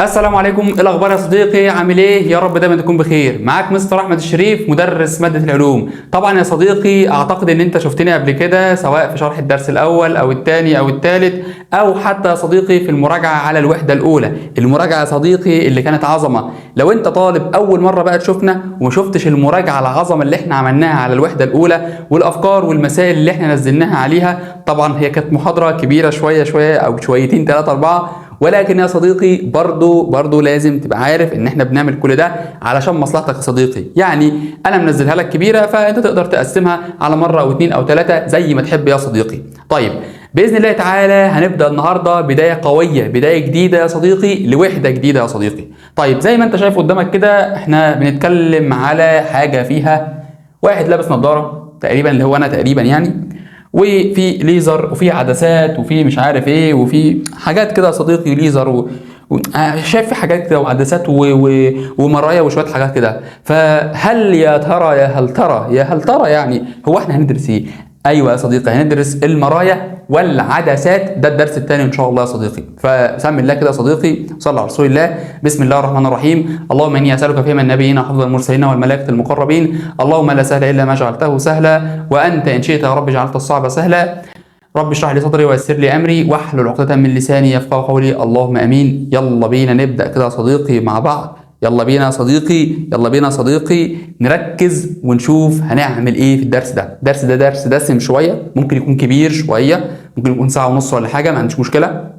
السلام عليكم، إيه الاخبار يا صديقي؟ عامل ايه؟ يا رب دايما تكون بخير. معاك مستر احمد الشريف مدرس مادة العلوم. طبعا يا صديقي اعتقد ان انت شفتني قبل كده سواء في شرح الدرس الاول او الثاني او الثالث او حتى يا صديقي في المراجعة على الوحدة الاولى. المراجعة يا صديقي اللي كانت عظمه. لو انت طالب اول مرة بقى تشوفنا وما شفتش المراجعة العظمة اللي احنا عملناها على الوحدة الاولى والافكار والمسائل اللي احنا نزلناها عليها، طبعا هي كانت محاضرة كبيرة شوية شوية او شويتين ثلاثة اربعة، ولكن يا صديقي برضو لازم تبقى عارف ان احنا بنعمل كل ده علشان مصلحتك يا صديقي. يعني انا منزلها لك كبيرة فانت تقدر تقسمها على مرة او اتنين او تلاتة زي ما تحب يا صديقي. طيب باذن الله تعالى هنبدا النهارده بداية قوية، بداية جديدة يا صديقي لوحده جديدة يا صديقي. طيب زي ما انت شايف قدامك كده احنا بنتكلم على حاجة فيها واحد لابس نظاره تقريبا اللي هو انا تقريبا يعني، وفي ليزر وفي عدسات وفي مش عارف ايه وفي حاجات كده يا صديقي، ليزر شايف في حاجات كده وعدسات ومرايا وشوية حاجات كده. فهل يا ترى يا هل ترى يا هل ترى يعني هو احنا هندرس ايه؟ ايوه يا صديقي هندرس المرايا والعدسات، ده الدرس الثاني ان شاء الله يا صديقي. فسمي الله كده يا صديقي، صلى على رسول الله. بسم الله الرحمن الرحيم. اللهم اني اسالك فهم النبيين وحفظ المرسلين والملائكة المقربين. اللهم لا سهل الا ما جعلته سهلا، وانت ان شئت يا رب جعلت الصعب سهلا. رب اشرح لي صدري ويسر لي امري واحلل عقدة من لساني يفقهوا قولي. اللهم امين. يلا بينا نبدا كده يا صديقي مع بعض. يلا بينا يا صديقي، يلا بينا يا صديقي نركز ونشوف هنعمل ايه في الدرس ده. الدرس ده درس دسم شوية، ممكن يكون كبير شوية، ممكن يكون ساعة ونص ولا حاجة، ما عنديش مشكلة،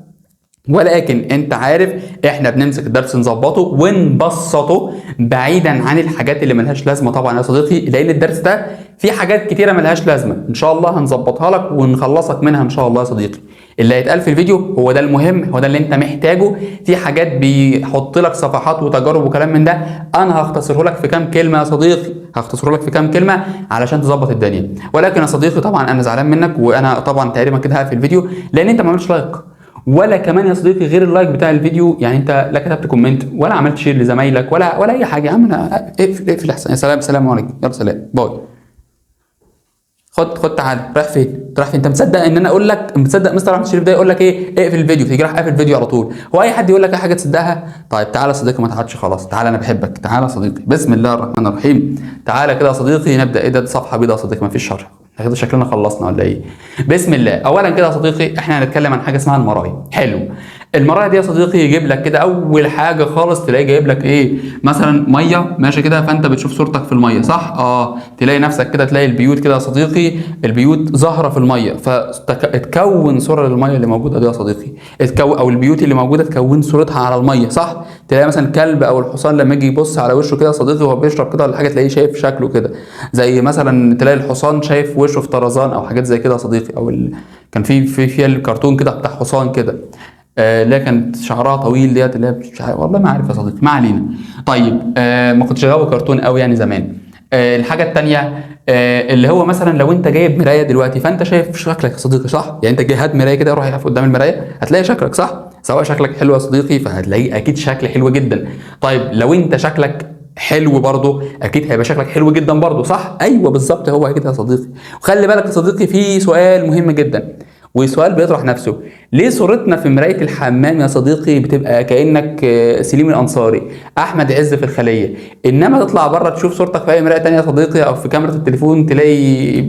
ولكن انت عارف احنا بنمسك الدرس نظبطه ونبسطه بعيدا عن الحاجات اللي ملهاش لازمه طبعا يا صديقي، لان الدرس ده فيه حاجات كتيرة ملهاش لازمه، ان شاء الله هنظبطها لك ونخلصك منها ان شاء الله يا صديقي. اللي هيتقال في الفيديو هو ده المهم، هو ده اللي انت محتاجه. في حاجات بيحط لك صفحات وتجارب وكلام من ده، انا هختصره لك في كام كلمة يا صديقي، هختصره لك في كام كلمة علشان تظبط الدنيا. ولكن يا صديقي طبعا انا زعلان منك، وانا طبعا تقريبا كده هقفل الفيديو لان انت ما عملتش like ولا كمان يا صديقي غير ال like بتاع الفيديو. يعني انت لا كتبت comment ولا عملت share لزمايلك ولا اي حاجة. يا عم انا اقفل اقفل احسن. يا سلام، سلام عليكم، يلا سلام، bye. خد تعالى، رايح فين؟ رايح فين؟ انت مصدق ان انا اقول لك، مصدق مستر احمد الشريف ده يقول لك ايه؟ اقفل الفيديو، تيجي راح قافل الفيديو على طول. هو اي حد يقول لك اي حاجة تصدقها؟ طيب تعالى يا صديقي، ما تقعدش خلاص، تعالى انا بحبك، تعالى يا صديقي. بسم الله الرحمن الرحيم. تعالى كده يا صديقي نبدا. ايه ده؟ صفحة بيضاء يا صديقي، ما فيش شرح، كده شكلنا خلصنا ولا ايه؟ بسم الله. اولا كده يا صديقي احنا هنتكلم عن حاجة اسمها المرايا. حلو. المرايا دي يا صديقي يجيب لك كده اول حاجة خالص، تلاقي جايب لك ايه؟ مثلا مية ماشي كده، فانت بتشوف صورتك في المية صح؟ تلاقي نفسك كده، تلاقي البيوت كده يا صديقي، البيوت ظاهره في المية، فتكون صوره للمية اللي موجودة دي يا صديقي، اتكون او البيوت اللي موجودة تكون صورتها على المية صح؟ تلاقي مثلا الكلب او الحصان لما يجي يبص على وشه كده يا صديقي وهو بيشرب كده ولا حاجة، تلاقيه شايف شكله كده، زي مثلا تلاقي الحصان شايف وشه في طرزان او حاجات زي كده يا صديقي، او كان في الكرتون كده بتاع حصان كده، اللي هي كانت شعرها طويل ديت، اللي هي مش عارف، والله ما عارف يا صديقي، ما علينا. طيب ما كنتش غاوي كرتون قوي يعني زمان. الحاجة الثانية اللي هو مثلا لو انت جايب مراية دلوقتي فانت شايف شكلك يا صديقي صح؟ يعني انت جاي هات مراية كده، روح اقف قدام المراية هتلاقي شكلك صح؟ سواء شكلك حلو يا صديقي فهتلاقيه اكيد شكل حلو جدا. طيب لو انت شكلك حلو برضه اكيد هيبقى شكلك حلو جدا برضه صح؟ ايوه بالظبط، هو كده يا صديقي. وخلي بالك يا صديقي في سؤال مهم جدا وسؤال بيطرح نفسه، ليه صورتنا في مراية الحمام يا صديقي بتبقى كأنك سليم الأنصاري، أحمد عز في الخلية، إنما تطلع بره تشوف صورتك في أي مراية تانية يا صديقي أو في كاميرا التليفون تلاقي،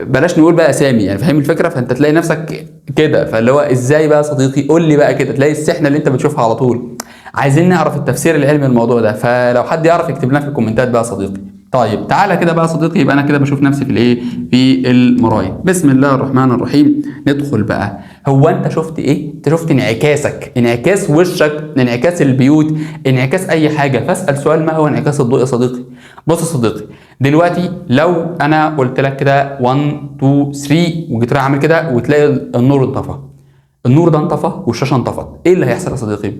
بلاش نقول بقى أسامي يعني، فاهم الفكرة؟ فأنت تلاقي نفسك كده، فاللي هو إزاي بقى يا صديقي؟ قول لي بقى كده، تلاقي السحنة اللي أنت بتشوفها على طول. عايزين نعرف التفسير العلمي للموضوع ده، فلو حد يعرف يكتب لنا في الكومنتات بقى يا صديقي. طيب تعالى كده بقى يا صديقي، يبقى انا كده بشوف نفسي في الايه؟ في المراية. بسم الله الرحمن الرحيم. ندخل بقى. هو انت شفت ايه؟ انت شفت انعكاسك، انعكاس وشك، انعكاس البيوت، انعكاس اي حاجة. فاسال سؤال، ما هو انعكاس الضوء يا صديقي؟ بص يا صديقي دلوقتي لو انا قلت لك كده 1 2 3 وجيت رايح عامل كده وتلاقي النور انطفى، النور ده انطفى والشاشه انطفت، ايه اللي هيحصل يا صديقي؟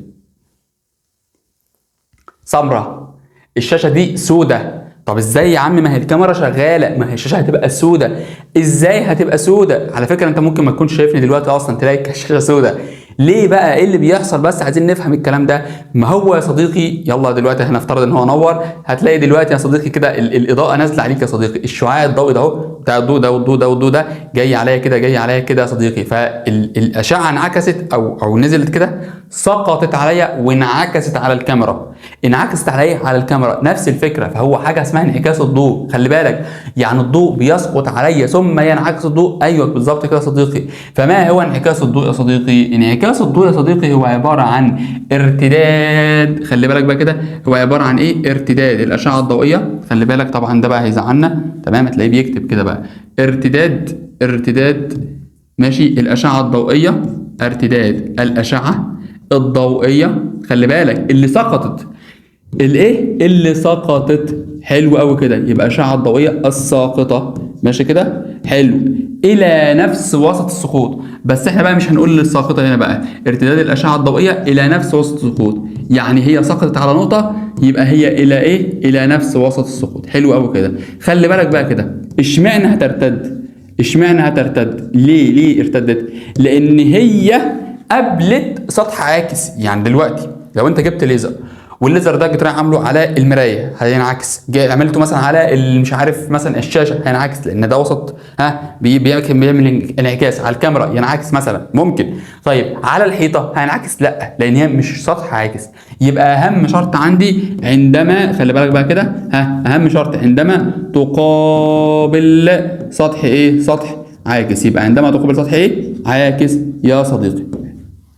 سمرة، الشاشة دي سودة. طب ازاي يا عم؟ ما هي الكاميرا شغالة، ما هي الشاشة هتبقى سودة. ازاي هتبقى سودة؟ على فكرة انت ممكن ما تكونش شايفني دلوقتي اصلا، تلاقي الشاشة سودة. ليه بقى؟ ايه اللي بيحصل؟ بس عايزين نفهم الكلام ده. ما هو يا صديقي يلا دلوقتي هنفترض ان هو نور، هتلاقي دلوقتي يا صديقي كده الاضاءة نازله عليك يا صديقي، الشعاع الضوئي ده اهو بتاع الضوء ده والضوء ده والضوء ده جاي عليا كده، جاي عليا كده يا صديقي، فالاشعه انعكست او نزلت كده، سقطت عليا وانعكست على الكاميرا. انعكست عليا على الكاميرا، نفس الفكرة. فهو حاجة اسمها انعكاس الضوء، خلي بالك، يعني الضوء بيسقط عليا ثم ينعكس الضوء. ايوه بالظبط كده يا صديقي. فما هو انعكاس الضوء يا صديقي؟ انعكاس الضوء يا صديقي هو عبارة عن ارتداد، خلي بالك بقى كده، هو عبارة عن ايه؟ ارتداد الاشعة الضوئية. خلي بالك طبعا ده بقى هيزعلنا، تمام، هتلاقيه بيكتب كده بقى ارتداد، ارتداد، ماشي، الاشعة الضوئية، ارتداد الاشعة الضوئية، خلي بالك اللي سقطت، الايه؟ اللي سقطت. حلو قوي كده، يبقى الاشعة الضوئية الساقطه، ماشي كده، حلو، الى نفس وسط السقوط. بس احنا بقى مش هنقول للساقطه هنا بقى، ارتداد الاشعة الضوئية الى نفس وسط السقوط، يعني هي سقطت على نقطة يبقى هي الى ايه؟ الى نفس وسط السقوط. حلو قوي كده. خلي بالك بقى كده، اشمعنى هترتد؟ اشمعنى هترتد؟ ليه؟ ليه ارتدت؟ لان هي قابلت سطح عاكس. يعني دلوقتي لو انت جبت ليزر والليزر ده جيت رايح عامله على المراية هينعكس، جاي عملته مثلا على مش عارف مثلا الشاشة هينعكس، لان ده وسط، ها، بيعمل انعكاس. على الكاميرا ينعكس مثلا ممكن. طيب على الحيطة هينعكس؟ لا، لان هي مش سطح عاكس. يبقى اهم شرط عندي عندما، خلي بالك بقى كده، ها، اهم شرط عندما تقابل سطح ايه؟ سطح عاكس. يبقى عندما تقابل سطح ايه؟ عاكس يا صديقي.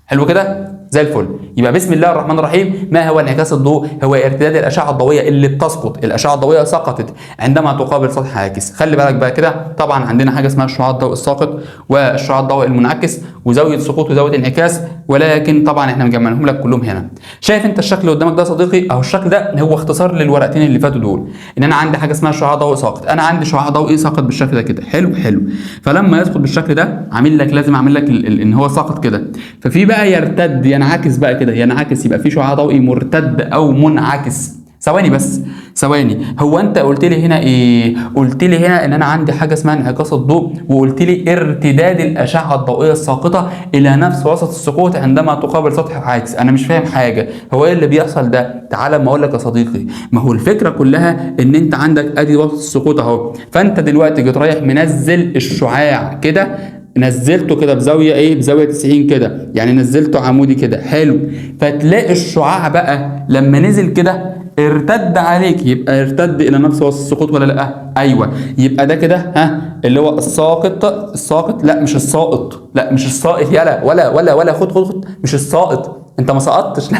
حلو كده، زي الفل. يبقى بسم الله الرحمن الرحيم، ما هو انعكاس الضوء؟ هو ارتداد الاشعة الضوئية اللي بتسقط، الاشعة الضوئية سقطت عندما تقابل سطح عاكس. خلي بالك بقى كده، طبعا عندنا حاجة اسمها الشعاع الضوئي الساقط والشعاع الضوئي المنعكس وزاويه سقوط وزاويه انعكاس، ولكن طبعا احنا مجمعينهم لك كلهم هنا. شايف انت الشكل اللي قدامك ده يا صديقي؟ اهو الشكل ده هو اختصار للورقتين اللي فاتوا دول، ان انا عندي حاجة اسمها شعاع ضوئي ساقط، انا عندي شعاع ضوئي ساقط بالشكل ده كده. حلو حلو. فلما يسقط بالشكل ده عامل لك، لازم اعمل لك ان هو ساقط كده، ففي بقى يرتد، ينعكس بقى كده، ينعكس، يبقى في شعاع ضوئي مرتد او منعكس. ثواني بس، ثواني، هو انت قلت لي هنا ايه؟ قلت لي هنا ان انا عندي حاجة اسمها انعكاس الضوء، وقلت لي ارتداد الاشعة الضوئية الساقطه الى نفس وسط السقوط عندما تقابل سطح عاكس. انا مش فاهم حاجة، هو ايه اللي بيحصل ده؟ تعالى اما اقول لك يا صديقي. ما هو الفكرة كلها ان انت عندك ادي وسط السقوط اهو، فانت دلوقتي جيت رايح منزل الشعاع كده، نزلته كده بزاوية ايه؟ بزاوية 90 كده، يعني نزلته عمودي كده. حلو. فتلاقي الشعاع بقى لما نزل كده ارتد عليك، يبقى ارتد الى نفس وسط السقوط ولا لا؟ ايوه. يبقى ده كده، ها، اللي هو الساقط، الساقط، لا مش الساقط، لا مش الساقط، يلا ولا ولا ولا، خد خد خد، مش الساقط، انت ما سقطتش، لا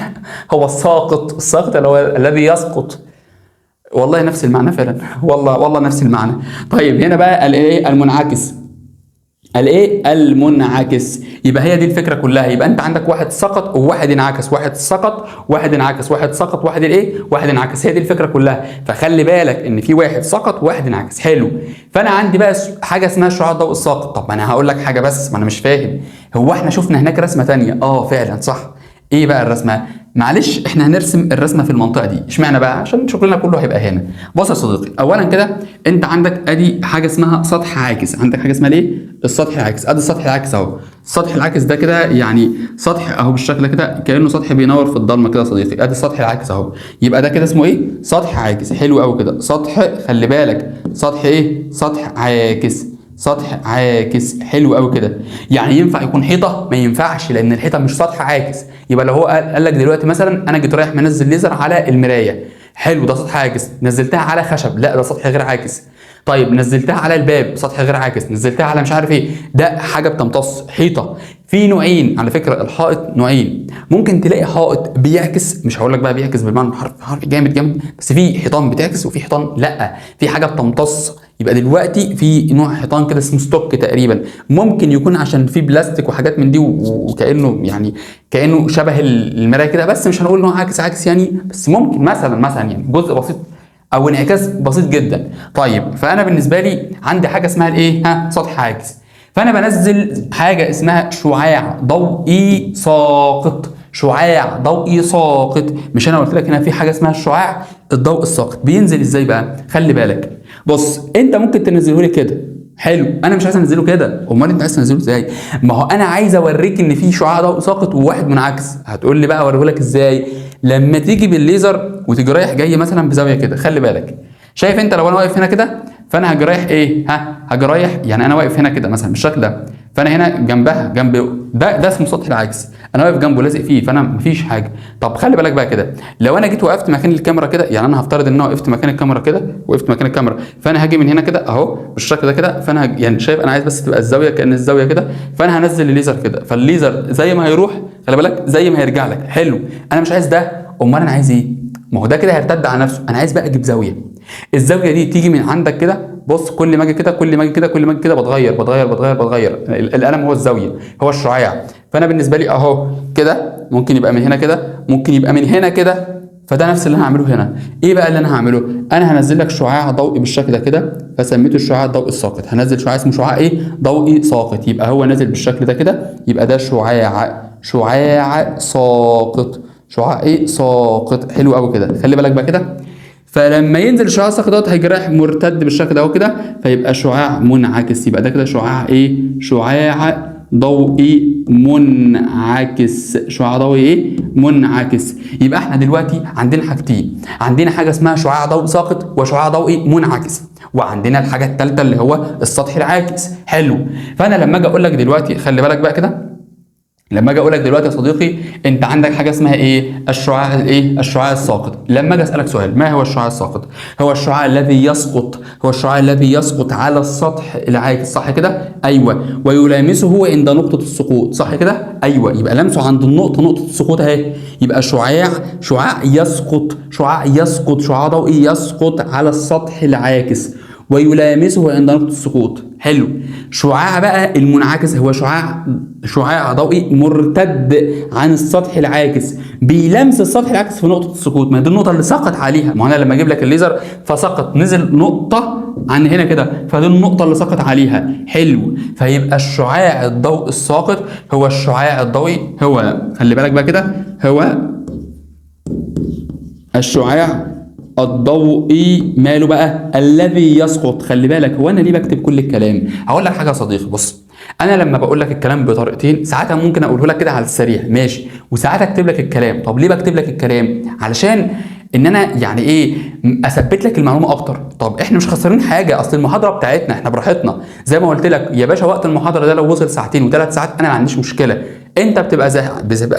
هو الساقط، الساقط اللي هو الذي يسقط. والله نفس المعنى فعلا، والله والله نفس المعنى. طيب هنا بقى الايه؟ المنعكس، الايه؟ المنعكس. يبقى هي دي الفكرة كلها. يبقى انت عندك واحد سقط وواحد انعكس، واحد سقط واحد انعكس، واحد سقط واحد الايه؟ واحد انعكس. هي دي الفكرة كلها. فخلي بالك ان في واحد سقط وواحد انعكس. حلو. فانا عندي بقى حاجة اسمها شعاع الضوء الساقط. طب ما انا هقول لك حاجة بس، ما انا مش فاهم، هو احنا شفنا هناك رسمه ثانية؟ اه فعلا صح. ايه بقى الرسمة؟ معلش احنا هنرسم الرسمة في المنطقة دي، اشمعنى بقى؟ عشان شغلنا كله هيبقى هنا. بص يا صديقي، اولا كده انت عندك ادي حاجة اسمها سطح عاكس، عندك حاجة اسمها ليه؟ السطح العاكس. ادي السطح العاكس اهو، السطح العاكس ده كده يعني سطح اهو بالشكل كده، كانه سطح بينور في الضلمة كده يا صديقي. ادي السطح العاكس اهو، يبقى ده كده اسمه ايه؟ سطح عاكس. حلو قوي كده. سطح، خلي بالك، سطح ايه؟ سطح عاكس، سطح عاكس. حلو قوي كده. يعني ينفع يكون حيطة؟ ما ينفعش، لان الحيطة مش سطح عاكس. يبقى لو هو قال لك دلوقتي مثلا انا جيت رايح منزل ليزر على المراية، حلو، ده سطح عاكس. نزلتها على خشب، لا ده سطح غير عاكس. طيب نزلتها على الباب، سطح غير عاكس. نزلتها على مش عارف ايه، ده حاجة بتمتص، حيطة. في نوعين على فكرة، الحائط نوعين، ممكن تلاقي حائط بيعكس، مش هقول لك بقى بيعكس بالمعنى حرف حرف جامد جامد، بس في حيطان بتعكس وفي حيطان لا، في حاجة بتمتص. يبقى دلوقتي في نوع حيطان كده اسمه ستوك تقريبا، ممكن يكون عشان في بلاستيك وحاجات من دي، وكانه يعني كانه شبه المراية كده، بس مش هنقول ان هو عاكس عاكس يعني، بس ممكن مثلا يعني جزء بسيط او انعكاس بسيط جدا. طيب فانا بالنسبة لي عندي حاجة اسمها الايه؟ ها، سطح عاكس. فانا بنزل حاجة اسمها شعاع ضوئي ساقط، شعاع ضوئي ساقط. مش انا قلت لك هنا في حاجة اسمها الشعاع الضوء الساقط؟ بينزل ازاي بقى؟ خلي بالك، بص، انت ممكن تنزله لي كده، حلو، انا مش عايز انزله كده. امال انت عايز تنزله ازاي؟ ما هو انا عايز اوريك ان في شعاع ضوء ساقط وواحد منعكس. هتقول لي بقى اوريه لك ازاي؟ لما تيجي بالليزر وتيجي رايح جاي مثلا بزاوية كده، خلي بالك، شايف انت لو انا واقف هنا كده فانا هاجي رايح ايه؟ ها، هاجي رايح، يعني انا واقف هنا كده مثلا بالشكل ده، فانا هنا جنبها، جنب ده، ده اسمه سطح العاكس، انا واقف جنبه لازق فيه، فانا مفيش حاجة. طب خلي بالك بقى كده، لو انا جيت وقفت مكان الكاميرا كده، يعني انا هفترض ان انا وقفت مكان الكاميرا كده، وقفت مكان الكاميرا، فانا هاجي من هنا كده اهو بالشكل ده كده، فانا يعني شايف انا عايز بس تبقى الزاوية كأن الزاوية كده، فانا هنزل الليزر كده، فالليزر زي ما هيروح خلي بالك زي ما هيرجع لك. حلو، انا مش عايز ده، امال انا عايز ايه؟ ما هو ده كده هيرتد على نفسه، انا عايز بقى اجيب زاوية، الزاوية دي تيجي من عندك كده، بص كل ما اجي كده، كل ما اجي كده، كل ما اجي كده، بتغير بتغير بتغير بتغير، القلم هو الزاوية، هو الشعاع، فانا بالنسبة لي اهو كده، ممكن يبقى من هنا كده، ممكن يبقى من هنا كده، فده نفس اللي انا هعمله هنا. ايه بقى اللي انا هعمله؟ انا هنزل لك شعاع ضوئي بالشكل ده كده، فسميته الشعاع الضوئي الساقط، هنزل شعاع اسمه شعاع ايه؟ ضوئي ساقط، يبقى هو نازل بالشكل ده كده، يبقى ده شعاع، شعاع ساقط، شعاع ايه؟ ساقط. حلو قوي كده، خلي بالك بقى كده، فلما ينزل شعاع ساقط دوت هيجي رايح مرتد بالشكل ده كده، فيبقى شعاع منعكس، يبقى ده كده شعاع ايه؟ شعاع ضوئي منعكس، شعاع ضوئي ايه؟ منعكس. يبقى احنا دلوقتي عندنا حاجتين، عندنا حاجة اسمها شعاع ضوئي ساقط وشعاع ضوئي منعكس، وعندنا الحاجة الثالثة اللي هو السطح العاكس. حلو، فانا لما اجي اقول لك دلوقتي خلي بالك بقى كده، لما اجي اقول لك دلوقتي يا صديقي انت عندك حاجة اسمها ايه؟ الشعاع الايه؟ الشعاع الساقط. لما اجي اسالك سؤال، ما هو الشعاع الساقط؟ هو الشعاع الذي يسقط، هو الشعاع الذي يسقط على السطح العاكس، صح كده؟ ايوه، ويلامسه عند نقطة السقوط، صح كده؟ ايوه، يبقى لمسه عند النقطة، نقطة السقوط اهي، يبقى شعاع، شعاع يسقط، شعاع يسقط، شعاع ضوئي يسقط على السطح العاكس ويلامسه عند نقطة السقوط. حلو، شعاع بقى المنعكس هو شعاع، شعاع ضوئي مرتد عن السطح العاكس، بيلمس السطح العاكس في نقطة السقوط، ما دي النقطة اللي سقط عليها، ما انا لما اجيب لك الليزر فسقط، نزل نقطة عن هنا كده، فدي النقطة اللي سقط عليها. حلو، فيبقى الشعاع الضوئي الساقط هو الشعاع الضوئي، هو خلي بالك بقى كده، هو الشعاع الضوئي ماله بقى؟ الذي يسقط. خلي بالك، هو انا ليه بكتب كل الكلام؟ هقول لك حاجة يا صديقي، بص انا لما بقول لك الكلام بطريقتين، ساعتها ممكن اقوله لك كده على السريع ماشي، وساعات اكتب لك الكلام. طب ليه بكتب لك الكلام؟ علشان ان انا يعني ايه، اثبت لك المعلومة اكتر. طب احنا مش خسرانين حاجة، اصل المحاضرة بتاعتنا احنا براحتنا، زي ما قلت لك يا باشا، وقت المحاضرة ده لو وصل ساعتين وثلاث ساعات انا ما عنديش مشكلة. انت بتبقى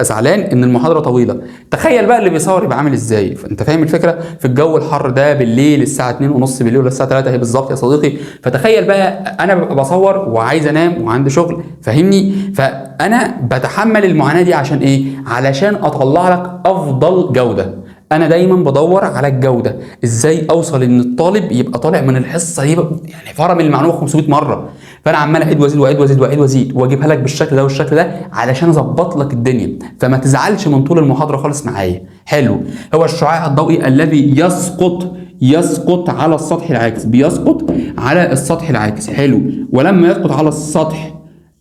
زعلان ان المحاضرة طويلة، تخيل بقى اللي بيصور يبقى عامل ازاي. انت فاهم الفكرة؟ في الجو الحر ده بالليل الساعة 2:30 بالليل ولا الساعة 3 هي بالظبط يا صديقي، فتخيل بقى انا ببقى بصور وعايز انام وعندي شغل، فاهمني؟ فانا بتحمل المعاناة دي عشان ايه؟ علشان اطلع لك افضل جوده. انا دايما بدور على الجودة، ازاي اوصل ان الطالب يبقى طالع من الحصة يبقى يعني فرم المعلومة 500 مرة، فانا عمال اعيد وازيد واعيد وازيد واعيد وازيد واجيبها لك بالشكل ده والشكل ده علشان اظبط لك الدنيا، فما تزعلش من طول المحاضرة خالص معايا. حلو، هو الشعاع الضوئي الذي يسقط، يسقط على السطح العاكس، بيسقط على السطح العاكس. حلو، ولما يسقط على السطح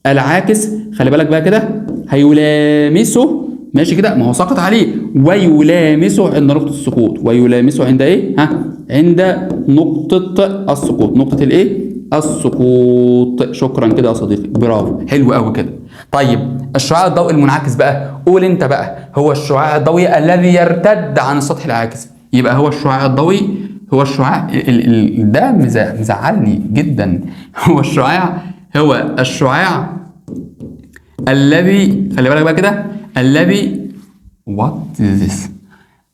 العاكس خلي بالك بقى كده هيلامسه، ماشي كده، ما هو سقط عليه، ويلامسه عند نقطة السقوط، ويلامسه عند ايه؟ ها، عند نقطة السقوط، نقطة الايه؟ السقوط. شكرا كده يا صديقي، برافو، حلو قوي كده. طيب الشعاع الضوئي المنعكس بقى، قول انت بقى، هو الشعاع الضوئي الذي يرتد عن السطح العاكس، يبقى هو الشعاع الضوئي، هو الشعاع ده مزعلني جدا، هو الشعاع، هو الشعاع الذي، خلي بالك بقى كده، الذي what is this،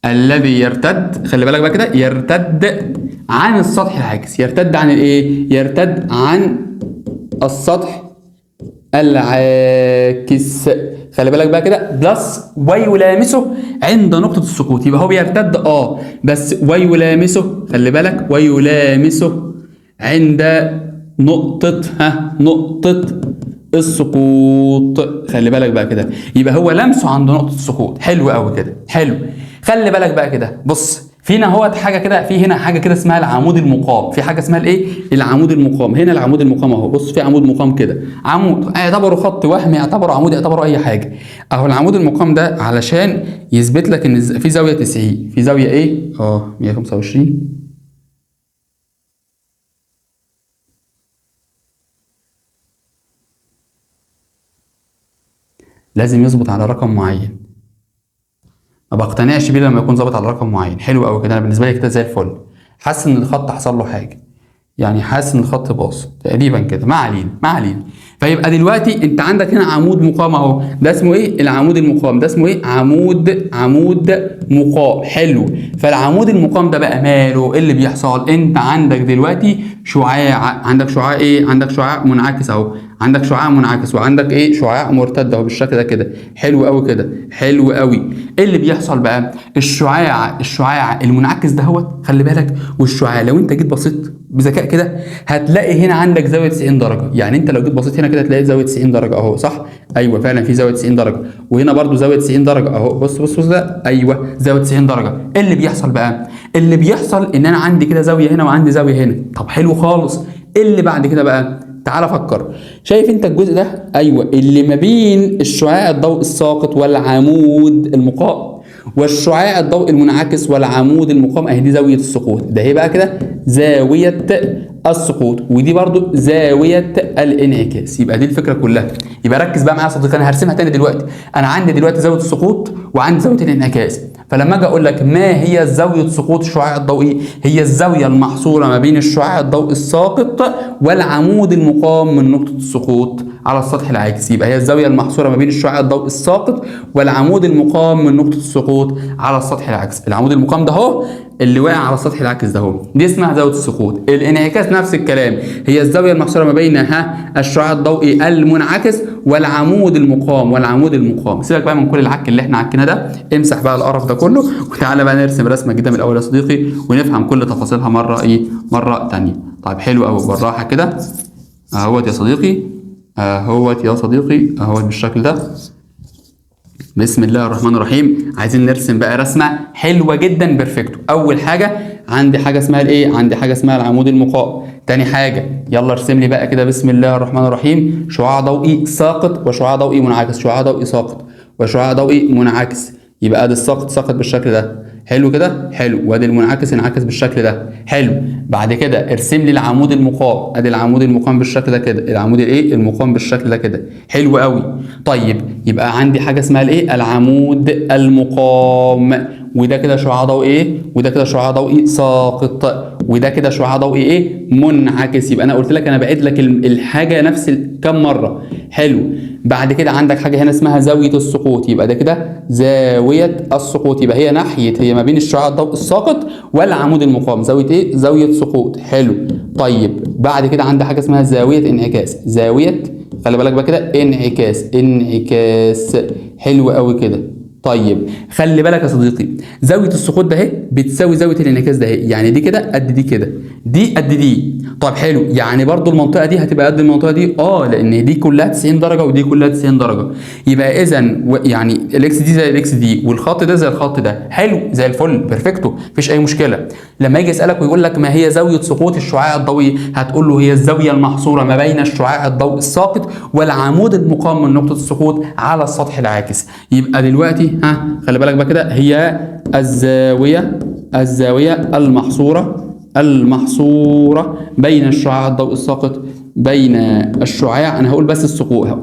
الذي يرتد، خلي بالك بقى كده، يرتد عن السطح العاكس، يرتد عن الايه؟ يرتد عن السطح العاكس، خلي بالك بقى كده، plus ويلامسه عند نقطة السقوط، يبقى هو بيرتد بس ويلامسه، خلي بالك، ويلامسه عند نقطة، ها، نقطة السقوط، خلي بالك بقى كده، يبقى هو لمسه عند نقطة السقوط. حلو قوي كده، حلو. خلي بالك بقى كده، بص فينا هو حاجة كده، في هنا حاجة كده اسمها العمود المقام، في حاجة اسمها الايه؟ العمود المقام. هنا العمود المقام اهو، بص في عمود مقام كده، عمود اعتبره خط وهمي، اعتبره عمود، اعتبره اي حاجة اهو. العمود المقام ده علشان يثبت لك ان في زاوية 90، في زاوية ايه؟ 125، لازم يظبط على رقم معين، ما بقتنعش بيه لما يكون ظابط على رقم معين. حلو قوي كده، انا بالنسبة لي كده زي الفل، حاسس ان الخط حصل له حاجة، يعني حاسس ان الخط باظ تقريبا كده، ما علينا ما علينا. فيبقى دلوقتي انت عندك هنا عمود مقام اهو، ده اسمه ايه؟ العمود المقام. ده اسمه ايه؟ عمود مقام. حلو. فالعمود المقام ده بقى ماله؟ ايه اللي بيحصل؟ انت عندك دلوقتي شعاع، عندك شعاع ايه؟ عندك شعاع منعكس اهو، عندك شعاع منعكس، وعندك ايه؟ شعاع مرتد اهو بالشكل ده كده. حلو قوي كده، حلو قوي. ايه اللي بيحصل بقى؟ الشعاع المنعكس دهوت، خلي بالك، والشعاع لو انت جيت بصيت بذكاء كده هتلاقي هنا عندك زاوية 90 درجه. يعني انت لو جيت بصيت هنا كده تلاقي زاوية 90 درجه اهو، صح؟ ايوه فعلا في زاوية 90 درجه، وهنا برضو زاوية 90 درجه اهو. بص بص بص ده، ايوه زاوية 90 درجه. ايه اللي بيحصل بقى؟ اللي بيحصل ان انا عندي كده زاوية هنا وعندي زاوية هنا. طب حلو خالص. ايه اللي بعد كده بقى؟ تعال فكر. شايف انت الجزء ده؟ ايوه، اللي ما بين الشعاع الضوء الساقط والعمود المقام والشعاع الضوء المنعكس والعمود المقام، اهي دي زاوية السقوط. ده هي بقى كده زاوية السقوط، ودي برضو زاوية الانعكاس. يبقى دي الفكرة كلها. يبقى ركز بقى معايا يا صديقي، انا هرسمها تاني دلوقتي. انا عندي دلوقتي زاوية السقوط وعندي زاوية الانعكاس. فلما اجي اقول لك ما هي زاوية سقوط الشعاع الضوئي، هي الزاوية المحصورة ما بين الشعاع الضوئي الساقط والعمود المقام من نقطة السقوط على السطح العاكس. يبقى هي الزاوية المحصورة ما بين الشعاع الضوئي الساقط والعمود المقام من نقطة السقوط على السطح العاكس. العمود المقام ده اهو اللي واقع على السطح العاكس ده اهو، دي اسمها زاوية السقوط. الانعكاس نفس الكلام، هي الزاوية المحصورة ما بين الشعاع الضوئي المنعكس والعمود المقام والعمود المقام. سيبك بقى من كل العك اللي احنا عكيناه ده، امسح بقى القرف ده كله وتعالى بقى نرسم رسمة جديدة من الأول يا صديقي، ونفهم كل تفاصيلها مرة ايه؟ مرة تانية. طيب حلو قوي، بالراحة كده اهوت يا صديقي، اهوت يا صديقي، اهوت بالشكل ده. بسم الله الرحمن الرحيم. عايزين نرسم بقى رسمة حلوة جدا perfecto. أول حاجة عندي حاجة اسمها الإيه؟ عندي حاجة اسمها العمود المقام. تاني حاجة يلا ارسم لي بقى كده بسم الله الرحمن الرحيم شعاع ضوئي ساقط وشعاع ضوئي منعكس، شعاع ضوئي ساقط وشعاع ضوئي منعكس. يبقى ادي الساقط ساقط بالشكل ده، حلو كده، حلو. وادي المنعكس انعكس بالشكل ده، حلو. بعد كده ارسم لي العمود المقام، ادي العمود المقام بالشكل ده كده، العمود الايه؟ المقام بالشكل ده كده، حلو قوي. طيب يبقى عندي حاجة اسمها الايه؟ العمود المقام، وده كده شعاع ضوئي ايه؟ وده كده شعاع ضوئي ساقط، وده كده شعاع ضوئي ايه؟ منعكس. يبقى انا قلت لك انا بعيد لك الحاجة نفس كم مرة، حلو. بعد كده عندك حاجة هنا اسمها زاوية السقوط، يبقى ده كده زاوية السقوط، يبقى هي ناحية، هي ما بين الشعاع الضوئي الساقط والعمود المقام، زاوية ايه؟ زاوية سقوط، حلو. طيب بعد كده عندك حاجة اسمها زاوية انعكاس، زاوية، خلي بالك بقى كده، انعكاس، انعكاس، حلو قوي كده. طيب خلي بالك يا صديقي، زاوية السقوط ده اهي بتساوي زاوية الانعكاس ده اهي، يعني دي كده قد دي كده، دي قد دي. طب حلو، يعني برضو المنطقة دي هتبقى قد المنطقة دي، لأن دي كلها 90 درجة ودي كلها 90 درجة. يبقى إذا يعني ال X دي زي ال X دي، والخط ده زي الخط ده، حلو زي الفل، perfecto، مفيش أي مشكلة. لما يجي يسألك ويقول لك ما هي زاوية سقوط الشعاع الضوئي، هتقول له هي الزاوية المحصورة ما بين الشعاع الضوئي الساقط والعمود المقام من نقطة السقوط على السطح العاكس. يبقى دلوقتي خلي بالك بقى كده، هي الزاوية المحصورة بين الشعاع الضوئي الساقط، بين الشعاع، أنا هقول بس السقوط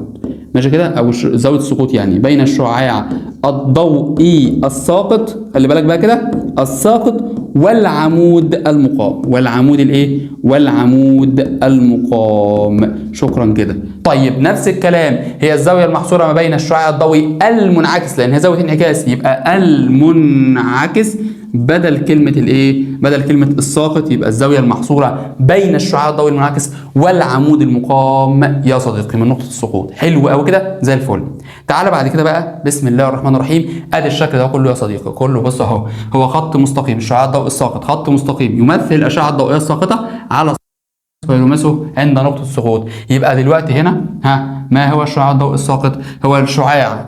ماشي كده، أو زاوية السقوط يعني، بين الشعاع الضوئي الساقط، خلي بالك بقى كده، الساقط والعمود المقام، والعمود الايه؟ والعمود المقام. شكرا كده. طيب نفس الكلام، هي الزاوية المحصورة ما بين الشعاع الضوئي المنعكس، لأن هي زاوية انعكاس، يبقى المنعكس بدل كلمة الايه؟ بدل كلمة الساقط، يبقى الزاوية المحصورة بين الشعاع الضوئي المنعكس والعمود المقام يا صديقي من نقطة السقوط. حلو قوي كده، زي الفل. تعالى بعد كده بقى بسم الله الرحمن الرحيم، ادي الشكل ده كله يا صديقي، كله بص اهو، هو خط مستقيم، الشعاع الضوئي الساقط خط مستقيم يمثل الأشعة الضوئية الساقطة على ويلمسه عند نقطة السقوط. يبقى دلوقتي هنا ما هو الشعاع الضوئي الساقط؟ هو الشعاع،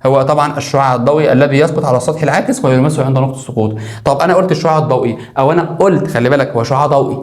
هو طبعا الشعاع الضوئي الذي يسقط على السطح العاكس ويلمسه عند نقطة السقوط. طب انا قلت الشعاع الضوئي، او انا قلت خلي بالك هو شعاع ضوئي،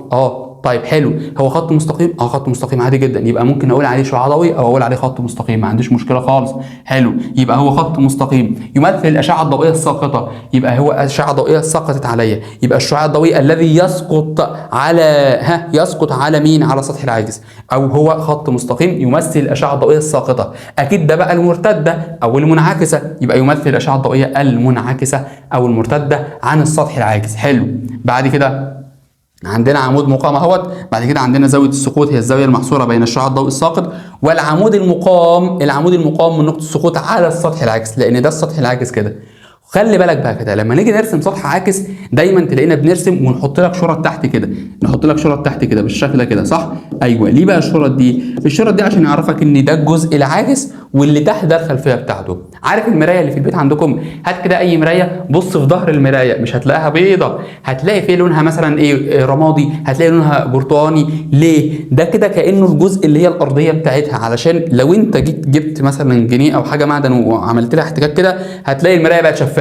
طيب حلو، هو خط مستقيم، خط مستقيم عادي جدا، يبقى ممكن اقول عليه شعاع ضوئي او اقول عليه خط مستقيم، ما عنديش مشكلة خالص. حلو، يبقى هو خط مستقيم يمثل الاشعة الضوئية الساقطه، يبقى هو اشعه ضوئية سقطت عليا، يبقى الشعاع الضوئي الذي يسقط على يسقط على مين؟ على سطح العاكس، او هو خط مستقيم يمثل الاشعة الضوئية الساقطه، اكيد ده بقى المرتدة او المنعكسه، يبقى يمثل الاشعة الضوئية المنعكسه او المرتدة عن السطح العاكس. حلو، بعد كده عندنا عمود مقام اهوت، بعد كده عندنا زاوية السقوط هي الزاوية المحصوره بين الشعاع الضوئي الساقط والعمود المقام، العمود المقام من نقطة السقوط على السطح العاكس، لان ده السطح العاكس كده. خلي بالك بقى كده، لما نيجي نرسم سطح عاكس دايما تلاقينا بنرسم ونحط لك شرط تحت كده، نحط لك شرط تحت كده بالشكل ده كده، صح؟ ايوه. ليه بقى الشرط دي؟ الشرط دي عشان يعرفك ان ده الجزء العاكس واللي تحت ده الخلفية بتاعته. عارف المراية اللي في البيت عندكم؟ هات كده اي مراية، بص في ظهر المراية مش هتلاقيها بيضة، هتلاقي فيه لونها مثلا ايه؟ رمادي، هتلاقي لونها برتقاني. ليه؟ ده كده كانه الجزء اللي هي الارضية بتاعتها، علشان لو انت جيت جبت مثلا جنيه او حاجة معدن وعملت لها احتكاك كده هتلاقي المراية بقت شفافة.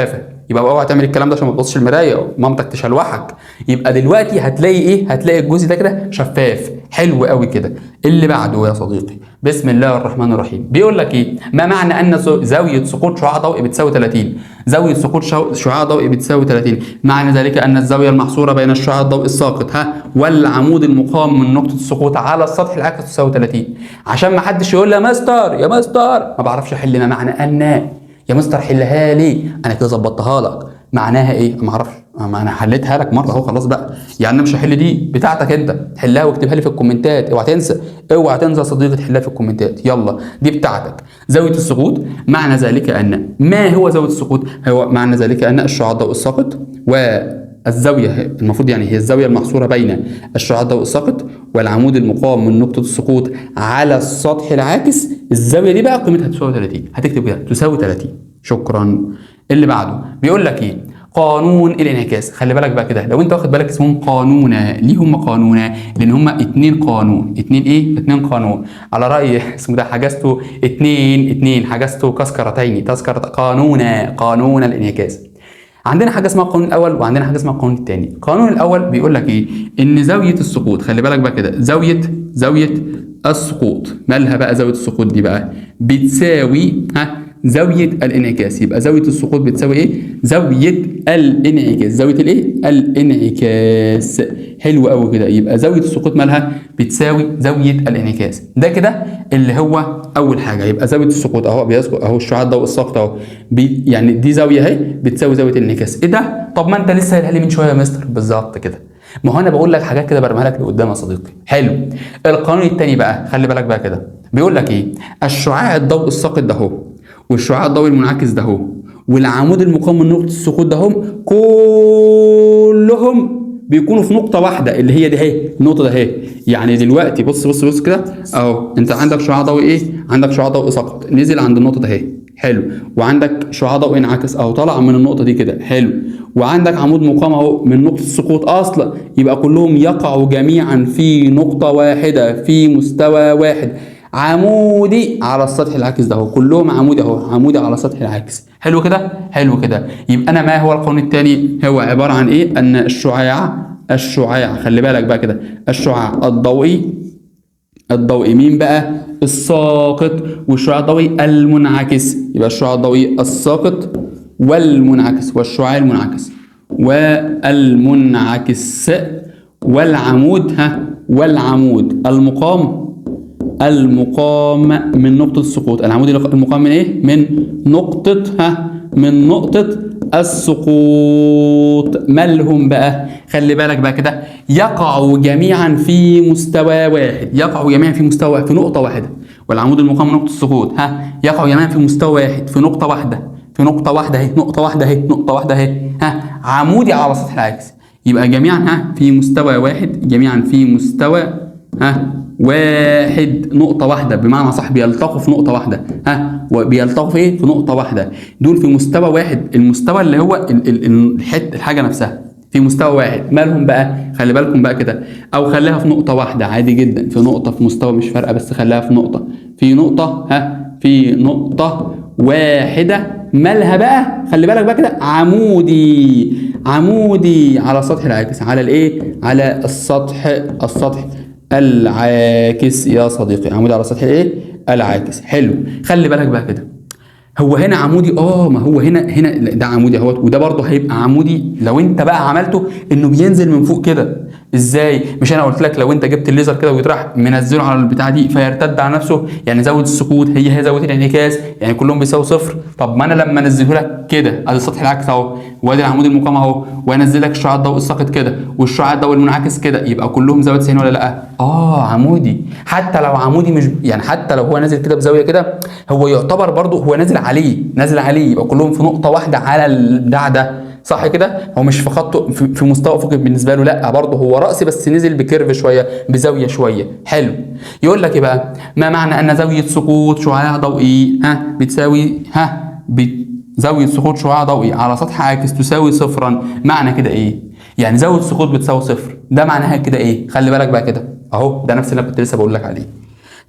يبقى اوعى تعمل الكلام ده عشان ما تبصش المراية مامتك تشلوحك. يبقى دلوقتي هتلاقي ايه؟ هتلاقي الجزء ده كده شفاف. حلو قوي كده. اللي بعده يا صديقي، بسم الله الرحمن الرحيم، بيقول لك ايه؟ ما معنى ان زاوية سقوط شعاع ضوئي بتساوي 30؟ زاوية سقوط شعاع ضوئي بتساوي 30، معنى ذلك ان الزاوية المحصوره بين الشعاع الضوئي الساقط ها والعمود المقام من نقطة السقوط على السطح العاكس تساوي 30. عشان ما حدش يقول لي يا مستر يا مستر ما بعرفش احل ما معنى ان، يا مستر حلها لي، انا كده ظبطتها لك. معناها ايه؟ ما اعرفش، ما انا حليتها لك مرة اهو، خلاص بقى. يعني انا مش هحل دي بتاعتك انت، حلها واكتبها لي في الكومنتات، اوعى تنسى، اوعى تنسى يا صديقي تحلها في الكومنتات. يلا دي بتاعتك. زاوية السقوط، معنى ذلك ان، ما هو زاوية السقوط؟ هو معنى ذلك ان الشعاع الضوئي الساقط والزاويه، المفروض يعني هي الزاوية المحصوره بين الشعاع الضوئي الساقط والعمود المقام من نقطة السقوط على السطح العاكس، الزاوية دي بقى قيمتها تساوي 30. هتكتب كده تساوي 30. شكرا. اللي بعده بيقول لك ايه؟ قانون الانعكاس. خلي بالك بقى كده، لو انت واخد بالك اسمهم قانونا. ليه هم قانونا؟ لان هم اتنين قانون، اتنين ايه؟ اتنين قانون. على راي اسمه ده حجزته اتنين اتنين، حجزته كسكرتين، تذكرة، قانونا، قانون الانعكاس. عندنا حاجة اسمها القانون الاول وعندنا حاجة اسمها القانون الثاني. القانون الاول بيقول لك ايه؟ ان زاوية السقوط، خلي بالك بقى كده، زاوية السقوط، مالها بقى زاوية السقوط دي بقى؟ بتساوي ها زاوية الانعكاس. يبقى زاوية السقوط بتساوي ايه؟ زاوية الانعكاس. زاوية الايه؟ الانعكاس. حلو قوي كده. يبقى زاوية السقوط مالها؟ بتساوي زاوية الانعكاس. ده كده اللي هو اول حاجة. يبقى زاوية السقوط اهو بيسقط اهو الشعاع الضوئي الساقط اهو، يعني دي زاوية اهي بتساوي زاوية الانعكاس. ايه ده؟ طب ما انت لسه قايلها لي من شوية يا مستر. بالظبط كده، ما هو انا بقول لك حاجات كده برميها لك لقدام يا صديقي. حلو. القانون الثاني بقى، خلي بالك بقى كده، بيقول لك ايه؟ الشعاع الضوئي الساقط ده اهو والشعاع الضوئي المنعكس ده اهو والعمود المقام من نقطة السقوط ده هم كلهم بيكونوا في نقطة واحدة اللي هي دي اهي، النقطة ده اهي. يعني دلوقتي بص بص بص كده اهو، انت عندك شعاع ضوئي ايه؟ عندك شعاع ضوئي سقط نزل عند النقطة ده اهي، حلو. وعندك شعاع ضوئي انعكس اهو طلع من النقطة دي كده، حلو. وعندك عمود مقام اهو من نقطة السقوط اصلا، يبقى كلهم يقعوا جميعا في نقطة واحدة في مستوى واحد عمودي على السطح العاكس ده اهو، كلهم عمودي اهو، عمودي على السطح العاكس. حلو كده، حلو كده. يبقى انا ما هو القانون الثاني؟ هو عبارة عن ايه؟ ان الشعاع، خلي بالك بقى كده، الشعاع الضوئي مين بقى؟ الساقط، والشعاع الضوئي المنعكس. يبقى الشعاع الضوئي الساقط والمنعكس، والشعاع المنعكس والمنعكس والعمود ها والعمود المقام من نقطة السقوط. العمود المقام من ايه؟ من نقطة ها من نقطة السقوط. مالهم بقى؟ خلي بالك بقى كده، يقعوا جميعا في مستوى واحد، يقعوا جميعا في مستوى، في نقطة واحدة. والعمود المقام من نقطة السقوط ها يقعوا جميعا في مستوى واحد في نقطة واحدة، في نقطة واحدة اهي، نقطة واحدة اهي، نقطة واحدة اهي، ها عمودي على سطح العاكس. يبقى جميعا ها في مستوى واحد، جميعا في مستوى ها واحد، نقطة واحدة، بمعنى صح بيلتقوا في نقطة واحدة، ها وبيلتقوا في ايه؟ في نقطة واحدة. دول في مستوى واحد، المستوى اللي هو الحاجة نفسها في مستوى واحد. مالهم بقى؟ خلي بالكم بقى كده، او خليها في نقطة واحدة عادي جدا، في نقطة في مستوى مش فارقة، بس خليها في نقطة، في نقطة ها في نقطة واحدة. مالها بقى؟ خلي بالك بقى كده، عمودي، عمودي على السطح العاكس، على الايه؟ على السطح العاكس يا صديقي، عمودي على سطح الايه؟ العاكس. حلو. خلي بالك بقى كده، هو هنا عمودي، ما هو هنا ده عمودي اهوت، وده برضه هيبقى عمودي لو انت بقى عملته انه بينزل من فوق كده، ازاي؟ مش انا قلت لك لو انت جبت الليزر كده ويطرح منزله على البتاع دي فيرتد على نفسه، يعني زاوية السقوط هي هي زاوية الانعكاس، يعني كلهم بيساووا صفر. طب ما انا لما انزله لك كده، ادي السطح العكس اهو، وادي العمود المقام اهو، وانزل لك شعاع الضوء الساقط كده والشعاع الضوء المنعكس كده، يبقى كلهم زاوية 90 ولا لا؟ عمودي. حتى لو عمودي مش يعني حتى لو هو نازل كده بزاوية كده، هو يعتبر برضه هو نازل عليه، نازل عليه، يبقى كلهم في نقطة واحدة على البتاع ده، صح كده؟ هو مش في خطه في مستوى افقي بالنسبة له، لا برضه هو راسي بس نزل ب curve شوية، بزاوية شوية. حلو. يقول لك ايه بقى؟ ما معنى ان زاوية سقوط شعاع ضوئي بتساوي زاوية سقوط شعاع ضوئي على سطح عاكس تساوي صفرا؟ معنى كده ايه؟ يعني زاوية سقوط بتساوي صفر، ده معناها كده ايه؟ خلي بالك بقى كده اهو، ده نفس اللي كنت لسه بقول لك عليه.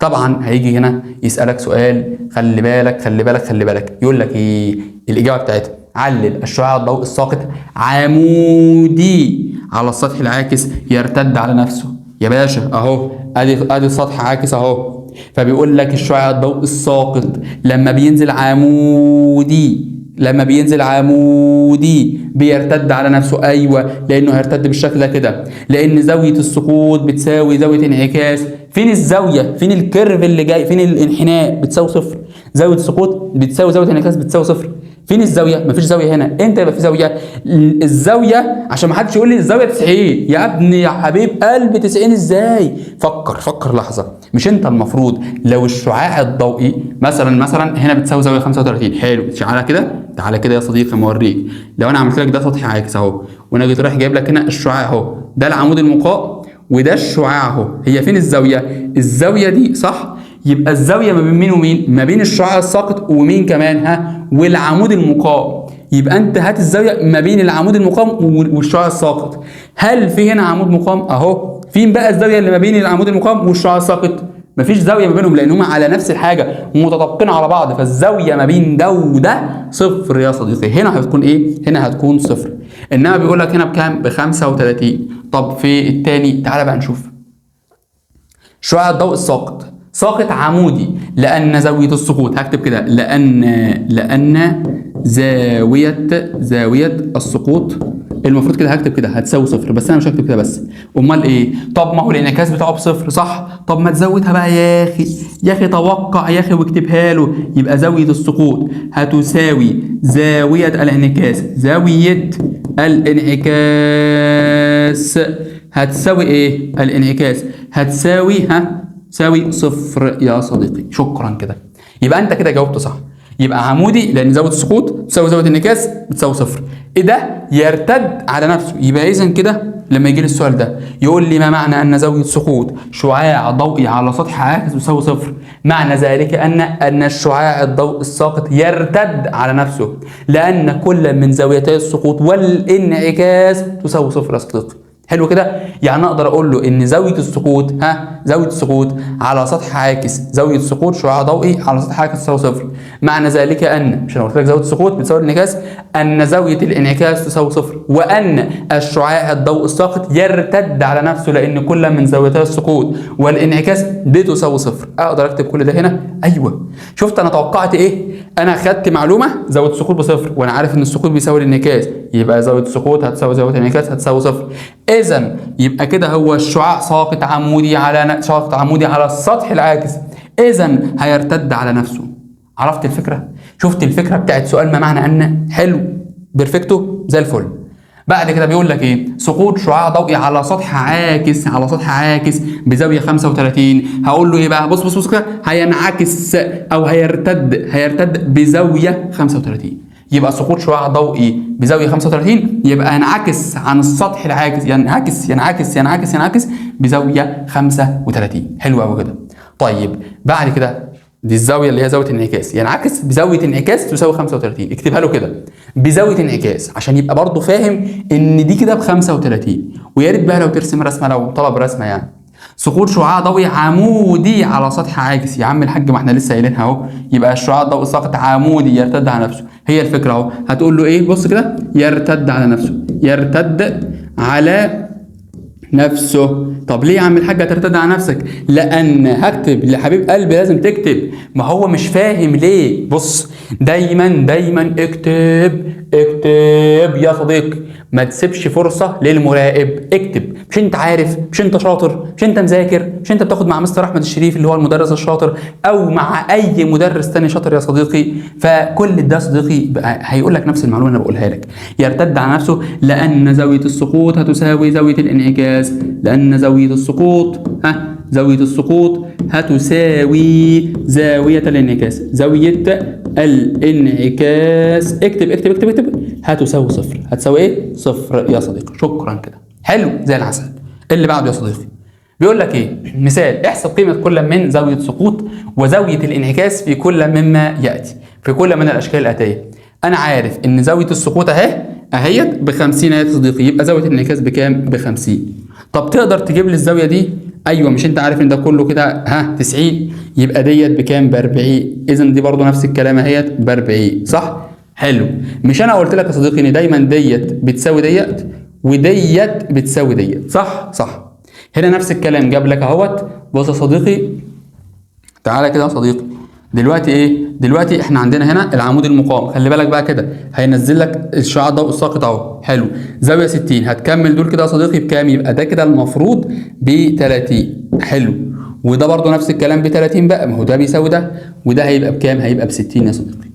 طبعا هيجي هنا يسألك سؤال، خلي بالك خلي بالك خلي بالك، يقول لك ايه الاجابة بتاعتها؟ علل الشعاع الضوء الساقط عمودي على السطح العاكس يرتد على نفسه. يا باشا اهو، ادي سطح عاكس اهو، فبيقول لك الشعاع الضوء الساقط لما بينزل عمودي، لما بينزل عمودي بيرتد على نفسه. ايوه، لانه هيرتد بالشكل ده كده، لان زاوية السقوط بتساوي زاوية انعكاس. فين الزاوية؟ فين ال curve اللي جاي؟ فين الانحناء؟ بتساوي صفر. زاوية السقوط بتساوي زاوية انعكاس بتساوي صفر. فين الزاوية؟ مفيش زاوية هنا. امتى يبقى في زاوية؟ الزاوية عشان ما حدش يقول لي الزاوية 90. يا ابني يا حبيب قلبي 90 ازاي؟ فكر فكر لحظة. مش انت المفروض لو الشعاع الضوئي مثلا هنا بتساوي زاوية 35، حلو، تعالى كده، تعالى كده يا صديقي ما اوريك. لو انا عملت لك ده سطح عاكس اهو، وانا جيت رايح جايب لك هنا الشعاع اهو، ده العمود المقام وده الشعاع اهو، هي فين الزاوية؟ الزاوية دي صح؟ يبقى الزاوية ما بين مين ومين؟ ما بين الشعاع الساقط ومين كمان؟ والعمود المقام. يبقى انت هات الزاوية ما بين العمود المقام والشعاع الساقط. هل في هنا عمود مقام؟ اهو. فين بقى الزاوية اللي ما بين العمود المقام والشعاع الساقط؟ مفيش زاوية ما بينهم، لان هما على نفس الحاجة متطابقين على بعض، فالزاويه ما بين ده وده صفر يا صديقي. هنا هتكون ايه؟ هنا هتكون صفر. انما بيقول لك هنا بكام؟ ب 35. طب في الثاني تعالى بقى نشوف. شعاع الضوء الساقط ساقط عمودي لأن زاوية السقوط، هكتب كده لأن زاوية السقوط، المفروض كده هكتب كده هتساوي صفر، بس أنا مش هكتب كده بس. أمال إيه؟ طب ما هو الانعكاس بتاعه بصفر صح؟ طب ما تزودها بقى يا أخي، يا أخي توقع يا أخي واكتبها له. يبقى زاوية السقوط هتساوي زاوية الانعكاس، زاوية الانعكاس هتساوي إيه؟ الانعكاس هتساوي تساوي صفر يا صديقي. شكرا كده، يبقى انت كده جاوبت صح. يبقى عمودي لان زاوية السقوط تساوي زاوية الانعكاس بتساوي صفر. ايه ده؟ يرتد على نفسه. يبقى اذا كده لما يجي لي السؤال ده يقول لي ما معنى ان زاوية سقوط شعاع ضوئي على سطح عاكس تساوي صفر؟ معنى ذلك ان الشعاع الضوء الساقط يرتد على نفسه لان كل من زاويتي السقوط والانعكاس تساوي صفر يا صديقي. حلو كده؟ يعني اقدر اقول له ان زاوية السقوط، زاوية السقوط على سطح عاكس، زاوية سقوط شعاع ضوئي على سطح عاكس تساوي صفر. معنى ذلك ان، مش انا قلت لك زاوية السقوط بتساوي الانعكاس، ان زاوية الانعكاس تساوي صفر، وان الشعاع الضوء الساقط يرتد على نفسه لان كل من زاويتي السقوط والانعكاس بتساوي صفر. اقدر اكتب كل ده هنا؟ ايوه. شفت انا توقعت ايه؟ انا خدت معلومة زاوية السقوط بصفر، وانا عارف ان السقوط بيساوي الانعكاس، يبقى زاوية السقوط هتساوي زاوية الانعكاس هتساوي صفر. اذا يبقى كده هو الشعاع ساقط عمودي على ساقط عمودي على السطح العاكس، اذا هيرتد على نفسه. عرفت الفكرة؟ شفت الفكرة بتاعت سؤال ما معنى ان؟ حلو، perfecto، زي الفل. بعد كده بيقول لك ايه؟ سقوط شعاع ضوئي على سطح عاكس، على سطح عاكس بزاوية 35. هقول له ايه بقى؟ بص بص بص كده، هينعكس او هيرتد، هيرتد بزاوية 35. يبقى سقوط شعاع ضوئي بزاوية 35 يبقى هينعكس عن السطح العاكس، ينعكس ينعكس ينعكس ينعكس بزاوية 35. حلو قوي كده. طيب بعد كده دي الزاوية اللي هي زاوية انعكاس، ينعكس بزاوية انعكاس تساوي 35. اكتبها له كده بزاوية انعكاس عشان يبقى برضه فاهم ان دي كده ب 35. ويا ريت بقى لو ترسم رسمه، لو طلب رسمه يعني. سقوط شعاع ضوئي عمودي على سطح عاكس، يا عم الحاج ما احنا لسه قايلينها اهو. يبقى الشعاع الضوئي الساقط عمودي يرتد على نفسه، هي الفكرة اهو. هتقول له ايه؟ بص كده، يرتد على نفسه، يرتد على نفسه. طب ليه يا عم الحاج هترتد على نفسك؟ لان هكتب لحبيب قلبي لازم تكتب، ما هو مش فاهم ليه. بص دايما دايما اكتب اكتب يا صديقي، ما تسيبش فرصة للمراقب، اكتب. مش انت عارف؟ مش انت شاطر؟ مش انت مذاكر؟ مش انت بتاخد مع مستر احمد الشريف اللي هو المدرس الشاطر، او مع اي مدرس تاني شاطر يا صديقي؟ فكل ده صديقي هيقول لك نفس المعلومة اللي انا بقولها لك. يرتد على نفسه لان زاوية السقوط هتساوي زاوية الانعكاس، لان زاوية السقوط زاوية السقوط هتساوي زاوية الانعكاس، زاوية الانعكاس، اكتب اكتب اكتب اكتب، هتساوي صفر. هتساوي ايه؟ صفر يا صديقي. شكرا كده، حلو زي العسل. اللي بعده يا صديقي بيقول لك ايه؟ مثال، احسب قيمة كل من زاوية سقوط وزاوية الانعكاس في كل مما يأتي، في كل من الأشكال الآتية. أنا عارف إن زاوية السقوط أهي أهيت ب 50 يا صديقي، يبقى زاوية الانعكاس بكام؟ ب 50. طب تقدر تجيب لي الزاوية دي؟ ايوه، مش انت عارف ان ده كله كده 90، يبقى ديت بكام؟ ب 40. اذا دي برضو نفس الكلام اهيت ب 40، صح؟ حلو. مش انا قلت لك يا صديقي ان دايما ديت بتساوي ديت وديت بتساوي ديت، صح؟ صح. هنا نفس الكلام جاب لك اهوت. بص يا صديقي، تعالى كده يا صديقي، دلوقتي ايه؟ دلوقتي احنا عندنا هنا العمود المقام، خلي بالك بقى كده هينزل لك الشعاع الضوء الساقط اهو. حلو، زاوية 60، هتكمل دول كده يا صديقي بكام؟ يبقى ده كده المفروض ب 30. حلو، وده برضو نفس الكلام ب 30 بقى، ما هو ده بيساوي ده، وده هيبقى بكام؟ هيبقى ب 60 يا صديقي.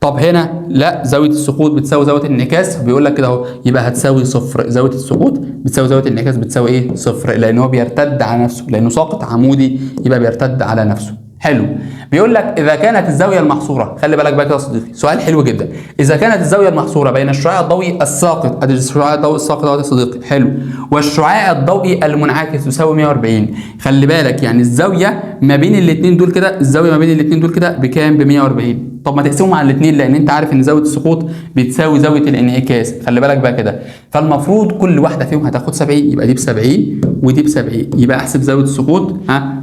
طب هنا لا، زاوية السقوط بتساوي زاوية الانعكاس، بيقول لك كده اهو، يبقى هتساوي صفر. زاوية السقوط بتساوي زاوية الانعكاس بتساوي ايه؟ صفر، لان هو بيرتد على نفسه، لانه ساقط عمودي يبقى بيرتد على نفسه. حلو. بيقول لك اذا كانت الزاوية المحصوره، خلي بالك بقى كده يا صديقي، سؤال حلو جدا. اذا كانت الزاوية المحصوره بين الشعاع الضوئي الساقط، ادي الشعاع الضوئي الساقط اهو يا صديقي، حلو، والشعاع الضوئي المنعكس تساوي 140. خلي بالك يعني الزاوية ما بين الاثنين دول كده، الزاوية ما بين الاثنين دول كده بكام؟ ب 140. طب ما تقسمهم على الاثنين، لان انت عارف ان زاوية السقوط بتساوي زاوية الانعكاس، خلي بالك بقى كده. فالمفروض كل واحدة فيهم هتاخد 70، يبقى دي ب 70 ودي ب 70، يبقى احسب زاوية السقوط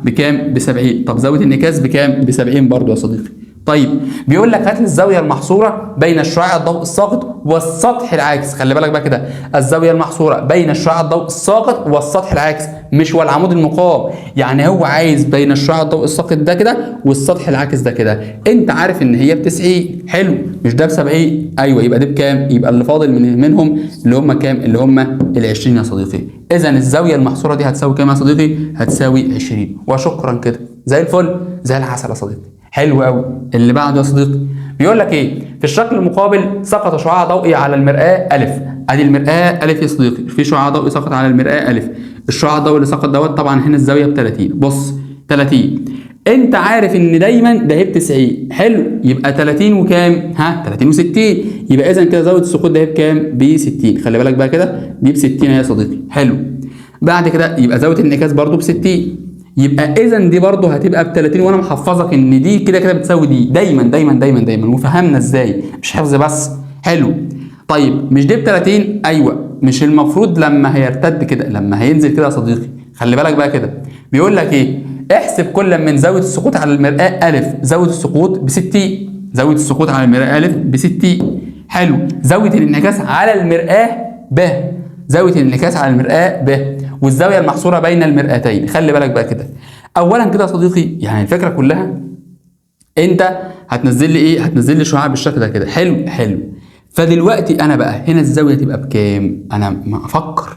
بكام؟ ب 70. طب زاوية الانعكاس بكام؟ ب 70 برضو يا صديقي. طيب بيقول لك هات لي الزاوية المحصوره بين الشعاع الضوء الساقط والسطح العاكس. خلي بالك بقى كده، الزاوية المحصوره بين الشعاع الضوء الساقط والسطح العاكس، مش والعمود المقام، يعني هو عايز بين الشعاع الضوء الساقط ده كده والسطح العاكس ده كده. انت عارف ان هي ب 90، حلو، مش ده ب 70، ايوه، يبقى ده بكام؟ يبقى اللي فاضل منهم اللي هم كام؟ اللي هم ال 20 يا صديقي. اذا الزاوية المحصوره دي هتساوي كام يا صديقي؟ هتساوي 20. وشكرا كده، زي الفل زي العسل يا صديقي. حلو قوي. اللي بعده يا صديقي بيقول لك ايه؟ في الشكل المقابل سقط شعاع ضوئي على المرآة ألف. ادي المرآة ألف يا صديقي، في شعاع ضوئي سقط على المرآة ألف. الشعاع الضوئي اللي سقط دوت طبعا هنا الزاوية ب 30. بص 30، انت عارف ان دايما ده هي ب 90، حلو، يبقى 30 وكام؟ 30 و60، يبقى اذا كده زاوية السقوط ده هي بكام؟ ب 60. خلي بالك بقى كده، دي ب 60 يا صديقي. حلو. بعد كده يبقى زاوية الانعكاس برضو ب 60، يبقى اذا دي برضه هتبقى ب 30، وانا محفظك ان دي كده كده بتساوي دي دايما دايما دايما دايما، وفهمنا ازاي، مش حفظ بس. حلو. طيب مش دي ب 30؟ ايوه، مش المفروض لما هيرتد كده، لما هينزل كده يا صديقي، خلي بالك بقى كده، بيقول لك ايه؟ احسب كل من زاوية السقوط على المرآة ألف. زاوية السقوط ب 60، زاوية السقوط على المرآة ألف ب 60. حلو. زاوية الانعكاس على المرآة ب، زاوية الانعكاس على المرآة ب، والزاوية المحصورة بين المرآتين. خلي بالك بقى كده. أولا كده يا صديقي، يعني الفكرة كلها أنت هتنزل لي إيه؟ هتنزل لي شعاع بالشكل ده كده. حلو حلو. فدلوقتي أنا بقى هنا الزاوية تبقى بكام؟ أنا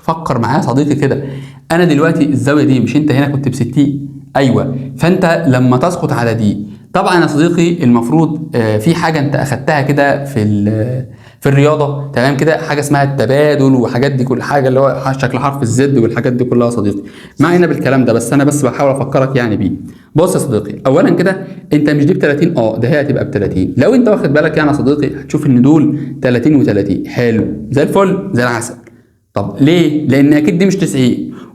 فكر معايا يا صديقي كده. أنا دلوقتي الزاوية دي، مش أنت هنا كنت ب 60؟ أيوه. فأنت لما تسقط على دي، طبعا يا صديقي المفروض في حاجة أنت أخدتها كده في الرياضة، تمام كده، حاجة اسمها التبادل وحاجات دي، كل حاجة اللي هو شكل حرف الزد والحاجات دي كلها يا صديقي. ما علينا بالكلام ده، بس انا بس بحاول افكرك يعني بيه. بص يا صديقي، اولا كده انت مش دي ب 30، ده هي هتبقى ب 30. لو انت واخد بالك يعني يا صديقي هتشوف ان دول 30 و30. حلو، زي الفل زي العسل. طب ليه؟ لان اكيد دي مش 90،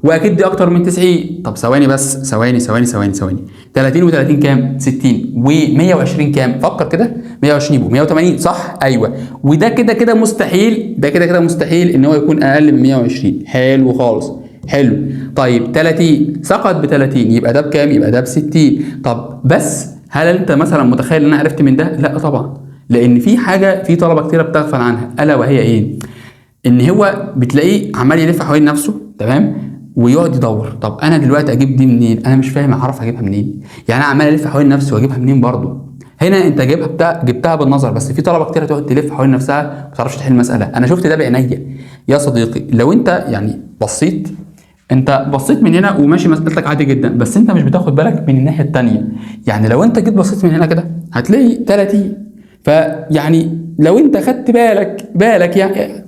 واكيد دي اكتر من 90. طب ثواني بس، ثواني ثواني ثواني ثواني. 30 و30 كام؟ 60. و120 كام؟ فكر كده، 120 يبقوا 180، صح؟ ايوه. وده كده كده مستحيل، ده كده كده مستحيل ان هو يكون اقل من 120. حلو خالص، حلو. طيب 30 سقط ب 30، يبقى ده بكام؟ يبقى ده ب 60. طب بس هل انت مثلا متخيل ان انا عرفت من ده؟ لا طبعا، لان في حاجة، في طلبه كتيرة بتغفل عنها، الا وهي ايه؟ ان هو بتلاقيه عمال يلف حوالين نفسه، تمام، ويقعد يدور. طب انا دلوقتي اجيب دي منين؟ انا مش فاهم، اعرف اجيبها منين؟ يعني انا عمال الف حوالين نفسي واجيبها منين برضه؟ هنا انت جايبها جبتها بالنظر، بس في طلبه كتير هتقعد تلف حوالين نفسها ما تعرفش تحل المسالة. انا شفت ده بعينيا يا صديقي. لو انت يعني بصيت، انت بصيت من هنا وماشي مسألتك عادي جدا، بس انت مش بتاخد بالك من الناحية التانية. يعني لو انت جيت بصيت من هنا كده هتلاقي 30، فيعني لو انت خدت بالك يعني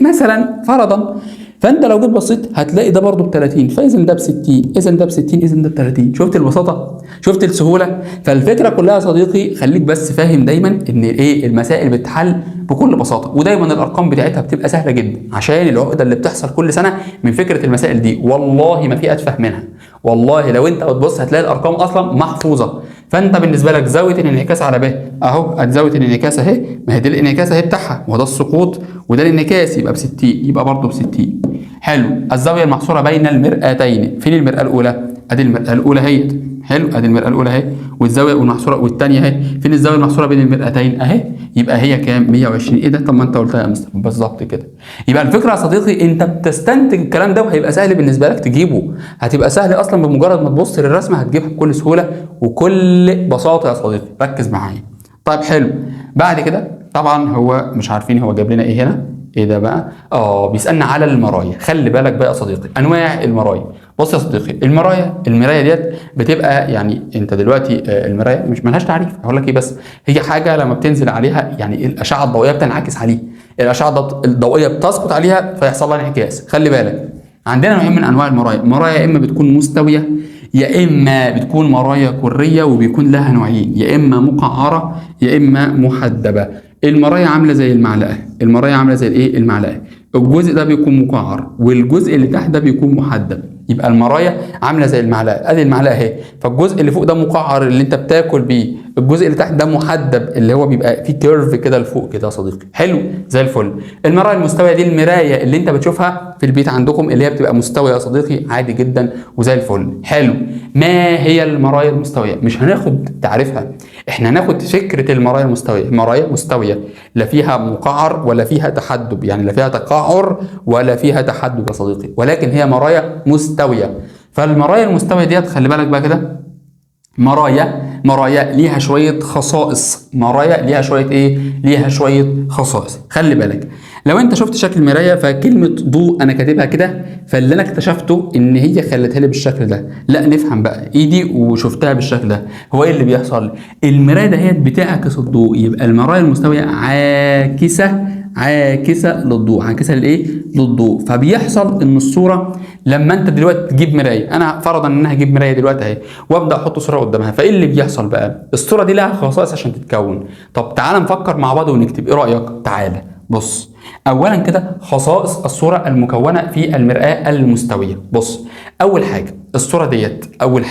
مثلا فرضا، فانت لو جيت بصيت هتلاقي ده برضه ب 30، فاذا ده ب 60، اذا ده ب 60، اذا ده ب 30. شفت البساطة؟ شفت السهولة؟ فالفكرة كلها يا صديقي خليك بس فاهم دايما ان ايه المسائل بتتحل بكل بساطة، ودايما الارقام بتاعتها بتبقى سهلة جدا، عشان العقدة اللي بتحصل كل سنة من فكرة المسائل دي والله ما في اتفه منها. والله لو انت بتبص هتلاقي الارقام اصلا محفوظة. فانت بالنسبة لك زاوية الانعكاس على ب اهو، ادي زاوية الانعكاس اهي، ما هي دي الانعكاس اهي بتاعها، وده السقوط وده الانعكاس، يبقى ب 60، يبقى برضه ب 60. حلو. الزاوية المحصوره بين المرآتين، فين المرآة الاولى؟ ادي المرآة الاولى اهي. حلو، ادي المرآة الاولى اهي، والزاويه المحصوره والثانية اهي، فين الزاوية المحصوره بين المرآتين؟ اهي، يبقى هي كام؟ 120. ايه ده؟ طب ما انت قلتها يا مستر بالظبط كده. يبقى الفكرة يا صديقي انت بتستنتج الكلام ده وهيبقى سهل بالنسبة لك تجيبه، هتبقى سهل اصلا بمجرد ما تبص للرسمه هتجيبها بكل سهولة وكل بساطة يا صديقي. ركز معايا. طيب حلو. بعد كده طبعا هو مش عارفين هو جاب لنا ايه هنا، ايه ده بقى؟ بيسالنا على المرايا. خلي بالك بقى يا صديقي انواع المرايا. بص يا صديقي، المراية ديت بتبقى يعني انت دلوقتي المراية مش ملهاش تعريف، هقول لك ايه، بس هي حاجة لما بتنزل عليها يعني الاشعة الضوئية بتنعكس عليها، الاشعة الضوئية بتسقط عليها فيحصل لها انعكاس. خلي بالك عندنا نوعين من انواع المرايا، مرايا يا اما بتكون مستوية يا اما بتكون مرايا كريه، وبيكون لها نوعين، يا اما مقعره يا اما محدبه. المرايا عامله زي المعلقة، المرايا عامله زي الايه؟ المعلقة. الجزء ده بيكون مقعر والجزء اللي تحت ده بيكون محدب. يبقى المرايا عامله زي المعلقة، ادي المعلقة اهي، فالجزء اللي فوق ده مقعر اللي انت بتاكل بيه، الجزء اللي تحت ده محدب اللي هو بيبقى فيه curve كده لفوق كده يا صديقي. حلو زي الفل. المرايا المستويه دي المراية اللي انت بتشوفها في البيت عندكم اللي هي بتبقى مستوية يا صديقي، عادي جدا وزي الفل. حلو. ما هي المرايا المستويه؟ مش هناخد تعريفها، احنا هناخد فكرة المرايا المستويه. مرايا مستوية لا فيها مقعر ولا فيها تحدب، يعني لا فيها تقعر ولا فيها تحدب يا صديقي، ولكن هي مرايا مستوية. فالمرايا المستويه ديت خلي بالك بقى كده، مرايا ليها شوية خصائص، مرايا ليها شوية ايه؟ ليها شوية خصائص. خلي بالك لو انت شفت شكل المراية فكلمه ضوء انا كاتبها كده، فاللي انا اكتشفته ان هي خلتها لي بالشكل ده. لا نفهم بقى ايدي وشفتها بالشكل ده، هو ايه اللي بيحصل؟ المراية دهيت بتعكس الضوء، يبقى المرايا المستويه عاكسه، عاكسه للضوء، عاكسه للايه؟ للضوء. فبيحصل ان الصورة لما انت دلوقتي تجيب مراية، انا فرضا ان انا هجيب مراية دلوقتي اهي وابدا احط صوره قدامها، فايه اللي بيحصل بقى؟ الصورة دي لها خصائص عشان تتكون. طب تعالى نفكر مع بعض ونكتب، ايه رايك؟ تعالى بص، اولا كده خصائص الصورة المكونة في المرآة المستويه. بص، اول حاجة الصورة ديت اول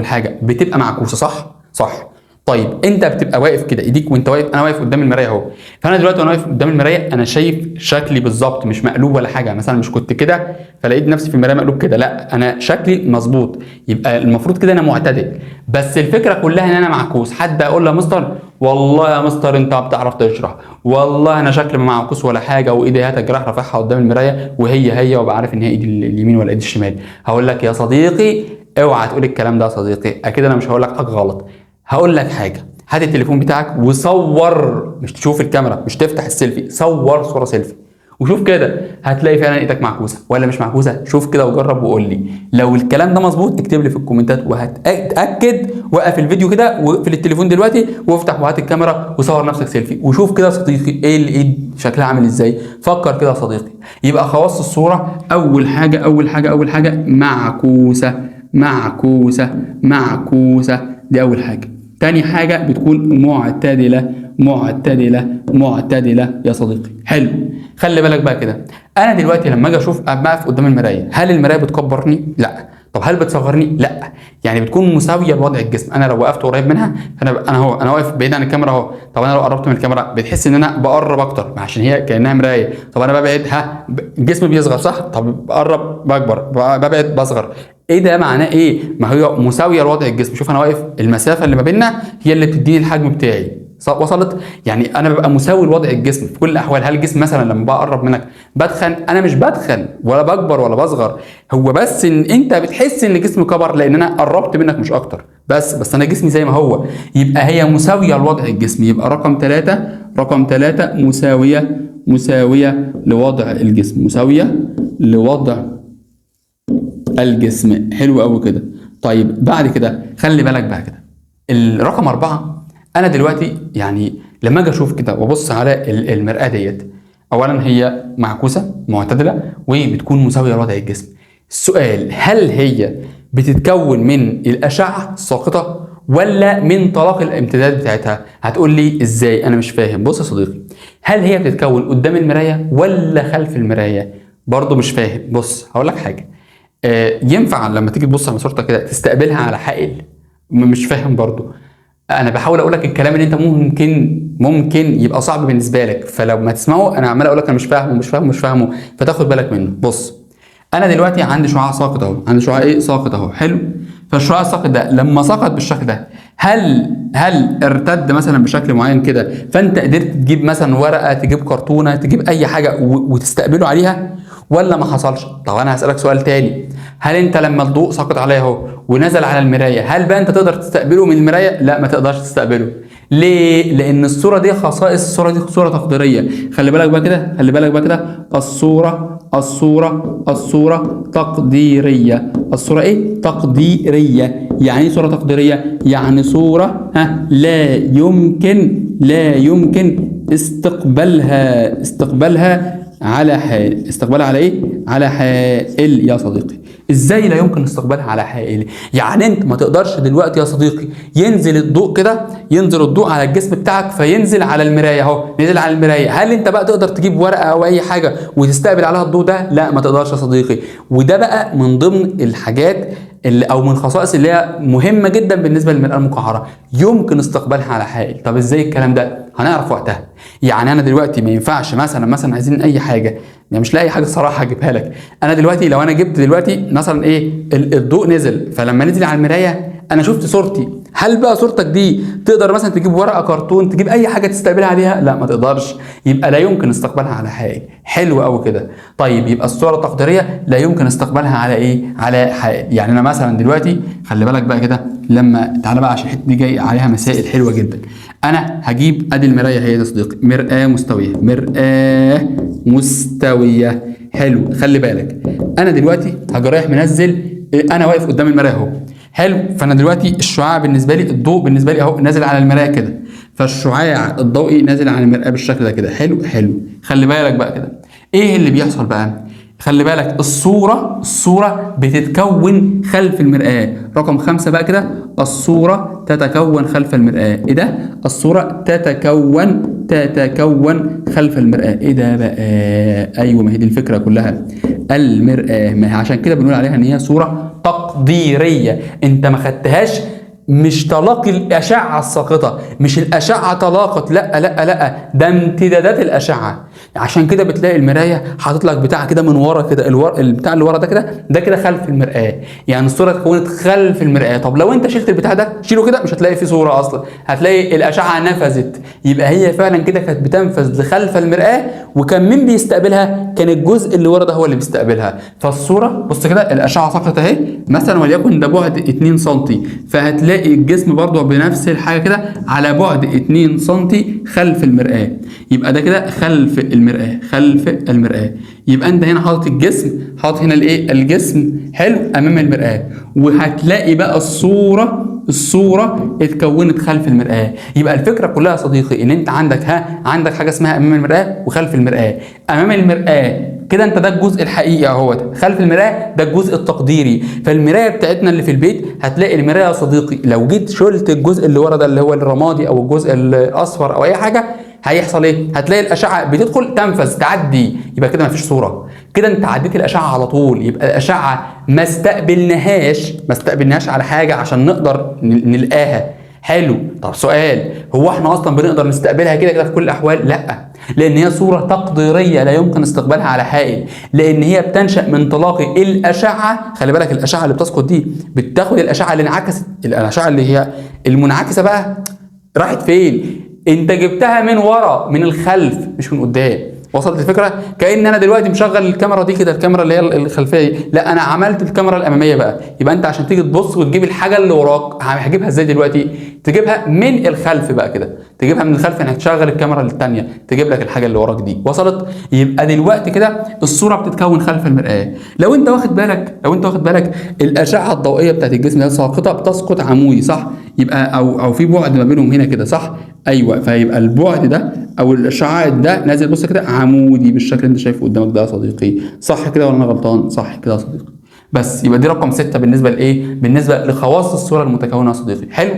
حاجة بتبقى معكوسة، صح؟ صح. طيب انت بتبقى واقف كده ايديك وانت واقف، انا واقف قدام المراية اهو، فانا دلوقتي وانا واقف قدام المراية انا شايف شكلي بالظبط، مش مقلوب ولا حاجة، مثلا مش كنت كده فلقيت نفسي في المراية مقلوب كده، لا انا شكلي مظبوط، يبقى المفروض كده انا معتدل. بس الفكرة كلها ان انا معكوس. حد اقول له يا مستر والله يا مستر انت ما بتعرف تشرح، والله انا شكلي ما معكوس ولا حاجة، وايدي هتجرح رافعها قدام المراية وهي هي، وابقى عارف ان هي ايدي اليمين ولا ايدي الشمال. هقول لك يا صديقي اوعى تقول الكلام ده يا صديقي، اكيد انا مش هقول لك حاجة غلط، هقول لك حاجة، هات التليفون بتاعك وصور، مش تشوف الكاميرا، مش تفتح السيلفي، صور صوره سيلفي وشوف كده، هتلاقي فعلا ايدك معكوسة ولا مش معكوسة. شوف كده وجرب وقول لي لو الكلام ده مظبوط، اكتب لي في الكومنتات وهتاكد. وقف الفيديو كده واقفل التليفون دلوقتي وافتح وهات الكاميرا وصور نفسك سيلفي وشوف كده يا صديقي ايه الايد شكلها عامل ازاي. فكر كده يا صديقي. يبقى خواص الصورة اول حاجة اول حاجة اول حاجة معكوسة معكوسة معكوسة، دي اول حاجة. تاني حاجة بتكون معتدلة معتدلة معتدلة يا صديقي. حلو. خلي بالك بقى كده، أنا دلوقتي لما أجي أشوف أقف قدام المراية، هل المراية بتكبرني؟ لا. طب هل بتصغرني؟ لا. يعني بتكون مساوية لوضع الجسم. أنا لو وقفت قريب منها فأنا أنا هو أنا واقف بعيد عن الكاميرا أهو، طب أنا لو قربت من الكاميرا بتحس إن أنا بقرب أكتر عشان هي كأنها مراية. طب أنا ببعد، ها الجسم بيصغر صح؟ طب بقرب بكبر، ببعد بصغر. ايه ده معناه ايه؟ ما هي مساوية لوضع الجسم. شوف انا واقف، المسافة اللي ما بيننا هي اللي بتديني الحجم بتاعي. وصلت؟ يعني انا ببقى مساوي لوضع الجسم في كل الاحوال. هل الجسم مثلا لما بقرب منك بدخن؟ انا مش بدخن ولا بكبر ولا بصغر، هو بس ان انت بتحس ان جسمي كبر لان انا قربت منك مش اكتر، بس انا جسمي زي ما هو. يبقى هي مساوية لوضع الجسم. يبقى رقم 3، رقم 3 مساوية لوضع الجسم، مساوية لوضع الجسم. حلو قوي كده. طيب بعد كده خلي بالك بقى كده الرقم 4، انا دلوقتي يعني لما اجي اشوف كده وابص على المرآة ديت، اولا هي معكوسة معتدلة وبتكون مساوية لوضع الجسم. السؤال، هل هي بتتكون من الاشعة الساقطه ولا من طلاق الامتداد بتاعتها؟ هتقول لي ازاي؟ انا مش فاهم. بص يا صديقي، هل هي بتتكون قدام المراية ولا خلف المراية؟ برضو مش فاهم. بص هقول لك حاجة، ينفع لما تيجي تبص على صورتك كده تستقبلها على حائل؟ مش فاهم برضو. انا بحاول اقول لك الكلام اللي انت ممكن يبقى صعب بالنسبة لك، فلو ما تسمعه انا عمال اقول لك انا مش فاهمه مش فاهمه مش فاهمه، فتاخد بالك منه. بص انا دلوقتي عندي شعاع ساقط اهو، عندي شعاع ايه؟ ساقط اهو. حلو. فالشعاع الساقط ده لما سقط بالشكل ده، هل ارتد مثلا بشكل معين كده، فانت قدرت تجيب مثلا ورقة، تجيب كرتونة، تجيب اي حاجة وتستقبله عليها، ولا ما حصلش؟ طب انا هسألك سؤال تاني، هل انت لما الضوء سقط عليها اهو ونزل على المراية، هل بقى انت تقدر تستقبله من المراية؟ لا، ما تقدرش تستقبله. ليه؟ لان الصورة دي خصائص الصورة دي صوره تقديرية. خلي بالك بقى كده، خلي بالك بقى كده، الصورة الصورة الصورة تقديرية. الصورة ايه؟ تقديرية. يعني ايه صوره تقديرية؟ يعني صوره لا يمكن، لا يمكن استقبالها على حائل. استقبالها على ايه؟ على حائل يا صديقي. ازاي لا يمكن استقبالها على حائل؟ يعني انت ما تقدرش دلوقتي يا صديقي ينزل الضوء كده، ينزل الضوء على الجسم بتاعك فينزل على المراية اهو، نزل على المراية، هل انت بقى تقدر تجيب ورقة او اي حاجة وتستقبل عليها الضوء ده؟ لا، ما تقدرش يا صديقي. وده بقى من ضمن الحاجات اللي او من الخصائص اللي هي مهمة جدا بالنسبة للمرآة المقعره، يمكن استقبالها على حائل. طب ازاي الكلام ده؟ هنعرف وقتها. يعني انا دلوقتي ما ينفعش مثلا عايزين اي حاجة، يعني مش لاقي حاجة صراحة اجيبها لك. انا دلوقتي لو انا جبت دلوقتي مثلا ايه، الضوء نزل، فلما نزل على المراية انا شفت صورتي، هل بقى صورتك دي تقدر مثلا تجيب ورقة كرتون، تجيب اي حاجة تستقبلها عليها؟ لا، ما تقدرش. يبقى لا يمكن استقبالها على حائل. حلو قوي كده. طيب يبقى الصورة التقديريه لا يمكن استقبالها على ايه؟ على حائل. يعني انا مثلا دلوقتي خلي بالك بقى كده، لما تعالى بقى عشان الحتة دي جاي عليها مسائل حلوة جدا. انا هجيب ادي المراية هي يا صديقي، مرآة مستوية، مرآة مستوية. حلو. خلي بالك انا دلوقتي هاجي رايح منزل، انا واقف قدام المراية اهو. حلو. فانا دلوقتي الشعاع بالنسبة لي، الضوء بالنسبة لي اهو نازل على المراية كده، فالشعاع الضوئي نازل على المرآة بالشكل ده كده. حلو حلو. خلي بالك بقى كده ايه اللي بيحصل بقى؟ خلي بالك الصورة بتتكون خلف المرآة. رقم 5 بقى كده، الصورة تتكون خلف المرآة. ايه ده؟ الصورة تتكون خلف المرآة. ايه ده بقى؟ ايوه، ما هي دي الفكرة كلها، المرآة. ما هي عشان كده بنقول عليها ان هي صورة تقديرية. انت ما خدتهاش، مش تلاقي الأشعة الساقطة، مش الأشعة تلاقت، لا لا لا، ده امتدادات الأشعة. عشان كده بتلاقي المراية حاطط لك بتاع كده من ورا كده، البتاع اللي ورا ده كده، ده كده خلف المرآة، يعني الصورة اتكونت خلف المرآة. طب لو انت شلت البتاع ده، شيله كده، مش هتلاقي فيه صورة أصلا، هتلاقي الأشعة نفذت. يبقى هي فعلا كده كانت بتنفذ لخلف المرآة، وكان مين بيستقبلها؟ كان الجزء اللي ورا ده هو اللي بيستقبلها. فالصورة بص كده، الأشعة سقطت أهي مثلا، وليكن ده بعد 2 سم، فهتلاقي الجسم برضه بنفس الحاجة كده على بعد 2 سم خلف المرآة. يبقى ده كده خلف المرآة، خلف المرآة. يبقى انت هنا حاطط الجسم، حاطط هنا الايه؟ الجسم. حلو، امام المرآة، وهتلاقي بقى الصورة اتكونت خلف المرآة. يبقى الفكرة كلها يا صديقي ان انت عندك عندك حاجة اسمها امام المرآة وخلف المرآة. امام المرآة كده انت ده الجزء الحقيقي اهوت، خلف المراية ده الجزء التقديري. فالمرايه بتاعتنا اللي في البيت هتلاقي المراية يا صديقي لو جيت شلت الجزء اللي ورا ده اللي هو الرمادي او الجزء الاصفر او اي حاجة، هيحصل ايه؟ هتلاقي الاشعة بتدخل تنفذ تعدي، يبقى كده مفيش صوره، كده انت عديت الاشعة على طول. يبقى الاشعة ما استقبلناهاش على حاجة عشان نقدر نلقاها. حلو. طب سؤال، هو احنا اصلا بنقدر نستقبلها كده كده في كل الاحوال؟ لا، لان هي صوره تقديرية لا يمكن استقبالها على حائل، لان هي بتنشا من تلاقي الاشعة. خلي بالك الاشعة اللي بتسقط دي بتاخد الاشعة اللي انعكست، الاشعة اللي هي المنعكسه بقى راحت فين؟ انت جبتها من ورا، من الخلف مش من قدام. وصلت الفكرة؟ كأن انا دلوقتي مشغل الكاميرا دي كده، الكاميرا اللي هي الخلفية دي، لا انا عملت الكاميرا الامامية بقى. يبقى انت عشان تيجي تبص وتجيب الحاجة اللي وراك هجيبها ازاي دلوقتي؟ تجيبها من الخلف بقى كده، تجيبها من الخلف، يعني هتشغل الكاميرا الثانية تجيب لك الحاجة اللي وراك دي. وصلت؟ يبقى دلوقتي كده الصورة بتتكون خلف المرآة. لو انت واخد بالك، لو انت واخد بالك الاشعة الضوئية بتاعت الجسم ده ساقطه، بتسقط عمودي صح؟ يبقى او في بعد ما بينهم هنا كده صح؟ ايوه، فيبقى البعد ده او الاشعاع ده نازل بص كده عمودي بالشكل اللي انت شايفه قدامك ده يا صديقي، صح كده ولا انا غلطان؟ صح كده يا صديقي. بس يبقى دي رقم 6 بالنسبة لايه؟ بالنسبة لخواص الصورة المتكونه يا صديقي. حلو؟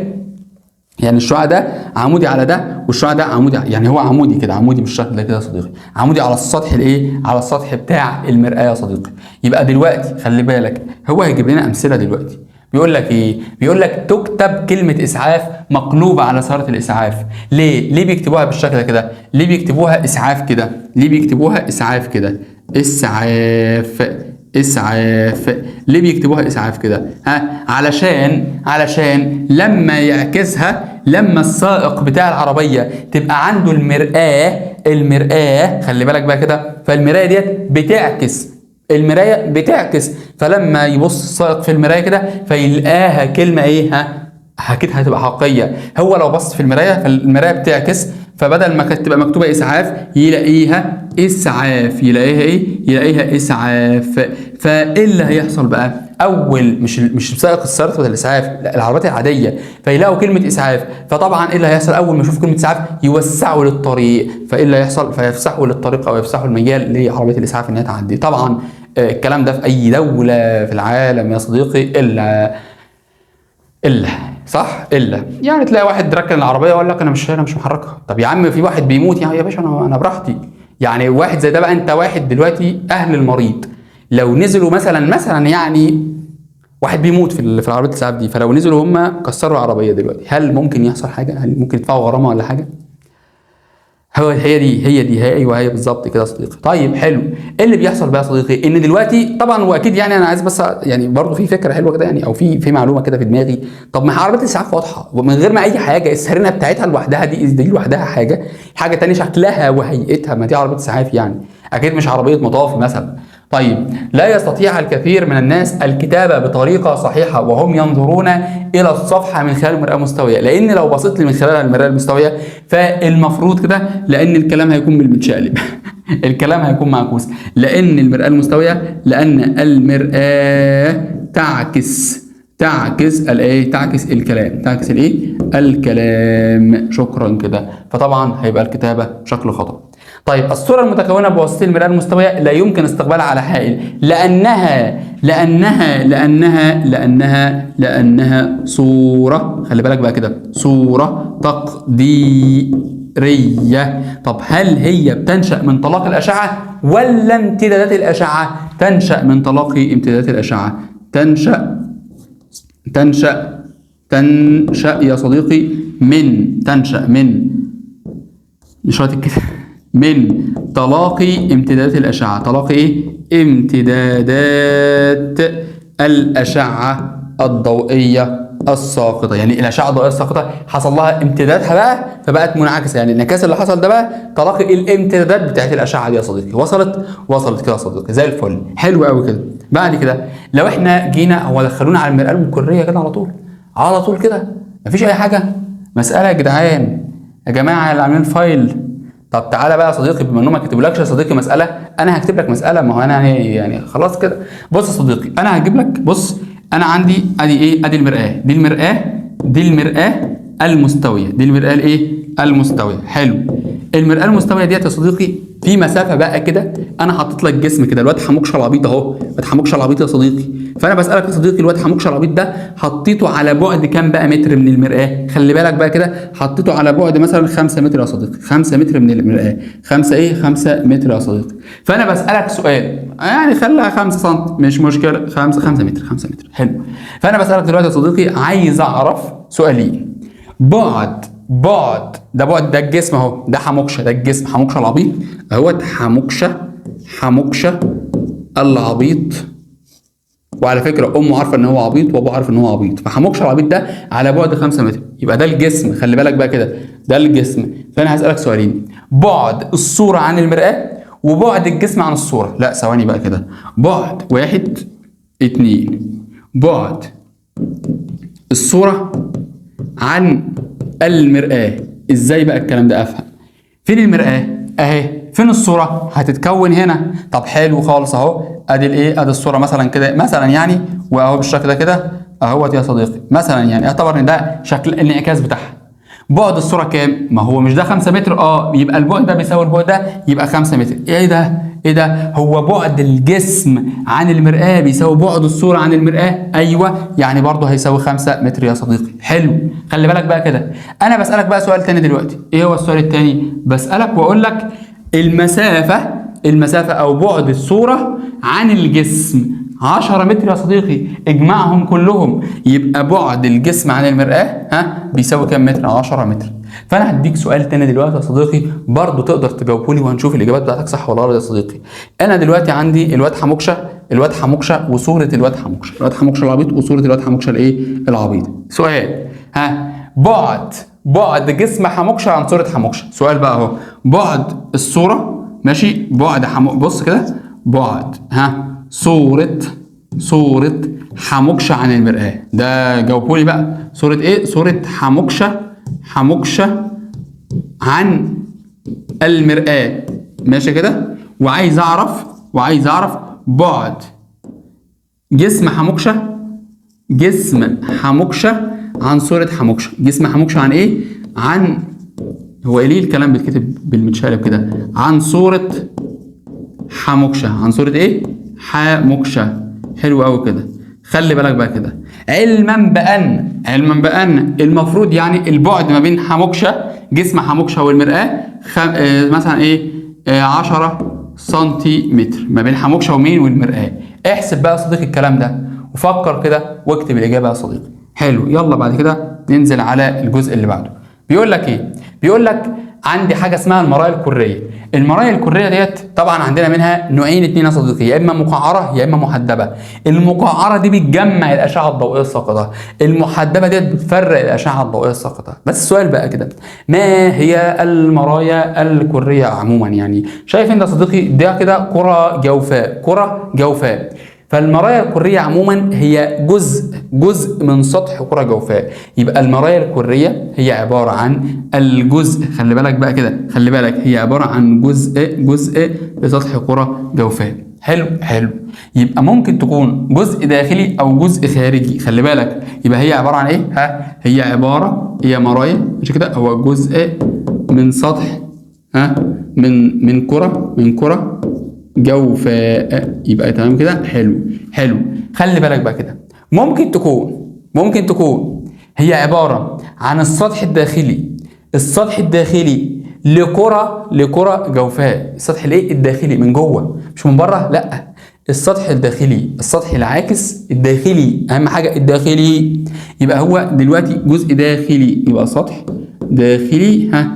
يعني الشعاع ده عمودي على ده، والشعاع ده عمودي، يعني هو عمودي كده، عمودي بالشكل ده كده يا صديقي، عمودي على السطح الايه؟ على السطح بتاع المرآة يا صديقي. يبقى دلوقتي خلي بالك هو هيجيب لنا امثلة دلوقتي. بيقول لك ايه؟ بيقول لك تكتب كلمة اسعاف مقلوبة على سيارة الاسعاف. ليه؟ ليه بيكتبوها بالشكل ده كده؟ ليه بيكتبوها اسعاف كده؟ ليه بيكتبوها اسعاف كده؟ اسعاف، اسعاف. ليه بيكتبوها اسعاف كده؟ ها؟ علشان لما يعكسها، لما السائق بتاع العربية تبقى عنده المرآة، المرآة خلي بالك بقى كده، فالمراية ديت بتعكس، المراية بتعكس، فلما يبص السائق في المراية كده فيلقاها كلمة ايه؟ ها؟ اكيد هتبقى حقيقية. هو لو بص في المراية فالمراية بتعكس، فبدل ما كانت تبقى مكتوبة اسعاف يلاقيها اسعاف، يلاقيها ايه؟ يلاقيها اسعاف. فايه اللي هيحصل بقى؟ اول مش سائق السيارات ولا الاسعاف، لا العربيات العادية، فيلاقوا كلمة اسعاف، فطبعا ايه اللي هيحصل؟ اول ما يشوفوا كلمة اسعاف يوسعوا للطريق، فايه اللي هيحصل؟ فيفسحوا للطريق او يفسحوا المجال لعربيه الاسعاف انها تعدي. طبعا الكلام ده في اي دولة في العالم يا صديقي، الا صح، الا يعني تلاقي واحد ركن العربية ويقول لك انا مش محركها. طب يا عم في واحد بيموت، يعني يا باشا انا براحتي. يعني واحد زي ده بقى، انت واحد دلوقتي اهل المريض لو نزلوا مثلا يعني واحد بيموت في العربية الاسعاف دي، فلو نزلوا هم كسروا العربية دلوقتي، هل ممكن يحصل حاجة؟ هل ممكن يدفعوا غرامة ولا حاجة؟ هو هي دي هي دي هي ايوه هي بالظبط كده يا صديقي. طيب حلو، ايه اللي بيحصل بقى يا صديقي؟ ان دلوقتي طبعا واكيد يعني انا عايز بس يعني برضه في فكرة حلوة كده يعني، او في معلومة كده في دماغي. طب ما عربية الاسعاف واضحة ومن غير ما اي حاجة، السرينه بتاعتها لوحدها دي لوحدها حاجة ثانية شكلها وهيئتها، ما دي عربية اسعاف يعني اكيد مش عربية مطافي مثلا. طيب لا يستطيع الكثير من الناس الكتابة بطريقة صحيحة وهم ينظرون إلى الصفحة من خلال المرآة المستوية، لأن لو بصيت لي من خلال المرآة المستوية فالمفروض كده، لأن الكلام هيكون بالمتشقلب الكلام هيكون معكوس، لأن المرآة المستوية، لأن المرآة تعكس الايه؟ تعكس الكلام، تعكس الايه؟ الكلام. شكرا كده. فطبعا هيبقى الكتابة شكل خطأ. طيب الصورة المتكونة بواسطة المرآة المستوية لا يمكن استقبالها على حائل لأنها لأنها لأنها لأنها لأنها صورة، خلي بالك بقى كده، صورة تقديرية. طب هل هي بتنشأ من تلاقي الأشعة ولا امتدادات الأشعة؟ تنشأ من تلاقي امتدادات الأشعة. تنشأ تنشأ تنشأ يا صديقي من تنشأ من نشاط كده من تلاقي امتدادات الأشعة. تلاقي إيه؟ امتدادات الأشعة الضوئية الساقطة. يعني الأشعة الضوئية الساقطة حصل لها امتدادها بقى فبقت منعكسة، يعني الانعكاس اللي حصل ده بقى تلاقي الامتدادات بتاعت الأشعة دي يا صديقي. وصلت كده يا صديقي زي الفل، حلو قوي كده. بعد كده لو احنا جينا هو دخلونا على المرآة الكرية كده على طول على طول كده مفيش أي حاجة. مسألة يا جدعان يا جماعة اللي عاملين file. طب تعالى بقى يا صديقي، بما انهم ما كتبولكش يا صديقي مسألة، أنا هكتب لك مسألة. ما هو أنا يعني خلاص كده. بص يا صديقي أنا هجيب لك، بص أنا عندي أدي إيه؟ أدي المرآة، دي المرآة، دي المرآة المستوية، دي المرآة الإيه؟ المستوية. حلو. المرآة المستوية ديت يا صديقي في مسافة بقى كده، أنا حطيت لك جسم كده، الواد حموكشة العبيط أهو، الواد حموكشة العبيط يا صديقي. فأنا بسألك يا صديقي الواد حموكشة العبيط ده حطيته على بعد كام بقى متر من المرآة؟ خلي بالك بقى كده، حطيته على بعد مثلا 5 متر يا صديقي، 5 متر من المرآة، 5 إيه؟ 5 متر يا صديقي. فأنا بسألك سؤال، يعني خليها 5 سم مش مشكلة، 5 متر، 5 متر. حلو. فأنا بسألك دلوقتي يا صديقي عايز أعرف سؤالين. بعد ده بعد ده الجسم اهو، ده حموكشه، ده الجسم حموكشه العبيط اهوت، حموكشه العبيط وعلى فكرة امه عارفه ان هو عبيط وابوه عارف ان هو عبيط، فحموكشه العبيط ده على بعد 5 متر، يبقى ده الجسم. خلي بالك بقى كده، ده الجسم. فانا هسالك سؤالين: بعد الصورة عن المرآة وبعد الجسم عن الصورة. لا ثواني بقى كده، بعد 1 2، بعد الصورة عن المرآة. ازاي بقى الكلام ده؟ افهم. فين المرآة؟ اهي. فين الصورة؟ هتتكون هنا. طب حلو خالص اهو، ادي الايه، ادي الصورة مثلا كده مثلا يعني، واهو بالشكل ده كده اهوت يا صديقي مثلا يعني، اعتبر ان ده شكل الانعكاس بتاعها. بعد الصورة كام؟ ما هو مش ده 5 متر؟ يبقى البعد ده بيساوي البعد ده، يبقى 5 متر. ايه ده؟ ايه ده؟ هو بعد الجسم عن المرآة بيساوي بعد الصورة عن المرآة؟ ايوه، يعني برضه هيساوي 5 متر يا صديقي. حلو، خلي بالك بقى كده، انا بسألك بقى سؤال تاني دلوقتي. ايه هو السؤال التاني؟ بسألك واقول لك المسافة او بعد الصورة عن الجسم 10 متر يا صديقي، اجمعهم كلهم، يبقى بعد الجسم عن المرآة ها بيساوي كام متر؟ 10 متر. فانا هديك سؤال تاني دلوقتي يا صديقي برضه تقدر تجاوبه لي، وهنشوف الاجابات بتاعتك صح ولا غلط يا صديقي. انا دلوقتي عندي الواد حموكشه، الواد حموكشه وصوره الواد حموكشه، الواد حموكشه العبيط وصوره الواد حموكشه الايه؟ العبيط. سؤال ها، بعد جسم حموكشه عن صوره حموكشه. سؤال بقى اهو، بعد الصورة ماشي، بعد بص كده، بعد ها صورة حموكشة عن المرآة. ده جاوبولي بقى، صورة ايه؟ صورة حموكشة عن المرآة، ماشي كده. وعايز اعرف بعد جسم حموكشة، عن صورة حموكشة. جسم حموكشة عن ايه؟ عن، هو ليه الكلام بيتكتب بالمتشقلب كده؟ عن صورة حموكشة، عن صورة ايه؟ حموكشة. حلو قوي كده. خلي بالك بقى كده، علما بان المفروض يعني البعد ما بين حموكشة، جسم حموكشة والمرآة مثلا ايه 10 سنتيمتر ما بين حموكشة ومين؟ والمرآة. احسب بقى يا صديقي الكلام ده وفكر كده واكتب الإجابة يا صديقي. حلو، يلا بعد كده ننزل على الجزء اللي بعده. بيقول لك ايه؟ بيقول لك عندي حاجة اسمها المرايا الكريه. المرايا الكريه ديت طبعا عندنا منها نوعين اتنين يا صديقي، يا اما مقعره يا اما محدبه. المقعره دي بتجمع الاشعة الضوئية الساقطه، المحدبه ديت بتفرق الاشعة الضوئية الساقطه. بس السؤال بقى كده، ما هي المرايا الكريه عموما؟ يعني شايف انت يا صديقي ده كده كره جوفاء، كره جوفاء. فالمرايا الكرية عموما هي جزء من سطح كرة جوفاء. يبقى المرايا الكرية هي عبارة عن الجزء، خلي بالك بقى كده، خلي بالك، هي عبارة عن جزء لسطح كرة جوفاء. حلو حلو. يبقى ممكن تكون جزء داخلي او جزء خارجي، خلي بالك. يبقى هي عبارة عن ايه؟ ها، هي عبارة، هي مرايا مش كده، هو جزء من سطح ها من كرة جوفاء. يبقى تمام كده. حلو حلو. خلي بالك بقى كده، ممكن تكون هي عبارة عن السطح الداخلي، السطح الداخلي لكرة جوفاء. السطح الايه؟ الداخلي من جوه مش من بره، لا، السطح الداخلي، السطح العاكس الداخلي، اهم حاجة الداخلي. يبقى هو دلوقتي جزء داخلي، يبقى سطح داخلي ها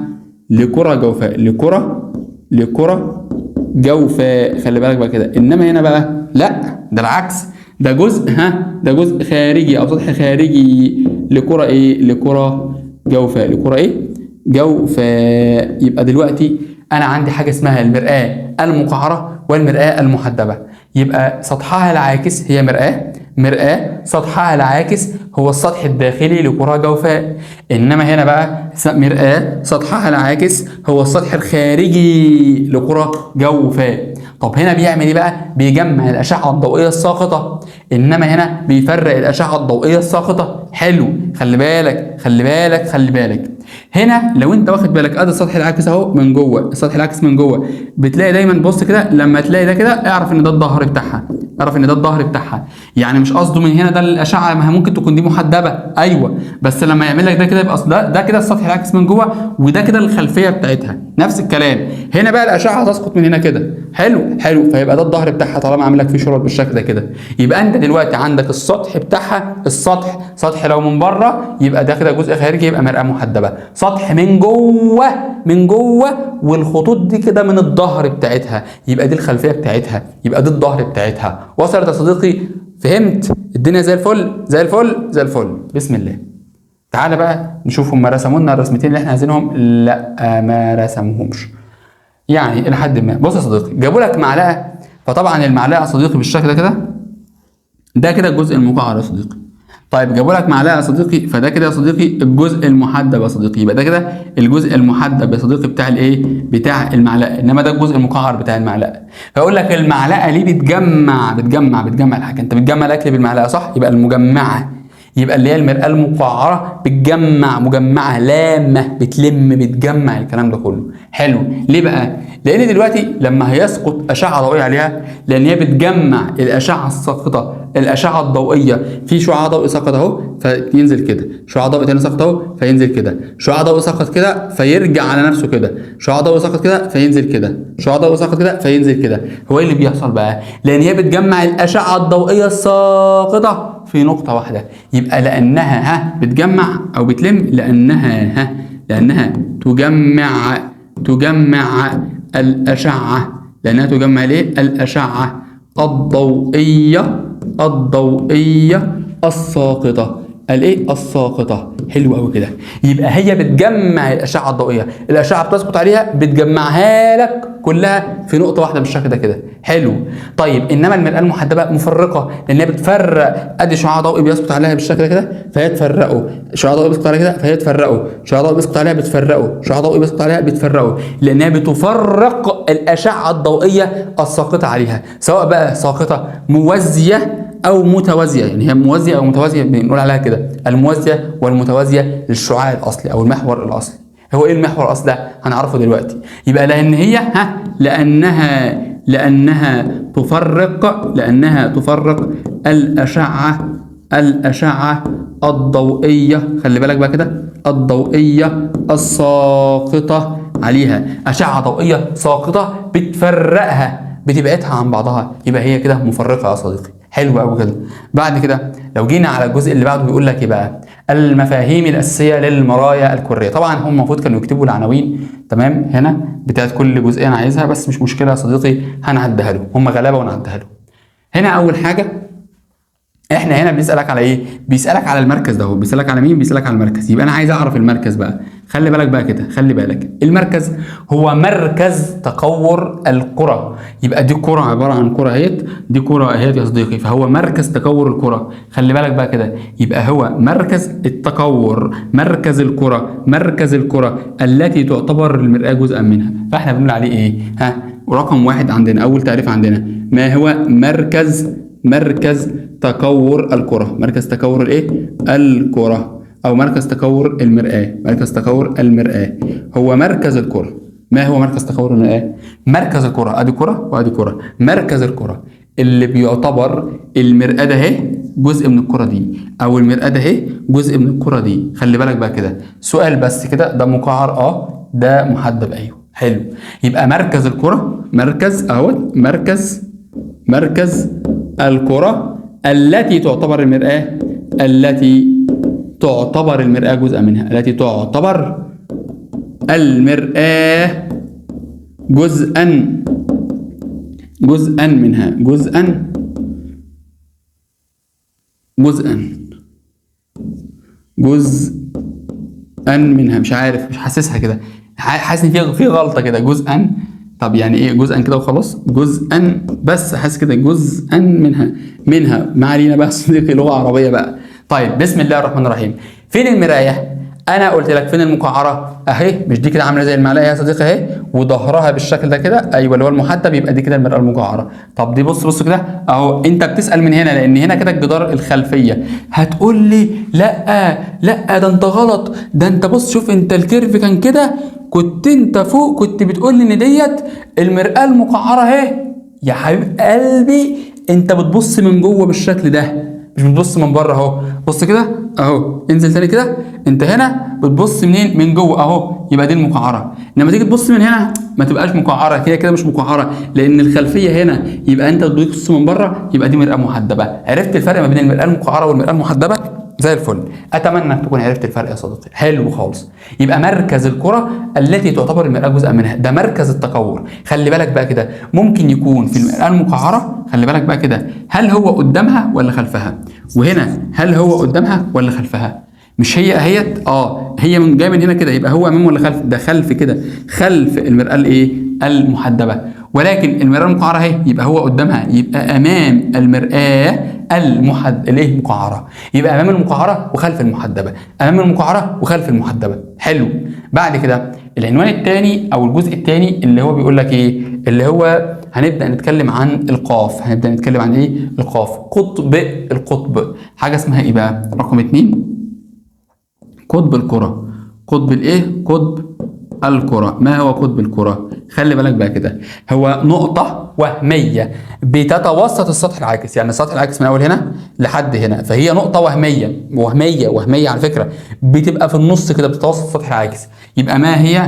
لكرة جوفاء، لكرة جوفاء. خلي بالك بقى كده. انما هنا بقى لا، ده العكس، ده جزء ها، ده جزء خارجي او سطح خارجي لكرة ايه؟ لكرة جوفاء، لكرة ايه؟ جوفاء. يبقى دلوقتي انا عندي حاجة اسمها المرآة المقعرة والمرآة المحدبة. يبقى سطحها العاكس هي مرآة سطحها العاكس هو السطح الداخلي لكرة جوفاء. انما هنا بقى مرآة سطحها العاكس هو السطح الخارجي لكرة جوفاء. طب هنا بيعمل ايه بقى؟ بيجمع الأشعة الضوئية الساقطة، انما هنا بيفرق الأشعة الضوئية الساقطة. حلو، خلي بالك خلي بالك خلي بالك. هنا لو انت واخد بالك ادي السطح العاكس اهو من جوه، السطح العاكس من جوه بتلاقي دايما، بص كده لما تلاقي ده كده اعرف ان ده الظهر بتاعها، اعرف ان ده الظهر بتاعها. يعني مش قصده من هنا ده الاشعة، ما هي ممكن تكون دي محدبه، ايوه، بس لما يعمل لك ده كده يبقى ده كده السطح العاكس من جوه، وده كده الخلفية بتاعتها. نفس الكلام هنا بقى الاشعة هتسقط من هنا كده. حلو حلو. فيبقى ده الظهر بتاعها طالما عامل لك فيه شرط بالشكل ده كده. يبقى انت دلوقتي عندك السطح بتاعها، السطح سطح لو من بره يبقى ده كده جزء خارجي، يبقى مرآة محدبه. سطح من جوه، من جوه، والخطوط دي كده من الظهر بتاعتها، يبقى دي الخلفية بتاعتها، يبقى دي الظهر بتاعتها. وصلت يا صديقي؟ فهمت؟ الدنيا زي الفل زي الفل زي الفل. بسم الله. تعالى بقى نشوف هم رسموا لنا الرسمتين اللي احنا عايزينهم. لا ما رسموهمش يعني الى حد ما. بص يا صديقي، جابوا لك معلقه، فطبعا المعلقة يا صديقي بالشكل ده كده، ده كده الجزء المقعر يا صديقي. طيب جابوا لك معلقه يا صديقي، فده كده يا صديقي الجزء المحدب يا صديقي، يبقى ده كده الجزء المحدب يا صديقي بتاع الايه؟ بتاع المعلقة، انما ده الجزء المقعر بتاع المعلقة. فيقول لك المعلقة ليه بتجمع بتجمع بتجمع الحاجة؟ انت بتجمع الاكل بالمعلقه صح؟ يبقى المجمعة، يبقى اللي هي المرآة المقعرة بتجمع، مجمعة لامة، بتلم، بتجمع الكلام ده كله. حلو. ليه بقى؟ لأن دلوقتي لما هيسقط أشعة ضوئية عليها، لأن هي بتجمع الأشعة الساقطة، الأشعة الضوئية، في شعاع ضوئي سقط أهو فينزل كده، شعاع ضوئي تاني سقط أهو فينزل كده، شعاع ضوئي سقط كده فيرجع على نفسه كده، شعاع ضوئي سقط كده فينزل كده، شعاع ضوئي سقط كده فينزل كده. هو إيه اللي بيحصل بقى؟ لأن هي بتجمع الأشعة الضوئية الساقطة في نقطة واحدة، يبقى لأنها ها بتجمع أو بتلم، لأنها ها لأنها تجمع الأشعة، لأنها تجمع ليه؟ الأشعة الضوئية الساقطة، الايه؟ الساقطة. حلو قوي كده. يبقى هي بتجمع الأشعة الضوئية، الأشعة بتسقط عليها بتجمعها لك كلها في نقطة واحدة بالشكل ده كده. حلو. طيب إنما المرآة المحدبة مفرقة، لأنها بتفرق، أدي شعاع ضوئي بيسقط عليها بالشكل ده كده فهي تفرقه، شعاع ضوئي بيسقط عليها كده فهي تفرقه، شعاع ضوئي بيسقط عليها بتفرقه، شعاع ضوئي بيسقط عليها بتفرقه، لأنها بتفرق الأشعة الضوئية الساقطة عليها، سواء بقى ساقطة موازية أو متوازية، يعني هي موازية أو متوازية بنقول عليها كده، الموازية والمتوازية للشعاع الأصلي أو المحور الأصلي. هو إيه المحور الأصلي ده؟ هنعرفه دلوقتي. يبقى لأن هي ها لأنها تفرق، لأنها تفرق الأشعة الضوئية، خلي بالك بقى كده، الضوئية الساقطة عليها، أشعة ضوئية ساقطة بتفرقها، بتبعدها عن بعضها، يبقى هي كده مفرقة يا صديقي. حلو قوي كده. بعد كده لو جينا على الجزء اللي بعده بيقول لك ايه بقى؟ المفاهيم الاساسية للمرايا الكريه. طبعا هم المفروض كانوا يكتبوا العناوين تمام هنا بتاعت كل جزئية انا عايزها، بس مش مشكلة يا صديقي هنعديها له، هم غلابة ونعديها له. هنا اول حاجة احنا هنا بنسالك على ايه؟ بيسالك على المركز ده، هو بيسالك على مين؟ بيسالك على المركز. يبقى انا عايز اعرف المركز بقى. خلي بالك بقى كده، خلي بالك، المركز هو مركز تكور الكرة، يبقى دي كرة عبارة عن كرة اهيت، دي كرة اهيت يا صديقي، فهو مركز تكور الكرة. خلي بالك بقى كده، يبقى هو مركز التكور، مركز الكرة، مركز الكرة التي تعتبر المرآة جزءا منها. فاحنا بنقول عليه ايه؟ ها، رقم واحد عندنا، اول تعريف عندنا، ما هو مركز تكور الكرة، مركز تكور الايه؟ الكرة، او مركز تكور المرآة، مركز تكور المرآة هو مركز الكرة. ما هو مركز تكور المرآة؟ مركز الكرة، ادي كرة وادي كرة، مركز الكرة اللي بيعتبر المرآة ده اهي جزء من الكرة دي، او المرآة ده اهي جزء من الكرة دي. خلي بالك بقى كده، سؤال بس كده، ده مقعر ده محدب، ايوه حلو. يبقى مركز الكرة، مركز اهو، مركز الكرة التي تعتبر المرآة، التي تعتبر المرآة جزءا منها، التي تعتبر المرآة جزءا منها، جزءا جزءا جزءا منها. مش عارف، مش حاسسها كده، حاسس ان في غلطة كده، جزءا. طب يعني ايه جزءا كده وخلاص؟ جزءا بس، حاسس كده جزءا منها. ما علينا بقى صديقي، لغة عربية بقى. طيب بسم الله الرحمن الرحيم. فين المراية؟ انا قلت لك فين المقعرة؟ اهي، مش دي كده عاملة زي المعلقة يا صديقي اهي، وظهرها بالشكل ده كده، ايوه اللي هو المحدب، يبقى دي كده المرآة المقعرة. طب دي بص بص كده اهو، انت بتسأل من هنا لان هنا كده الجدار الخلفية. هتقول لي لا لا ده انت غلط، ده انت بص شوف انت ال curve كان كده، كنت انت فوق كنت بتقول لي ان ديت المرآة المقعرة اهي. يا حبيب قلبي انت بتبص من جوه بالشكل ده، مش بتبص من بره اهو. بص كده اهو، انزل تاني كده، انت هنا بتبص منين؟ من جوه اهو، يبقى دي المقعره. انما تيجي تبص من هنا ما تبقاش مقعره، كده كده مش مقعره لان الخلفية هنا، يبقى انت بتبص من بره، يبقى دي مرآة محدبه. عرفت الفرق ما بين المرآة المقعره والمرآة المحدبه؟ زي الفل. اتمنى انك تكون عرفت الفرق يا صديقي. حلو خالص. يبقى مركز الكره التي تعتبر المرآة جزءا منها، ده مركز التكور. خلي بالك بقى كده، ممكن يكون في المرآة المقعره، خلي بالك بقى كده، هل هو قدامها ولا خلفها؟ وهنا هل هو قدامها ولا خلفها؟ مش هي اهيت، هي من جاية من هنا كده، يبقى هو امام ولا خلف؟ ده خلف كده، خلف المرآة الايه؟ المحدبه. ولكن المرآة المقعره اهي، يبقى هو قدامها، يبقى امام المرآة الايه؟ مقعره. يبقى امام المقعره وخلف المحدبه، امام المقعره وخلف المحدبه. حلو. بعد كده العنوان الثاني او الجزء الثاني اللي هو بيقول لك ايه؟ اللي هو هنبدا نتكلم عن القاف. هنبدا نتكلم عن ايه؟ القاف، قطب القطب. حاجة اسمها ايه بقى؟ رقم 2، قطب الكرة. قطب الايه؟ قطب الكرة. ما هو قطب الكرة؟ خلي بالك بقى كده، هو نقطة وهمية بتتوسط السطح العاكس، يعني السطح العاكس من أول هنا لحد هنا، فهي نقطة وهمية وهمية وهمية على فكرة، بتبقى في النص كده، بتتوسط السطح العاكس. يبقى ما هي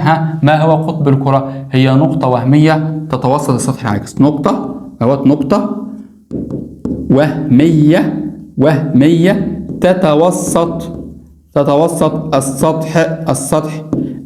ما هو قطب الكرة؟ هي نقطة وهمية تتوسط السطح العاكس. نقطة اهوت، نقطة وهمية وهمية تتوسط السطح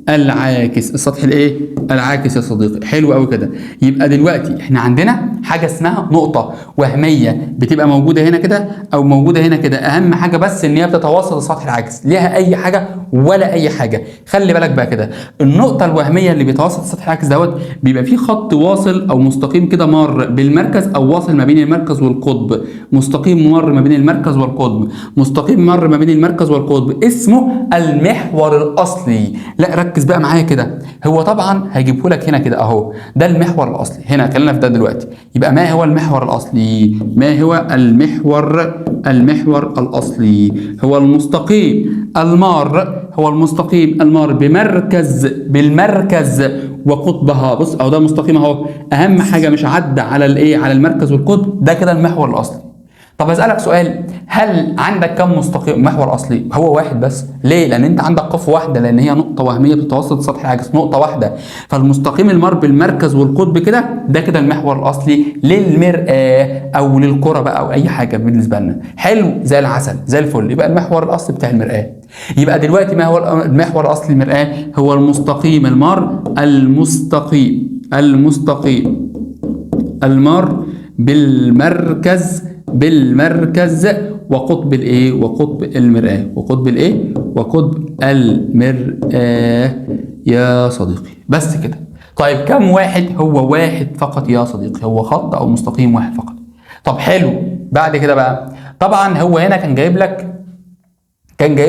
العاكس، السطح الايه؟ العاكس يا صديقي. حلو قوي كده. يبقى دلوقتي احنا عندنا حاجة اسمها نقطة وهمية بتبقى موجودة هنا كده او موجودة هنا كده، اهم حاجة بس ان هي بتتوسط السطح العاكس، ليها اي حاجة ولا اي حاجة. خلي بالك بقى كده، النقطة الوهمية اللي بيتوسط السطح العاكس دوت بيبقى فيه خط واصل او مستقيم كده مار بالمركز او واصل ما بين المركز والقطب، مستقيم مار ما بين المركز والقطب، مستقيم مار ما بين المركز والقطب، اسمه المحور الاصلي. لا ركز بقى معايا كده، هو طبعا هيجيبه لك هنا كده اهو، ده المحور الاصلي هنا، خلينا في ده دلوقتي. يبقى ما هو المحور الاصلي؟ ما هو المحور الاصلي؟ هو المستقيم المار، هو المستقيم المار بالمركز وقطبها. بص اهو ده مستقيم اهو، اهم حاجة مش عدى على الايه؟ على المركز والقطب، ده كده المحور الاصلي. طب اسالك سؤال، هل عندك كم مستقيم محور اصلي؟ هو واحد بس. ليه؟ لان انت عندك قاف واحدة، لان هي نقطة وهمية بتتوسط سطح العاكس، نقطة واحدة. فالمستقيم المار بالمركز والقطب كده، ده كده المحور الاصلي للمرآة او للكرة بقى او اي حاجة بالنسبة لنا. حلو زي العسل زي الفل. يبقى المحور الاصلي بتاع المرآة. يبقى دلوقتي ما هو المحور الاصلي للمرآة؟ هو المستقيم المار، المستقيم المار بالمركز وقطب الايه؟ وقطب المرآة، وقطب الايه؟ وقطب المرآة يا صديقي. بس كده. طيب كم واحد؟ هو واحد فقط يا صديقي، هو خط او مستقيم واحد فقط. طب حلو. بعد كده بقى طبعا هو هنا كان جايب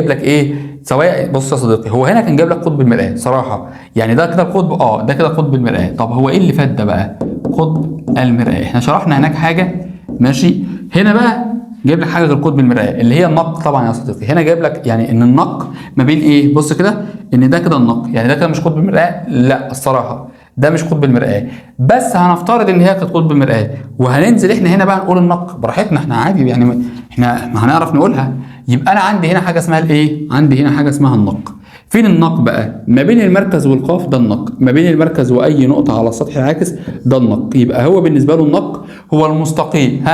لك ايه؟ سواء بص يا صديقي، هو هنا كان جايب لك قطب المرآة صراحة، يعني ده كده القطب، ده كده قطب المرآة. طب هو ايه اللي فات ده بقى؟ قطب المرآة. احنا شرحنا هناك حاجة، ماشي. هنا بقى جايب لك حاجة غير قطب المرآة اللي هي النق. طبعا يا صديقي هنا جايب لك يعني ان النق ما بين ايه؟ بص كده، ان ده كده النق، يعني ده كده مش قطب المرآة، لا الصراحة ده مش قطب المرآة، بس هنفترض ان هي كانت قطب المرآة، وهننزل احنا هنا بقى نقول النق براحتنا، احنا عادي يعني احنا هنعرف نقولها. يبقى انا عندي هنا حاجة اسمها الايه؟ عندي هنا حاجة اسمها النق. فين النق بقى؟ ما بين المركز والقاف ده النق، ما بين المركز واي نقطة على السطح العاكس ده النق. يبقى هو بالنسبة له النق هو المستقيم،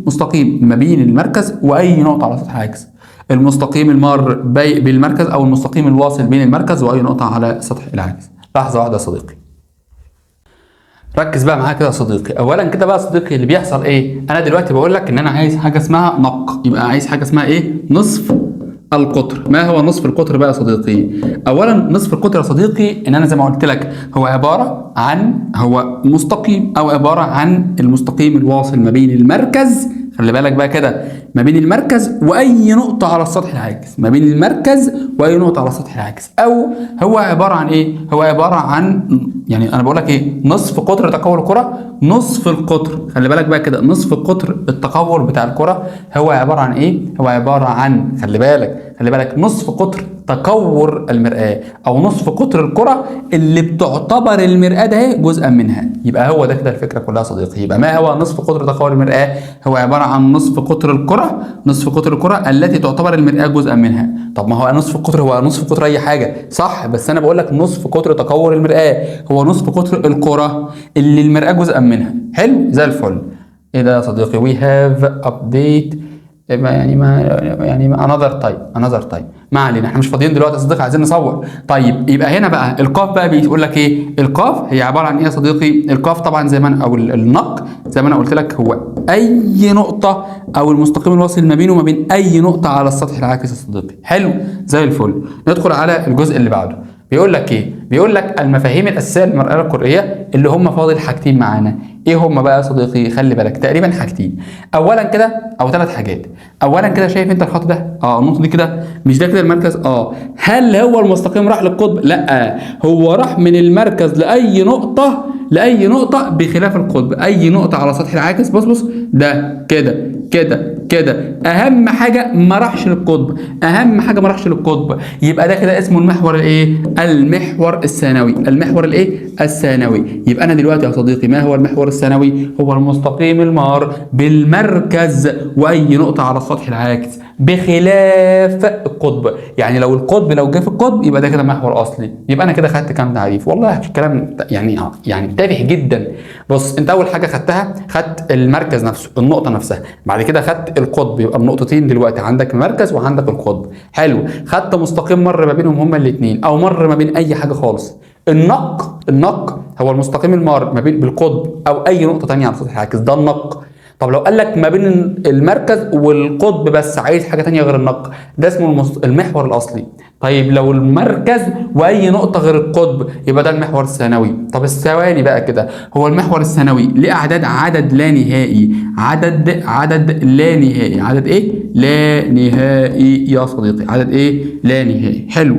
مستقيم ما بين المركز واي نقطة على السطح العاكس، المستقيم المار بالمركز او المستقيم الواصل بين المركز واي نقطة على السطح العاكس. لحظة واحدة يا صديقي، ركز بقى معايا كده يا صديقي. اولا كده بقى يا صديقي اللي بيحصل ايه؟ انا دلوقتي بقول لك ان انا عايز حاجة اسمها نق، يبقى عايز حاجة اسمها ايه؟ نصف القطر. ما هو نصف القطر بقى يا صديقي؟ اولا نصف القطر يا صديقي ان انا زي ما قلت لك هو عبارة عن، هو مستقيم او عبارة عن المستقيم الواصل ما بين المركز، خلي بالك بقى كده، ما بين المركز واي نقطة على السطح العاكس، ما بين المركز واي نقطة على السطح العاكس. او هو عبارة عن ايه؟ هو عبارة عن، يعني انا بقول لك ايه؟ نصف قطر تكور الكره، نصف القطر، خلي بالك بقى كده، نصف قطر التكور بتاع الكره هو عبارة عن ايه؟ هو عبارة عن، خلي بالك، خلي بالك، نصف قطر تكور المرآة او نصف قطر الكره اللي بتعتبر المرآة ده جزءا منها. يبقى هو ده كده الفكرة كلها يا صديقي. يبقى ما هو نصف قطر تكور المرآة؟ هو عبارة عن نصف قطر الكره، نصف قطر الكره التي تعتبر المرآة جزءا منها. طب ما هو نصف قطر، هو نصف قطر اي حاجة صح، بس انا بقول لك نصف قطر تكور المرآة هو نصف قطر الكره اللي المرآة جزءا منها. حلو زي الفل. ايه ده يا صديقي؟ we have update ما يعني ما يعني another time، another time، ما علينا، احنا مش فاضيين دلوقتي يا صديقي، عايزين نصور. طيب يبقى هنا بقى القاف بقى بيقول لك ايه؟ القاف هي عبارة عن ايه يا صديقي؟ القاف طبعا زي ما انا، او النق زي ما انا قلت لك، هو اي نقطة او المستقيم الواصل ما بينه وما بين اي نقطة على السطح العاكس يا صديقي. حلو زي الفل. ندخل على الجزء اللي بعده. بيقول لك ايه؟ بيقول لك المفاهيم الاساسية للمرأة القرئيه اللي هم فاضل حاجتين معانا. ايه هم بقى يا صديقي؟ خلي بالك تقريبا حاجتين. اولا كده، او ثلاث حاجات. اولا كده، شايف انت الخط ده؟ النقطة دي كده، مش ده كده المركز؟ هل هو المستقيم راح للقطب؟ لا، هو راح من المركز لاي نقطة، لاي نقطة بخلاف القطب، اي نقطة على سطح العاكس. بص بص، ده كده كده كده، اهم حاجة ما راحش للقطب، اهم حاجة ما راحش للقطب. يبقى ده كده اسمه المحور الايه؟ المحور الثانوي. المحور الايه؟ الثانوي. يبقى انا دلوقتي يا صديقي ما هو المحور الثانوي؟ هو المستقيم المار بالمركز واي نقطة على السطح العاكس بخلاف القطب. يعني لو القطب، لو جه في القطب يبقى ده كده محور اصلي. يبقى انا كده خدت كام تعريف؟ والله الكلام يعني تافه جدا. بص، انت اول حاجة خدتها، خدت المركز نفسه، النقطة نفسها، بعد كده خدت القطب، يبقى النقطتين دلوقتي عندك المركز وعندك القطب. حلو. خدت مستقيم مر ما بينهم هما الاثنين، او مر ما بين اي حاجة خالص. النق، النق هو المستقيم المار ما بين بالقطب او اي نقطة ثانية على سطح العاكس، ده النق. طب لو قال لك ما بين المركز والقطب بس، عايز حاجة تانية غير النق، ده اسمه المحور الاصلي. طيب لو المركز واي نقطة غير القطب يبقى ده المحور الثانوي. طب الثواني بقى كده، هو المحور الثانوي ليه اعداد؟ عدد لا نهائي، عدد لا نهائي، عدد ايه؟ لا نهائي يا صديقي، عدد ايه؟ لا نهائي. حلو.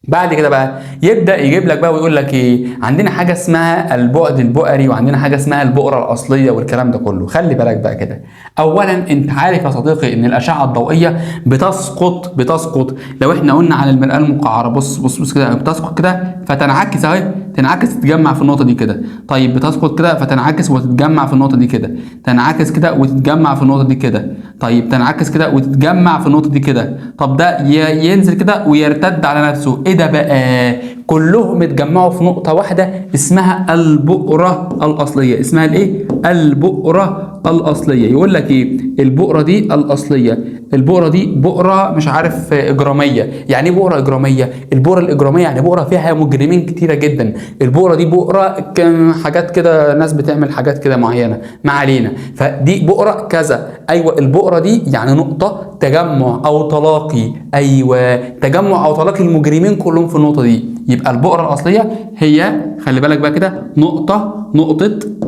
بعد كده بقى يبدا يجيب لك بقى ويقول لك ايه؟ عندنا حاجة اسمها البعد البؤري، وعندنا حاجة اسمها البؤره الاصلية والكلام ده كله. خلي بالك بقى كده، اولا انت عارف يا صديقي ان الاشعة الضوئية بتسقط لو احنا قلنا على المرآة المقعره، بص بص بص كده، بتسقط كده فتنعكس اهي، تنعكس تتجمع في النقطة دي كده. طيب بتسقط كده فتنعكس وتتجمع في النقطة دي كده، تنعكس كده وتتجمع في النقطة دي كده. طيب تنعكس كده وتتجمع في النقطة دي كده. طب ده ينزل كده ويرتد على نفسه. ايه ده بقى؟ كلهم اتجمعوا في نقطة واحدة اسمها البؤرة الأصلية. اسمها الايه؟ البؤرة الأصلية. يقول لك ايه؟ البؤرة دي الأصلية، البؤرة دي بؤرة مش عارف إجرامية. يعني ايه بؤرة إجرامية؟ البؤرة الإجرامية يعني بؤرة فيها مجرمين كتيرة جدا. البؤرة دي بؤرة كان حاجات كده، ناس بتعمل حاجات كده معينة، ما علينا. فدي بؤرة كذا. ايوه البؤرة دي يعني نقطة تجمع أو تلاقي. ايوه تجمع أو تلاقي المجرمين كلهم في النقطة دي. يبقى البؤرة الأصلية هي، خلي بالك بقى كده، نقطة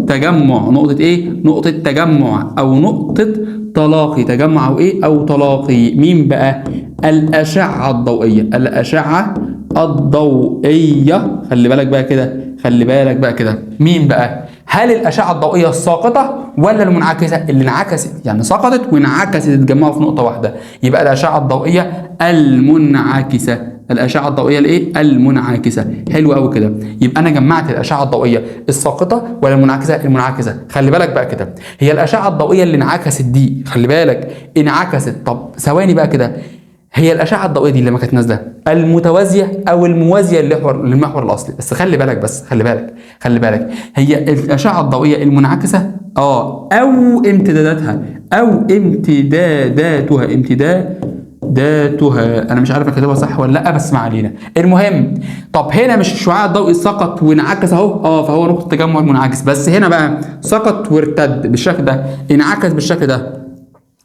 تجمع، نقطة إيه؟ نقطة تجمع أو نقطة تلاقي، تجمع أو إيه؟ أو تلاقي مين بقى؟ الأشعة الضوئية، الأشعة الضوئية. خلي بالك بقى كده، خلي بالك بقى كده، مين بقى؟ هل الأشعة الضوئية الساقطة ولا المنعكسة؟ اللي انعكست يعني سقطت وانعكست اتجمعوا في نقطة واحدة، يبقى الأشعة الضوئية المنعكسة. الأشعة الضوئية الإيه؟ المنعكسة. حلو قوي كده. يبقى أنا جمعت الأشعة الضوئية الساقطة ولا المنعكسة؟ المنعكسة. خلي بالك بقى كده، هي الأشعة الضوئية اللي انعكست دي، خلي بالك انعكست. طب ثواني بقى كده، هي الأشعة الضوئية دي لما كانت نازلة المتوازية أو الموازية للمحور الأصلي؟ بس خلي بالك، بس خلي بالك، خلي بالك، هي الأشعة الضوئية المنعكسة أو امتداداتها، أو امتداداتها، امتداداتها. أنا مش عارف أكتبها صح ولا لأ، بس ما علينا. المهم طب هنا مش الشعاع الضوئي سقط وانعكس أهو، فهو نقطة تجمع المنعكس. بس هنا بقى سقط وارتد بالشكل ده، انعكس بالشكل ده،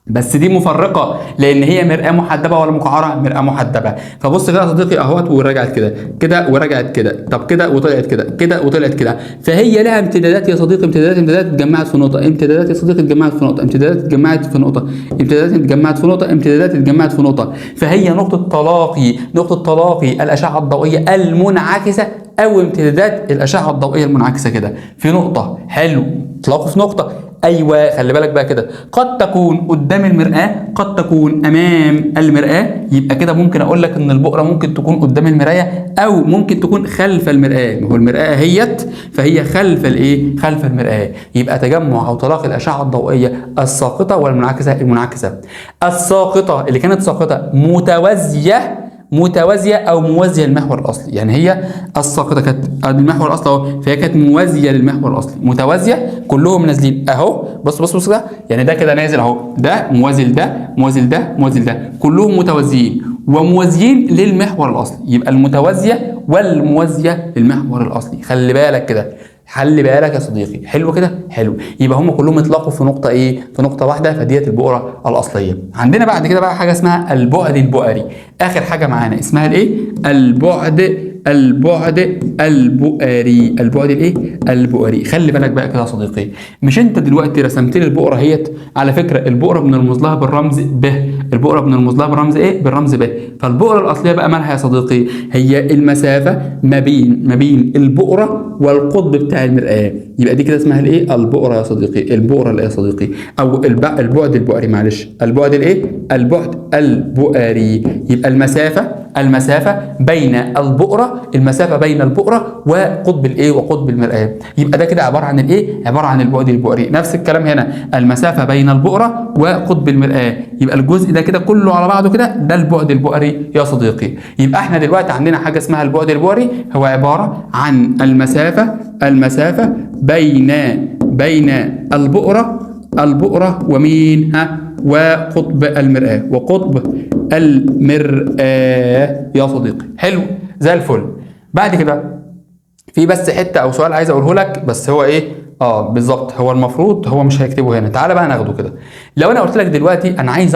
بس دي مفرقه لان هي مرآة محدبه ولا مقعره؟ مرآة محدبه. فبص كده يا صديقي اهوت، ورجعت كده كده، ورجعت كده، طب كده وطلعت كده كده وطلعت كده. فهي لها امتدادات يا صديقي، امتدادات، امتدادات اتجمعت في نقطة، امتدادات يا صديقي اتجمعت في نقطة، امتدادات اتجمعت في نقطة، امتدادات اتجمعت في نقطة، امتدادات اتجمعت في نقطة. فهي نقطة تلاقي، نقطة تلاقي الاشعة الضوئية المنعكسه او امتدادات الاشعة الضوئية المنعكسه كده في نقطة. حلو، تلاقوا في نقطة. ايوه خلي بالك بقى كده، قد تكون قدام المرآة، قد تكون امام المرآة. يبقى كده ممكن اقول لك ان البؤرة ممكن تكون قدام المراية او ممكن تكون خلف المرآة. ما هو المرآة اهيت، فهي خلف الايه؟ خلف المرآة. يبقى تجمع او تلاقي الاشعة الضوئية الساقطة والمنعكسة. المنعكسة الساقطة اللي كانت ساقطة متوازية متوازية او موازية للمحور الاصلي. يعني هي الساقطه كانت المحور الاصلي اهو، فهي كانت موازية للمحور الاصلي، متوازية كلهم نازلين اهو. بص بص بص ده، يعني ده كده نازل اهو، ده موازي لده، موازي لده، موازي لده، كلهم متوازيين وموازيين للمحور الاصلي. يبقى المتوازيه والموازيه للمحور الاصلي. خلي بالك كده، خلي بالك يا صديقي. حلو كده، حلو. يبقى هم كلهم اتلاقوا في نقطة ايه؟ في نقطة واحدة، فديت البؤره الاصلية. عندنا بعد كده بقى حاجة اسمها البعد البؤري، اخر حاجة معانا اسمها الايه؟ البعد البؤري. البعد الايه؟ البؤري. خلي بالك بقى كده يا صديقي، مش انت دلوقتي رسمت لي البؤره اهيت؟ على فكرة البؤره بنرمز لها بالرمز ب، البؤره بنرمز لها بالرمز ايه؟ بالرمز ب. فالبؤره الاصلية بقى مالها يا صديقي؟ هي المسافة ما بين البؤره والقطب بتاع المرآة. يبقى دي كده اسمها الايه؟ البؤره يا صديقي، البؤره اللي يا صديقي، او البعد البؤري، معلش، البعد الايه؟ البعد البؤري. يبقى المسافة بين البؤرة، المسافة بين البؤرة وقطب الايه؟ وقطب المرآة. يبقى ده كده عبارة عن الايه؟ عبارة عن البعد البؤري. نفس الكلام هنا، المسافة بين البؤرة وقطب المرآة، يبقى الجزء ده كده كله على بعضه كده ده البعد البؤري يا صديقي. يبقى احنا دلوقتي عندنا حاجة اسمها البعد البؤري، هو عبارة عن المسافة بين البؤرة ومين؟ ها، وقطب المرآة، وقطب المرآة يا صديقي. حلو زي الفل. بعد كده في بس حتة او سؤال عايز اقوله لك، بس هو ايه؟ بالظبط، هو المفروض هو مش هيكتبه هنا، تعالى بقى ناخده كده. لو انا قلت لك دلوقتي انا عايز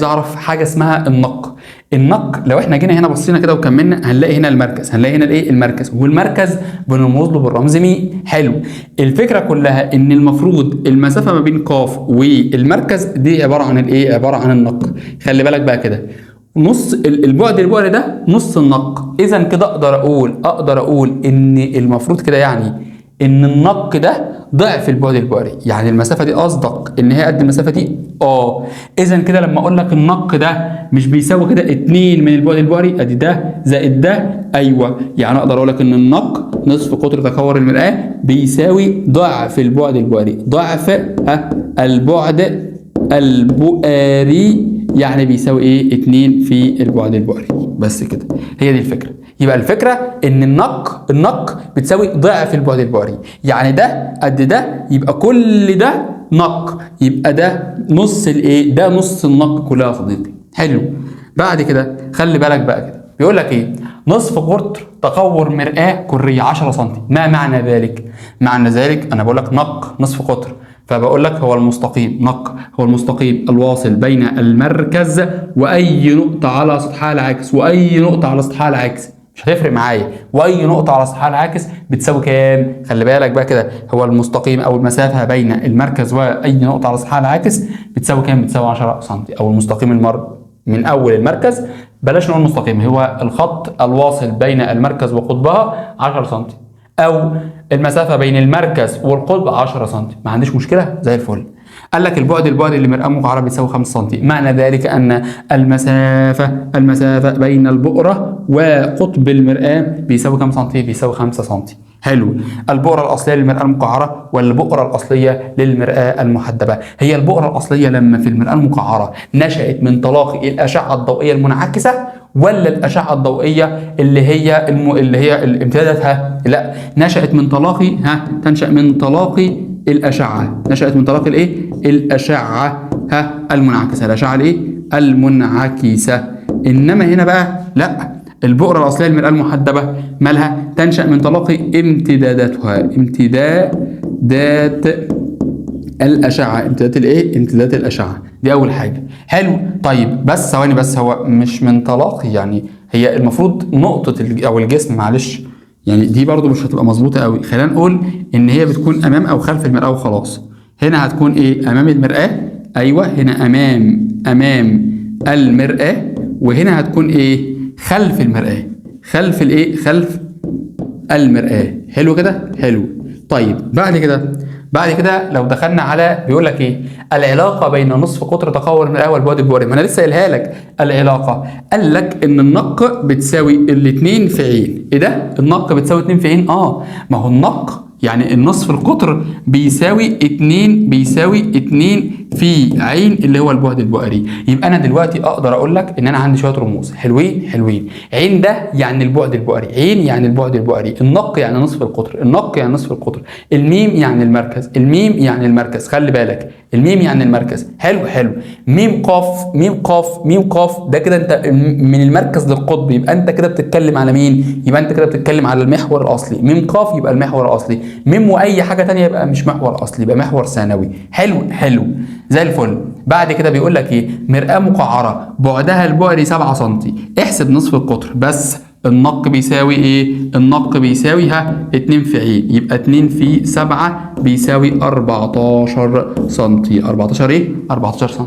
اعرف حاجة اسمها النق. النق لو احنا جينا هنا بصينا كده وكملنا هنلاقي هنا المركز، هنلاقي هنا الايه؟ المركز، والمركز بنرمز له بالرمز مي. حلو. الفكرة كلها ان المفروض المسافة ما بين قاف والمركز دي عبارة عن الايه؟ عبارة عن النق. خلي بالك بقى كده، نص البعد البؤري ده نص النق. اذا كده اقدر اقول ان المفروض كده يعني ان النق ده ضعف البعد البؤري، يعني المسافة دي اصدق ان هي قد المسافة دي. اذا كده لما اقول لك النق ده مش بيساوي كده 2 من البعد البؤري، ادي ده زائد ده، ايوه، يعني اقدر اقول لك ان النق نصف قطر تكور المرآة بيساوي ضعف البعد البؤري، ضعف البعد البؤري، يعني بيساوي ايه؟ 2 في البعد البؤري. بس كده، هي دي الفكرة. يبقى الفكرة ان النق بتساوي ضعف البعد البؤري، يعني ده قد ده، يبقى كل ده نق، يبقى ده نص الايه؟ ده نص النق كلها يا صديقي. حلو. بعد كده خلي بالك بقى كده، بيقول لك ايه؟ نصف قطر تقور مرآة كرية 10 سم. ما معنى ذلك؟ معنى ذلك انا بقول لك نق نصف قطر، فبقول لك هو المستقيم، نق هو المستقيم الواصل بين المركز واي نقطة على سطحها العاكس، واي نقطة على سطحها العاكس، مش هتفرق معايا، واي نقطة على سطحها العاكس بتساوي كام؟ خلي بالك بقى كده، هو المستقيم او المسافة بين المركز واي نقطة على سطحها العاكس بتساوي كام؟ بتساوي 10 سم، او المستقيم المر من اول المركز، بلاش نقول مستقيم، هو الخط الواصل بين المركز وقطبها 10 سم، او المسافة بين المركز والقطب 10 سم، ما عنديش مشكلة زي الفل. قال لك البعد البؤري اللي مرآة مقعرة بيساوي 5 سم، معنى ذلك ان المسافة بين البؤرة وقطب المرآة بيساوي كام سم؟ بيساوي 5 سم. حلو. البؤرة الأصلية للمرآة المقعرة والبؤرة الأصلية للمرآة المحدبة. هي البؤرة الأصلية لما في المرآة المقعرة نشأت من تلاقي الأشعة الضوئية المنعكسة ولا الأشعة الضوئية اللي هي اللي هي امتداداتها؟ لا، نشأت من تلاقي، تنشأ من تلاقي الأشعة، نشأت من تلاقي الإيه؟ الأشعة المنعكسة، الأشعة الإيه؟ المنعكسة. إنما هنا بقى لا، البؤرة الأصلية للمرآة المحدبة مالها؟ تنشأ من تلاقي امتداداتها، امتدادات الأشعة، امتدادات الإيه؟ امتدادات الأشعة. دي أول حاجة. حلو. طيب بس ثواني بس، هو مش من تلاقي، يعني هي المفروض نقطة أو الجسم، معلش يعني دي برضو مش هتبقى مظبوطة قوي، خلينا نقول إن هي بتكون أمام أو خلف المرآة وخلاص. هنا هتكون إيه؟ أمام المرآة، أيوه، هنا أمام المرآة، وهنا هتكون إيه؟ خلف المرآة، خلف الإيه؟ خلف المرآة. حلو كده؟ حلو. طيب بعد كده لو دخلنا على بيقول لك ايه؟ العلاقة بين نصف قطر تقور المرآة والبعد البؤري. ما انا لسه قايلها لك العلاقة. قال لك ان النق بتساوي الاثنين في عين. ايه ده؟ النق بتساوي 2 في عين؟ ما هو النق يعني النصف القطر بيساوي 2، بيساوي 2 في في عين اللي هو البعد البؤري. يبقى انا دلوقتي اقدر اقول لك ان انا عندي شوية رموز حلوين حلوين. عين ده يعني البعد البؤري، عين يعني البعد البؤري، النق يعني نصف القطر، النق يعني نصف القطر، الميم يعني المركز، الميم يعني المركز، خلي بالك الميم يعني المركز. حلو حلو. ميم قاف، ميم قاف، ميم قاف، ده كده انت من المركز للقطب، يبقى انت كده بتتكلم على مين؟ يبقى انت كده بتتكلم على المحور الاصلي. ميم قاف يبقى المحور الاصلي، ميم واي حاجة ثانية يبقى مش محور اصلي، يبقى محور ثانوي. حلو حلو زي الفل. بعد كده بيقول لك ايه؟ مرآة مقعرة بعدها البؤري 7 سم، احسب نصف القطر. بس النق بيساوي ايه؟ النق بيساوي ها 2 في عين، يبقى 2 في 7 بيساوي 14 سم. 14 ايه؟ 14 سم.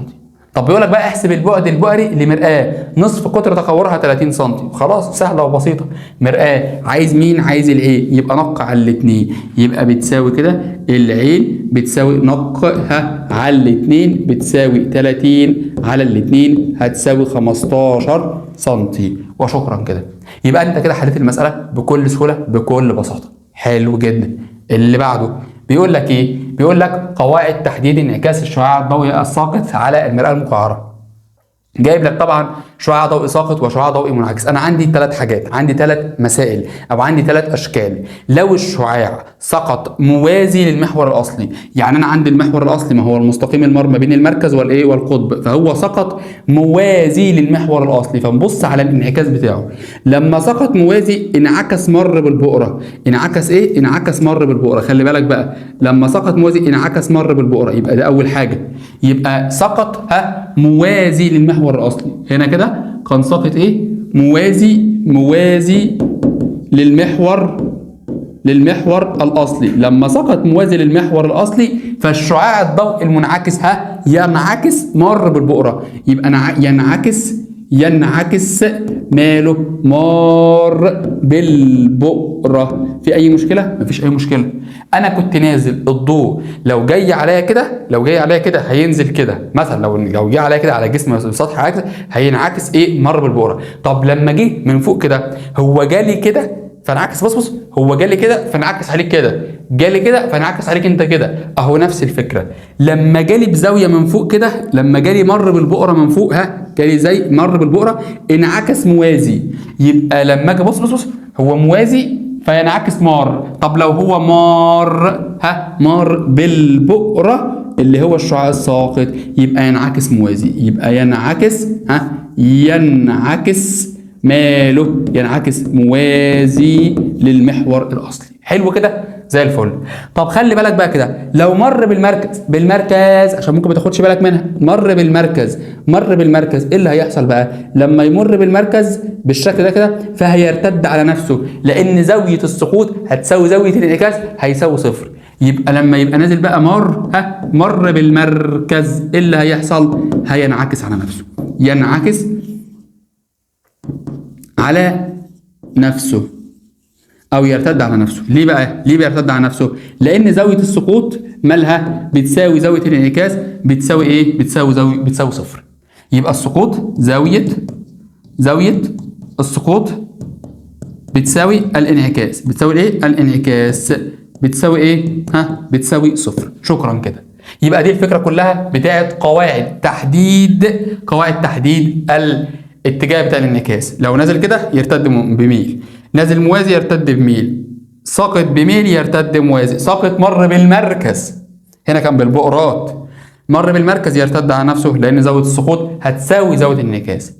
طب بيقول لك بقى احسب البعد البؤري لمرآة نصف قطر تقورها 30 سم. خلاص سهلة وبسيطة. مرآة عايز مين؟ عايز العين، يبقى نق على الاثنين، يبقى بتساوي كده العين بتساوي نق ها على الاثنين بتساوي 30 على الاثنين هتساوي 15 سم. وشكرا كده. يبقى انت كده حليت المسألة بكل سهولة بكل بساطة. حلو جدا. اللي بعده بيقول لك ايه؟ بيقول لك قواعد تحديد انعكاس الشعاع الضوئي الساقط على المرآة المقعرة. جايب لك طبعا شعاع ضوئي ساقط وشعاع ضوئي منعكس. انا عندي 3 حاجات، عندي 3 مسائل او عندي 3 اشكال. لو الشعاع سقط موازي للمحور الاصلي، يعني انا عندي المحور الاصلي ما هو المستقيم المار ما بين المركز والايه والقطب، فهو سقط موازي للمحور الاصلي، فنبص على الانعكاس بتاعه. لما سقط موازي انعكس مر بالبؤره، انعكس ايه؟ انعكس مر بالبؤره. خلي بالك بقى، لما سقط موازي انعكس مر بالبؤره، يبقى ده اول حاجة، يبقى سقط ها موازي للمحور الاصلي. هنا كده كان ساقط ايه؟ موازي، موازي للمحور الاصلي. لما سقط موازي للمحور الاصلي فالشعاع الضوء المنعكس ها ينعكس مر بالبؤره، يبقى ينعكس، ينعكس ماله؟ مار بالبؤره. في اي مشكلة؟ مفيش اي مشكلة. انا كنت نازل الضوء لو جاي عليا كده، لو جاي عليا كده هينزل كده مثلا، لو جه عليا كده على جسم سطح عاكس هينعكس ايه؟ مر بالبؤره. طب لما جه من فوق كده هو جالي كده فانعكس، بص بص هو جالي كده فانعكس عليك كده، جالي كده فانعكس عليك انت كده، اهو نفس الفكرة. لما جالي بزاوية من فوق كده، لما جالي مر بالبؤره من فوق، ها جالي زي مر بالبؤره انعكس موازي، يبقى لما اجي بص بص بص هو موازي فينعكس مار. طب لو هو مار ها مار بالبؤره اللي هو الشعاع الساقط يبقى ينعكس موازي، يبقى ينعكس ها ينعكس ماله؟ ينعكس موازي للمحور الاصلي. حلو كده زي الفل. طب خلي بالك بقى كده، لو مر بالمركز، بالمركز عشان ممكن ما تاخدش بالك منها، مر بالمركز، مر بالمركز، ايه اللي هيحصل بقى؟ لما يمر بالمركز بالشكل ده كده فهيرتد على نفسه، لان زاوية السقوط هتساوي زاوية الانعكاس هيساوي صفر. يبقى لما يبقى نازل بقى مر ها مر بالمركز، ايه اللي هيحصل؟ هينعكس على نفسه، ينعكس على نفسه او يرتد على نفسه. ليه بقى؟ ليه بيرتد على نفسه؟ لان زاوية السقوط مالها بتساوي زاوية الانعكاس بتساوي ايه؟ بتساوي زاوية، بتساوي صفر. يبقى السقوط زاوية السقوط بتساوي الانعكاس، بتساوي ايه؟ الانعكاس بتساوي ايه؟ ها بتساوي صفر. شكرا كده. يبقى دي الفكرة كلها بتاعت قواعد تحديد، قواعد تحديد الاتجاه بتاع الانعكاس. لو نزل كده يرتد بميل، نازل موازي يرتد بميل، ساقط بميل يرتد موازي، ساقط مر بالمركز، هنا كان بالبؤرات، مر بالمركز يرتد على نفسه لان زاوية السقوط هتساوي زاوية الانعكاس.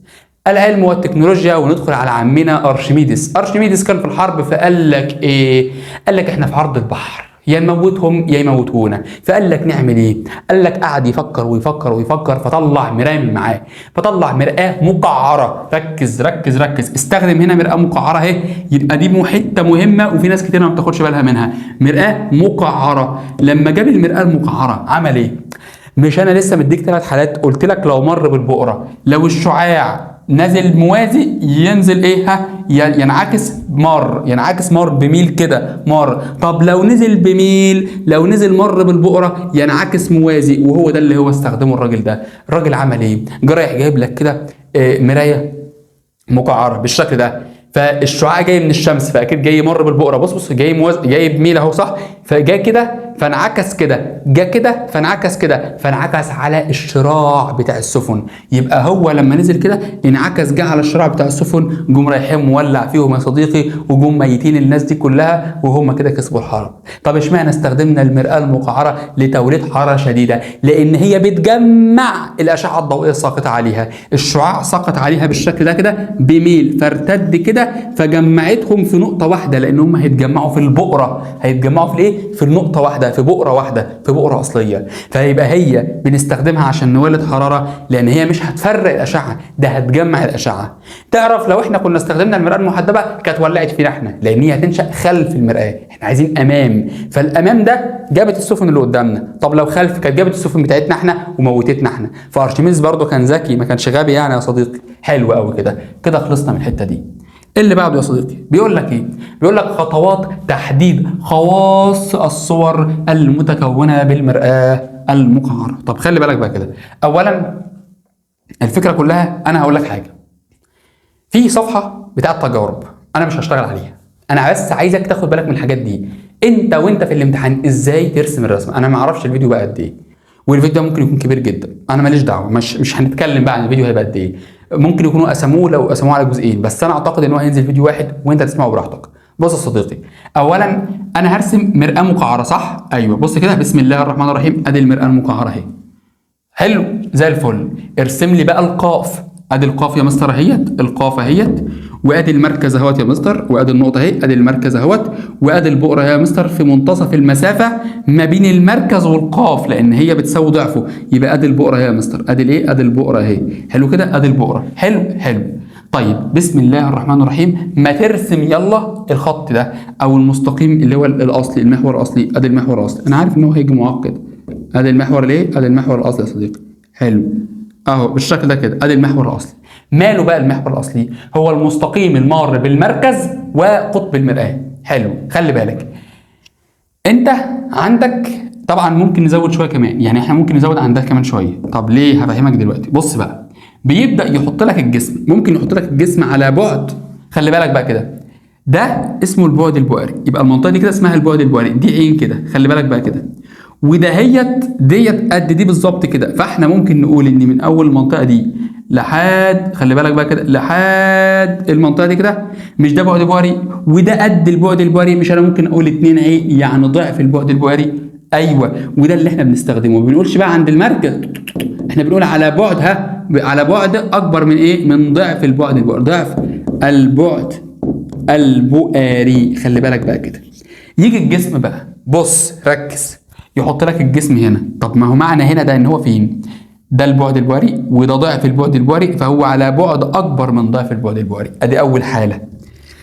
العلم والتكنولوجيا، وندخل على عمنا ارشميدس. ارشميدس كان في الحرب فقال لك ايه؟ قال لك احنا في عرض البحر، يا نموتهم يا يموتونا. فقال لك نعمل ايه؟ قال لك قعد يفكر ويفكر ويفكر، فطلع مراية من معاه، فطلع مرآة مقعرة. ركز ركز ركز، استخدم هنا مرآة مقعرة اهي، يبقى دي حتة مهمة وفي ناس كتير ما بتاخدش بالها منها. مرآة مقعرة، لما جاب المرآة المقعرة عمل ايه؟ مش انا لسه مديك 3 حالات، قلت لك لو مر بالبؤرة، لو الشعاع نازل موازي ينزل ايه؟ ها ينعكس مر، ينعكس مر بميل كده مر. طب لو نزل بميل، لو نزل مر بالبؤرة ينعكس موازي، وهو ده اللي هو استخدمه الراجل ده. الراجل عمل ايه؟ جرايح جايب لك كده مراية مقعرة بالشكل ده، فالشعاع جاي من الشمس، فاكيد جاي يمر بالبؤره. بص بص جاي جاي بميل اهو صح، فجاء كده فانعكس كده، جا كده فانعكس كده، فانعكس على الشراع بتاع السفن. يبقى هو لما نزل كده انعكس، جه على الشراع بتاع السفن، جم رايحين مولع فيهم يا صديقي، وجم ميتين الناس دي كلها، وهم كده كسبوا الحرب. طب اشمعنى استخدمنا المرآة المقعرة لتوليد حرارة شديدة؟ لأن هي بتجمع الأشعة الضوئية الساقطة عليها، الشعاع سقط عليها بالشكل ده كده بميل، فارتد كده فجمعتهم في نقطة واحدة، لأن هم هيتجمعوا في البؤرة، هيتجمعوا في الايه؟ في النقطة واحدة، في بؤرة واحدة، في بؤرة أصلية. فيبقى هي بنستخدمها عشان نولد حرارة، لأن هي مش هتفرق الأشعة، ده هتجمع الأشعة. تعرف لو احنا كنا استخدمنا المرآة المحدبة كانت ولعت فينا احنا، لأن هي هتنشأ خلف المرآة، احنا عايزين أمام، فالأمام ده جابت السفن اللي قدامنا. طب لو خلف كانت جابت السفن بتاعتنا احنا وموتتنا احنا. فأرشميدس برضو كان ذكي، ما كانش غبي يعني يا صديقي. حلو قوي كده، كده خلصنا من الحتة دي. اللي بعده يا صديقي بيقول لك ايه؟ بيقول لك خطوات تحديد خواص الصور المتكونة بالمرآة المقعرة. طب خلي بالك بقى كده، اولا الفكرة كلها انا هقول لك حاجة. في صفحة بتاعت تجارب انا مش هشتغل عليها، انا بس عايزك تاخد بالك من الحاجات دي انت وانت في الامتحان، ازاي ترسم الرسمة. انا ما اعرفش الفيديو بقى قد ايه، والفيديو ده ممكن يكون كبير جدا، انا ماليش دعوه، مش هنتكلم بقى عن الفيديو هيبقى قد ايه، ممكن يكونوا قسموه، لو قسموه على جزئين، بس انا اعتقد ان هو هينزل فيديو واحد وانت تسمعه براحتك. بص يا صديقي، اولا انا هرسم مرآة مقعرة صح؟ ايوه، بص كده، بسم الله الرحمن الرحيم، ادي المرآة المقعرة اهي. حلو زي الفل. ارسم لي بقى القاف، ادي القاف يا مستر اهيت، القاف اهيت، وادي المركز اهوت يا مستر، وادي النقطة اهي، ادي المركز اهوت، وادي البؤره يا مستر في منتصف المسافة ما بين المركز والقاف، لان هي بتساوي ضعفه، يبقى ادي البؤره يا مستر، ادي الايه؟ ادي البؤره اهي. حلو كده، ادي البؤره. حلو حلو. طيب بسم الله الرحمن الرحيم، ما ترسم يلا الخط ده او المستقيم اللي هو الاصلي، المحور الاصلي، ادي المحور الاصلي. انا عارف ان هو هيجي معقد. ادي المحور الايه؟ ادي المحور الاصلي يا صديقي. حلو اهو بالشكل ده كده، ادي المحور الاصلي. ماله بقى المحور الاصلي؟ هو المستقيم المار بالمركز وقطب المرآة. حلو، خلي بالك انت عندك طبعا ممكن نزود شوية كمان، يعني احنا ممكن نزود عن ده كمان شوية. طب ليه؟ هفهمك دلوقتي. بص بقى، بيبدا يحط لك الجسم، ممكن يحط لك الجسم على بعد، خلي بالك بقى كده، ده اسمه البعد البؤري، يبقى المنطقة دي كده اسمها البعد البؤري، دي عين كده، خلي بالك بقى كده، ودهيت ديت قد دي بالظبط كده. فاحنا ممكن نقول ان من اول المنطقة دي لحد، خلي بالك بقى كده، لحد المنطقة دي كده، مش ده بعد بؤري وده قد البعد البؤري، مش انا ممكن اقول 2 عين يعني ضعف البعد البؤري؟ ايوه، وده اللي احنا بنستخدمه. ما بنقولش بقى عند المركز، احنا بنقول على بعد، ها، على بعد اكبر من ايه؟ من ضعف البعد البؤري، ضعف البعد البؤري. خلي بالك بقى كده. يجي الجسم بقى، بص ركز، يحط لك الجسم هنا. طب ما هو معنى هنا ده ان هو فين؟ ده البعد البؤري وده ضعف البعد البؤري، فهو على بعد اكبر من ضعف البعد البؤري. ادي اول حاله.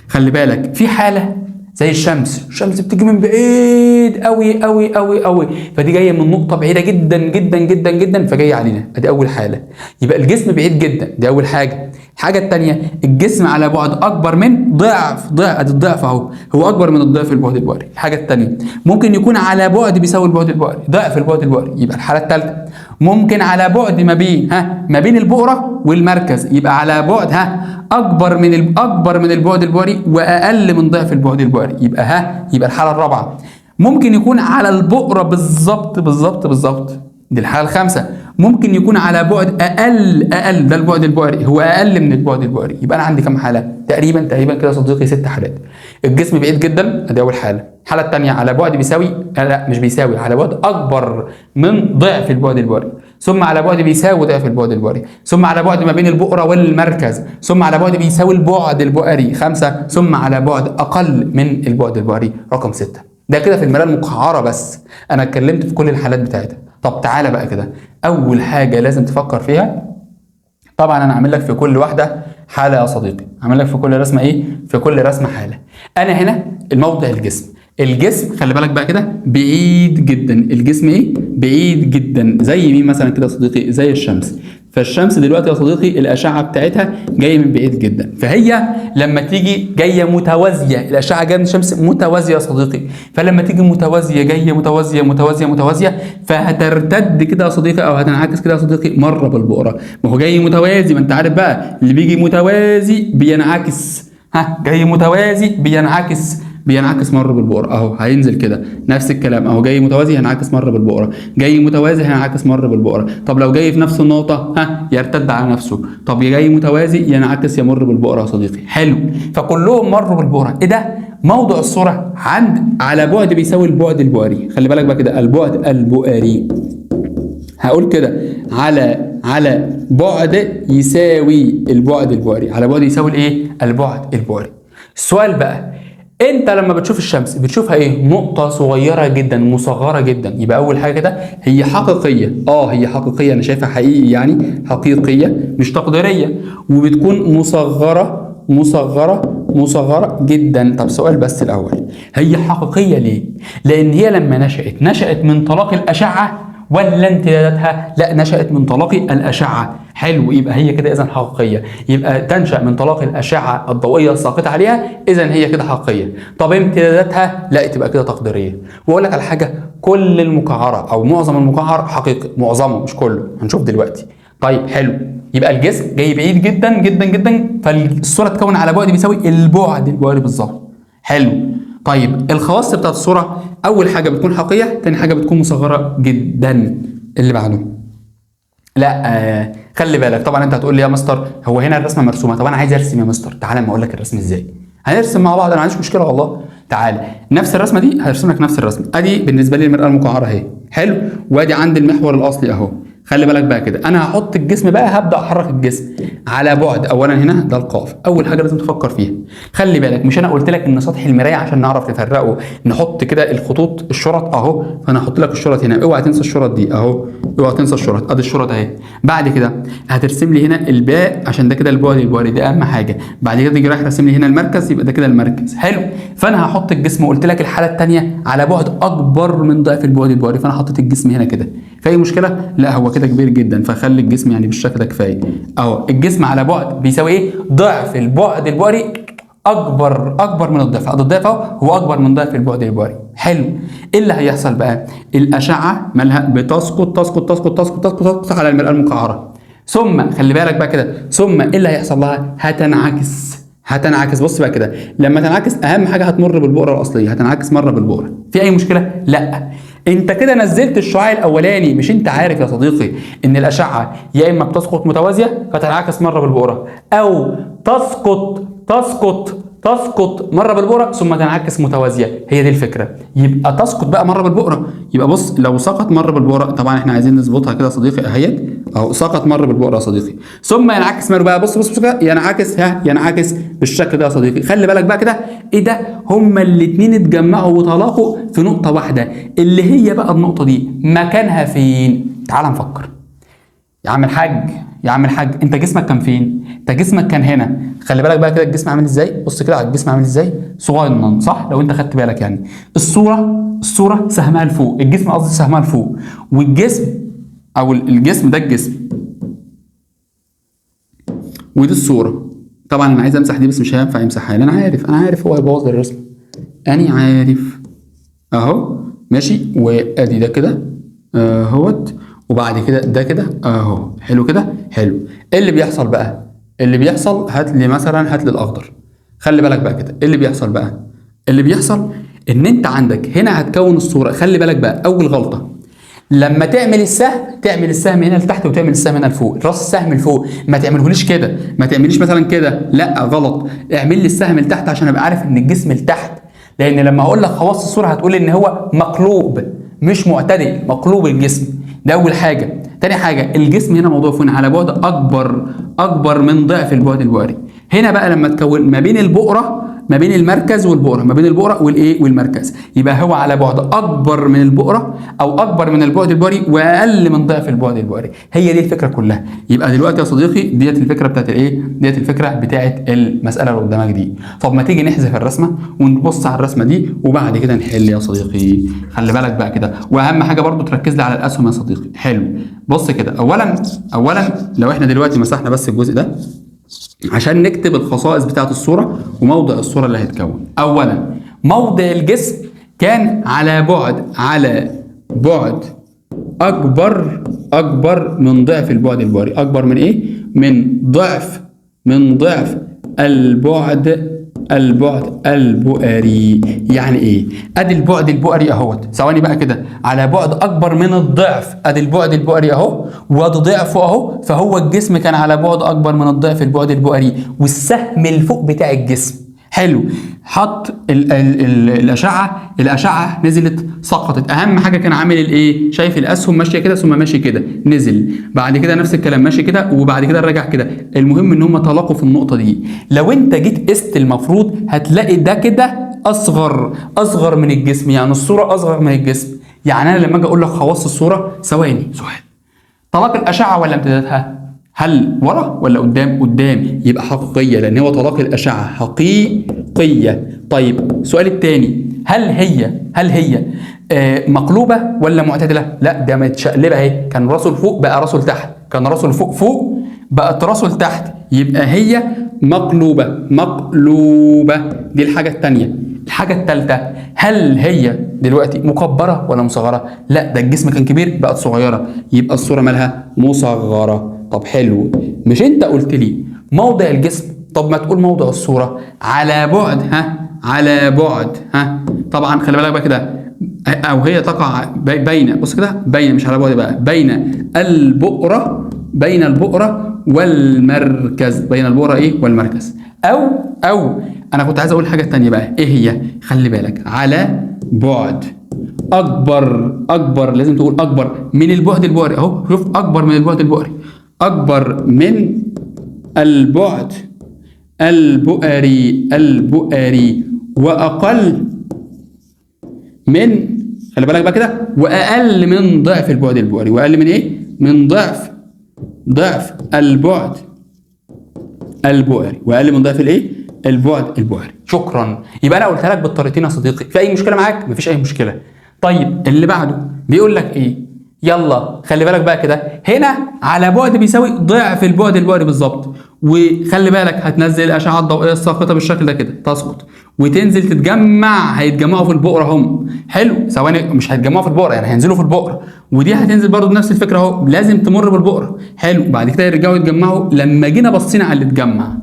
خلي بالك في حاله زي الشمس، الشمس بتيجي من بعيد قوي قوي قوي قوي، فدي جاية من نقطة بعيدة جدا جدا جدا جدا، فجايه علينا. ادي اول حاله، يبقى الجسم بعيد جدا، دي اول حاجة. الحاجة الثانية، الجسم على بعد اكبر من ضعف، ضعف، ادي الضعف اهو، هو اكبر من الضعف البعد البؤري. الحاجة الثانية، ممكن يكون على بعد بيساوي البعد البؤري، ضعف البعد البؤري، يبقى الحالة الثالثة. ممكن على بعد ما بين، ها، ما بين البؤره والمركز، يبقى على بعد، ها، اكبر من اكبر من البعد البؤري واقل من ضعف البعد البؤري، يبقى ها، يبقى الحالة الرابعة. ممكن يكون على البؤره بالظبط بالظبط بالظبط، دي الحالة الخامسة. ممكن يكون على بعد اقل، اقل، ده البعد البؤري، هو اقل من البعد البؤري. يبقى انا عندي كام حاله؟ تقريبا تقريبا كده يا صديقي 6 حالات. الجسم بعيد جدا، ادي اول حاله. الحالة الثانية على بعد بيساوي، لا مش بيساوي، على بعد اكبر من ضعف البعد البؤري، ثم على بعد بيساوي ضعف البعد البؤري، ثم على بعد ما بين البؤره والمركز، ثم على بعد بيساوي البعد البؤري 5، ثم على بعد اقل من البعد البؤري رقم 6. ده كده في المراية المقعره بس، انا اتكلمت في كل الحالات بتاعتها. طب تعالى بقى كده، اول حاجة لازم تفكر فيها، طبعا انا عامل لك في كل واحدة حاله يا صديقي، عامل لك في كل رسمه ايه؟ في كل رسمه حاله. انا هنا الموضع الجسم، الجسم خلي بالك بقى كده بعيد جدا، الجسم ايه؟ بعيد جدا، زي مين مثلا كده يا صديقي؟ زي الشمس. فالشمس دلوقتي يا صديقي الاشعة بتاعتها جاية من بعيد جدا، فهي لما تيجي جاية متوازية، الاشعة جاية من الشمس متوازية يا صديقي، فلما تيجي متوازية جاية متوازية متوازية متوازية، فهترتد كده يا صديقي او هتنعكس كده يا صديقي مرة بالبؤره. ما هو جاي متوازي، ما انت عارف بقى اللي بيجي متوازي بينعكس، ها جاي متوازي بينعكس مرة بالبؤرة اهو، هينزل كده نفس الكلام اهو، جاي متوازي هينعكس مرة بالبؤرة، جاي متوازي هينعكس مرة بالبؤرة. طب لو جاي في نفس النقطة ها يرتد على نفسه، طب جاي متوازي ينعكس يمر بالبؤرة يا صديقي. حلو، فكلهم مروا بالبؤرة. ايه ده؟ موضع الصورة عند على بعد بيساوي البعد البؤري. خلي بالك بقى كده، البعد البؤري هقول كده على بعد يساوي البعد البؤري، على بعد يساوي الايه؟ البعد البؤري. السؤال بقى، انت لما بتشوف الشمس بتشوفها ايه؟ نقطة صغيرة جدا مصغرة جدا. يبقى اول حاجة كده هي حقيقية، هي حقيقية، انا شايفها حقيقي يعني حقيقية مش تقديرية، وبتكون مصغرة مصغرة مصغرة جدا. طب سؤال بس الاول، هي حقيقية ليه؟ لان هي لما نشأت من تلاقي الأشعة ولا امتداداتها؟ لا، نشأت من تلاقي الأشعة. حلو، يبقى هي كده إذن حقيقية، يبقى تنشأ من تلاقي الأشعة الضوئية الساقطة عليها، إذن هي كده حقيقية. طب امتداداتها؟ لا، تبقى كده تقديرية. وأقول لك على حاجة، كل المقعرة أو معظم المقعر حقيقي، معظمه مش كله، هنشوف دلوقتي. طيب حلو، يبقى الجسم جاي بعيد جدا جدا جدا، فالصورة تكون على بعد بيساوي البعد البؤري بالظبط. حلو، طيب الخواص بتاعت الصورة، أول حاجة بتكون حقيقية، تاني حاجة بتكون مصغرة جدا. اللي بعده، لا خلي بالك، طبعا أنت هتقول لي يا مستر هو هنا الرسمة مرسومة، طب أنا عايز أرسم يا مستر، تعالى أما أقول لك الرسم إزاي. هنرسم مع بعض، أنا ما عنديش مشكلة والله. تعالى نفس الرسمة دي هرسم لك نفس الرسمة، أدي بالنسبة لي المرآة المقعرة أهي، حلو، وأدي عند المحور الأصلي أهو. خلي بالك بقى كده، انا هحط الجسم بقى، هبدا احرك الجسم على بعد. اولا هنا ده القاف، اول حاجة لازم تفكر فيها. خلي بالك، مش انا قلت لك ان سطح المراية عشان نعرف نفرقه نحط كده الخطوط الشرط اهو، فانا هحط لك الشرط هنا، اوعى تنسى الشرط دي اهو، اوعى تنسى الشرط، ادي الشرط اهي. بعد كده هترسم لي هنا الباء عشان ده كده البعد البؤري، ده اهم حاجة. بعد كده تيجي رايح راسم لي هنا المركز، يبقى ده كده المركز. حلو، فانا هحط الجسم، وقلت لك الحالة الثانية على بعد اكبر من ضعف البعد البؤري، فانا حطيت الجسم هنا كده. في مشكلة؟ لا، هو كده كبير جدا، فخلي الجسم يعني بالشكل ده كفاية اهو. الجسم على بعد بيساوي ايه؟ ضعف البعد البؤري، اكبر من الضعف، ادي الضعف اهو، هو اكبر من ضعف البعد البؤري. حلو، ايه اللي هيحصل بقى؟ الاشعة مالها؟ بتسقط تسقط تسقط تسقط تسقط تسقط على المرآة المقعره، ثم خلي بالك بقى كده، ثم ايه اللي هيحصل لها؟ هتنعكس. بص بقى كده، لما تنعكس اهم حاجة هتمر بالبؤره الاصلية، هتنعكس مرة بالبؤره. في اي مشكلة؟ لا، انت كده نزلت الشعاع الاولاني. مش انت عارف يا صديقي ان الاشعة يا اما بتسقط متوازية فتنعكس مرة بالبؤره، او تسقط تسقط تسقط مرة بالبؤره ثم تنعكس متوازية. هي دي الفكرة. يبقى تسقط بقى مرة بالبؤره، يبقى بص لو سقط مرة بالبؤره، طبعا احنا عايزين نظبطها كده يا صديقي اهيت اهو، سقط مرة بالبؤره يا صديقي، ثم ينعكس مرة بقى، بص بص كده، ينعكس، ها ينعكس بالشكل ده يا صديقي. خلي بالك بقى كده، ايه ده؟ هما الاثنين اتجمعوا وتلاقوا في نقطة واحدة، اللي هي بقى النقطة دي مكانها فين؟ تعال نفكر. يا عم الحاج، يا عم الحاج، انت جسمك كان فين؟ انت جسمك كان هنا. خلي بالك بقى كده الجسم عامل ازاي؟ بص كده على الجسم عامل ازاي؟ صغنن صح؟ لو انت خدت بالك يعني. الصورة سهمها لفوق، الجسم قصدي سهمها لفوق، والجسم او الجسم ده الجسم، ودي الصورة. طبعا انا عايز امسح دي بس مش هينفع امسحها، انا عارف، انا عارف هو هيبوظ لي الرسم، انا عارف اهو، ماشي. وادي ده كده اهوت، وبعد كده ده كده اهو. حلو كده، حلو. ايه اللي بيحصل بقى؟ اللي بيحصل، هات لي مثلا، هات لي الاخضر. خلي بالك بقى كده، ايه اللي بيحصل بقى؟ اللي بيحصل ان انت عندك هنا هتكون الصورة. خلي بالك بقى، اول غلطه لما تعمل السهم، تعمل السهم هنا لتحت وتعمل السهم هنا لفوق، راس السهم لفوق، ما تعملهوليش كده، ما تعمليش مثلا كده، لا غلط، اعمل لي السهم لتحت عشان ابقى عارف ان الجسم لتحت، لان لما اقول لك خواص الصورة هتقول ان هو مقلوب مش معتدل، مقلوب الجسم. ده اول حاجة. تاني حاجة، الجسم هنا موضوع فين؟ على بعد اكبر من ضعف البعد البؤري. هنا بقى لما تكون ما بين البؤره، ما بين المركز والبؤره، ما بين البؤره والايه والمركز، يبقى هو على بعد اكبر من البؤره او اكبر من البعد البؤري واقل من ضعف البعد البؤري. هي دي الفكرة كلها. يبقى دلوقتي يا صديقي ديت الفكرة بتاعت الايه، ديت الفكرة بتاعت المسالة اللي قدامك دي. طب ما تيجي نحذف الرسمة ونبص على الرسمة دي وبعد كده نحل يا صديقي. خلي بالك بقى كده، واهم حاجة برضو تركز لي على الاسهم يا صديقي. حلو، بص كده، اولا لو احنا دلوقتي مسحنا بس الجزء ده عشان نكتب الخصائص بتاعت الصورة وموضع الصورة اللي هيتكون. أولا، موضع الجسم كان على بعد، أكبر من ضعف البعد البؤري. أكبر من إيه؟ من ضعف البعد البعد البؤري. يعني ايه؟ ادي البعد البؤري اهوت، ثواني بقى كده، على بعد اكبر من الضعف، ادي البعد البؤري اهو وادي ضعفه اهو، فهو الجسم كان على بعد اكبر من الضعف البعد البؤري، والسهم الفوق بتاع الجسم. حلو، حط ال ال ال الاشعة نزلت سقطت. اهم حاجة كان عامل الايه؟ شايف الاسهم ماشية كده ثم ماشي كده نزل، بعد كده نفس الكلام ماشي كده، وبعد كده رجع كده. المهم ان هم تلاقوا في النقطة دي. لو انت جيت قست المفروض هتلاقي ده كده اصغر من الجسم، يعني الصورة اصغر من الجسم. يعني انا لما اجي اقول لك خواص الصورة، ثواني سؤال، تلاقي الاشعة ولا امتدادها؟ هل ورا ولا قدام؟ قدام، يبقى حقيقية لأن هو تلاقي الأشعة، حقيقية. طيب السؤال الثاني، هل هي مقلوبة ولا معتدلة؟ لا ده متشقلبة اهي، كان راسه لفوق بقى راسه لتحت، كان راسه لفوق فوق بقت راسه لتحت، يبقى هي مقلوبة، مقلوبة. دي الحاجة الثانية. الحاجة الثالثة، هل هي دلوقتي مكبرة ولا مصغرة؟ لا ده الجسم كان كبير بقت صغيرة، يبقى الصورة مالها؟ مصغرة. طب حلو، مش انت قلت لي موضع الجسم؟ طب ما تقول موضع الصورة على بعد، ها، على بعد، ها، طبعا خلي بالك بقى كده، او هي تقع بين، بص كده، بين، مش على بعد بقى، بين البؤرة، بين البؤرة والمركز، بين البؤرة ايه؟ والمركز. او انا كنت عايز اقول حاجة تانية بقى، ايه هي؟ خلي بالك، على بعد اكبر، لازم تقول اكبر من البعد البؤري اهو، شوف، اكبر من البعد البؤري، أكبر من البعد البؤري، البؤري، وأقل من، خلي بالك بقى كده، وأقل من ضعف البعد البؤري، وأقل من إيه؟ من ضعف البعد البؤري، وأقل من ضعف الإيه؟ البعد البؤري. شكرا. يبقى أنا قلتها لك بالطريقتين يا صديقي، في أي مشكلة معاك؟ مفيش أي مشكلة. طيب اللي بعده بيقول لك إيه؟ يلا خلي بالك بقى كده، هنا على بعد بيساوي ضعف البعد البؤري بالظبط، وخلي بالك هتنزل الاشعة الضوئية الساقطه بالشكل ده كده، تسقط وتنزل تتجمع، هيتجمعوا في البؤره هم. حلو، ثواني، مش هيتجمعوا في البؤره، يعني هينزلوا في البؤره، ودي هتنزل برضو بنفس الفكرة اهو، لازم تمر بالبؤره. حلو، بعد كده يرجعوا يتجمعوا. لما جينا بصينا على اللي اتجمع،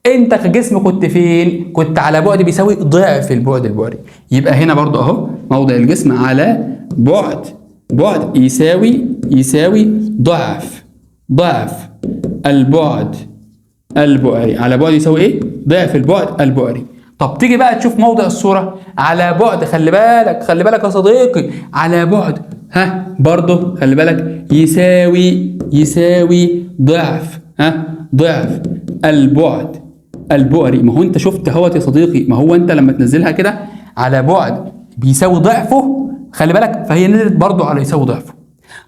انت كجسم كنت فين؟ كنت على بعد بيساوي ضعف البعد البؤري، يبقى هنا برضو اهو موضع الجسم على بعد يساوي ضعف البعد البؤري، على بعد يساوي ايه؟ ضعف البعد البؤري. طب تيجي بقى تشوف موضع الصورة على بعد، خلي بالك، خلي بالك يا صديقي، على بعد، ها، برضه خلي بالك، يساوي ضعف، ها، ضعف البعد البؤري. ما هو انت شفت اهوت يا صديقي، ما هو انت لما تنزلها كده على بعد بيساوي ضعفه، خلي بالك، فهي نزلت برضه على يساوي ضعفه.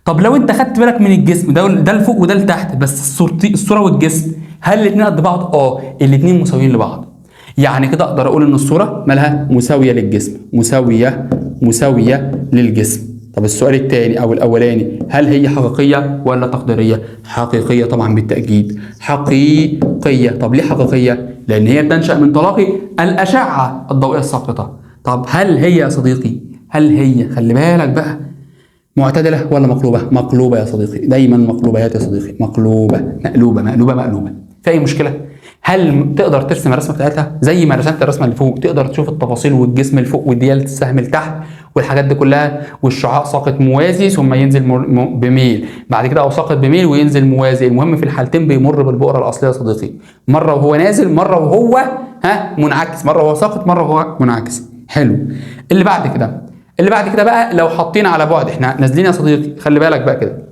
طب لو انت خدت بالك من الجسم ده لفوق وده لتحت، بس الصورة والجسم هل الاثنين قد بعض؟ الاثنين مساويين لبعض. يعني كده اقدر اقول ان الصورة مالها؟ مساوية للجسم، مساوية للجسم. طب السؤال الثاني او الاولاني، هل هي حقيقية ولا تقديرية؟ حقيقية طبعا بالتاكيد، حقيقية. طب ليه حقيقية؟ لان هي بتنشأ من تلاقي الاشعة الضوئية الساقطه. طب هل هي يا صديقي، هل هي، خلي بالك بقى، معتدلة ولا مقلوبة؟ مقلوبة يا صديقي، دايما مقلوبة يا صديقي، مقلوبة، مقلوبة مقلوبة مقلوبة. في أي مشكلة؟ هل تقدر ترسم الرسمة بتاعتها زي ما رسمت الرسمة اللي فوق؟ تقدر تشوف التفاصيل والجسم اللي فوق وديالة السهم لتحت والحاجات دي كلها، والشعاع ساقط موازي ثم ينزل بميل، بعد كده او ساقط بميل وينزل موازي. المهم في الحالتين بيمر بالبؤرة الأصلية يا صديقي، مرة وهو نازل، مرة وهو منعكس، مرة وهو ساقط، مرة وهو منعكس. حلو. اللي بعد كده، اللي بعد كده بقى لو حاطين على بعد، احنا نازلين يا صديقي، خلي بالك بقى كده،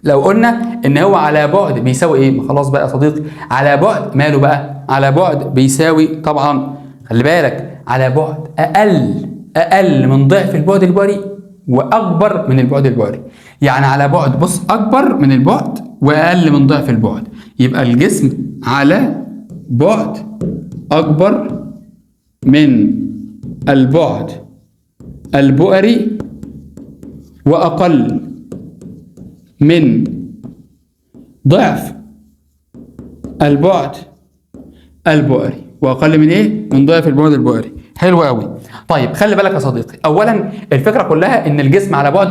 لو قلنا ان هو على بعد بيساوي ايه؟ ما خلاص بقى يا صديقي، على بعد ماله بقى؟ على بعد بيساوي، طبعا خلي بالك، على بعد اقل من ضعف البعد البؤري واكبر من البعد البؤري. يعني على بعد، بص، اكبر من البعد واقل من ضعف البعد، يبقى الجسم على بعد اكبر من البعد البؤري وأقل من ضعف البعد البؤري، وأقل من إيه؟ من ضعف البعد البؤري. حلو قوي. طيب خلي بالك يا صديقي، اولا الفكرة كلها ان الجسم على بعد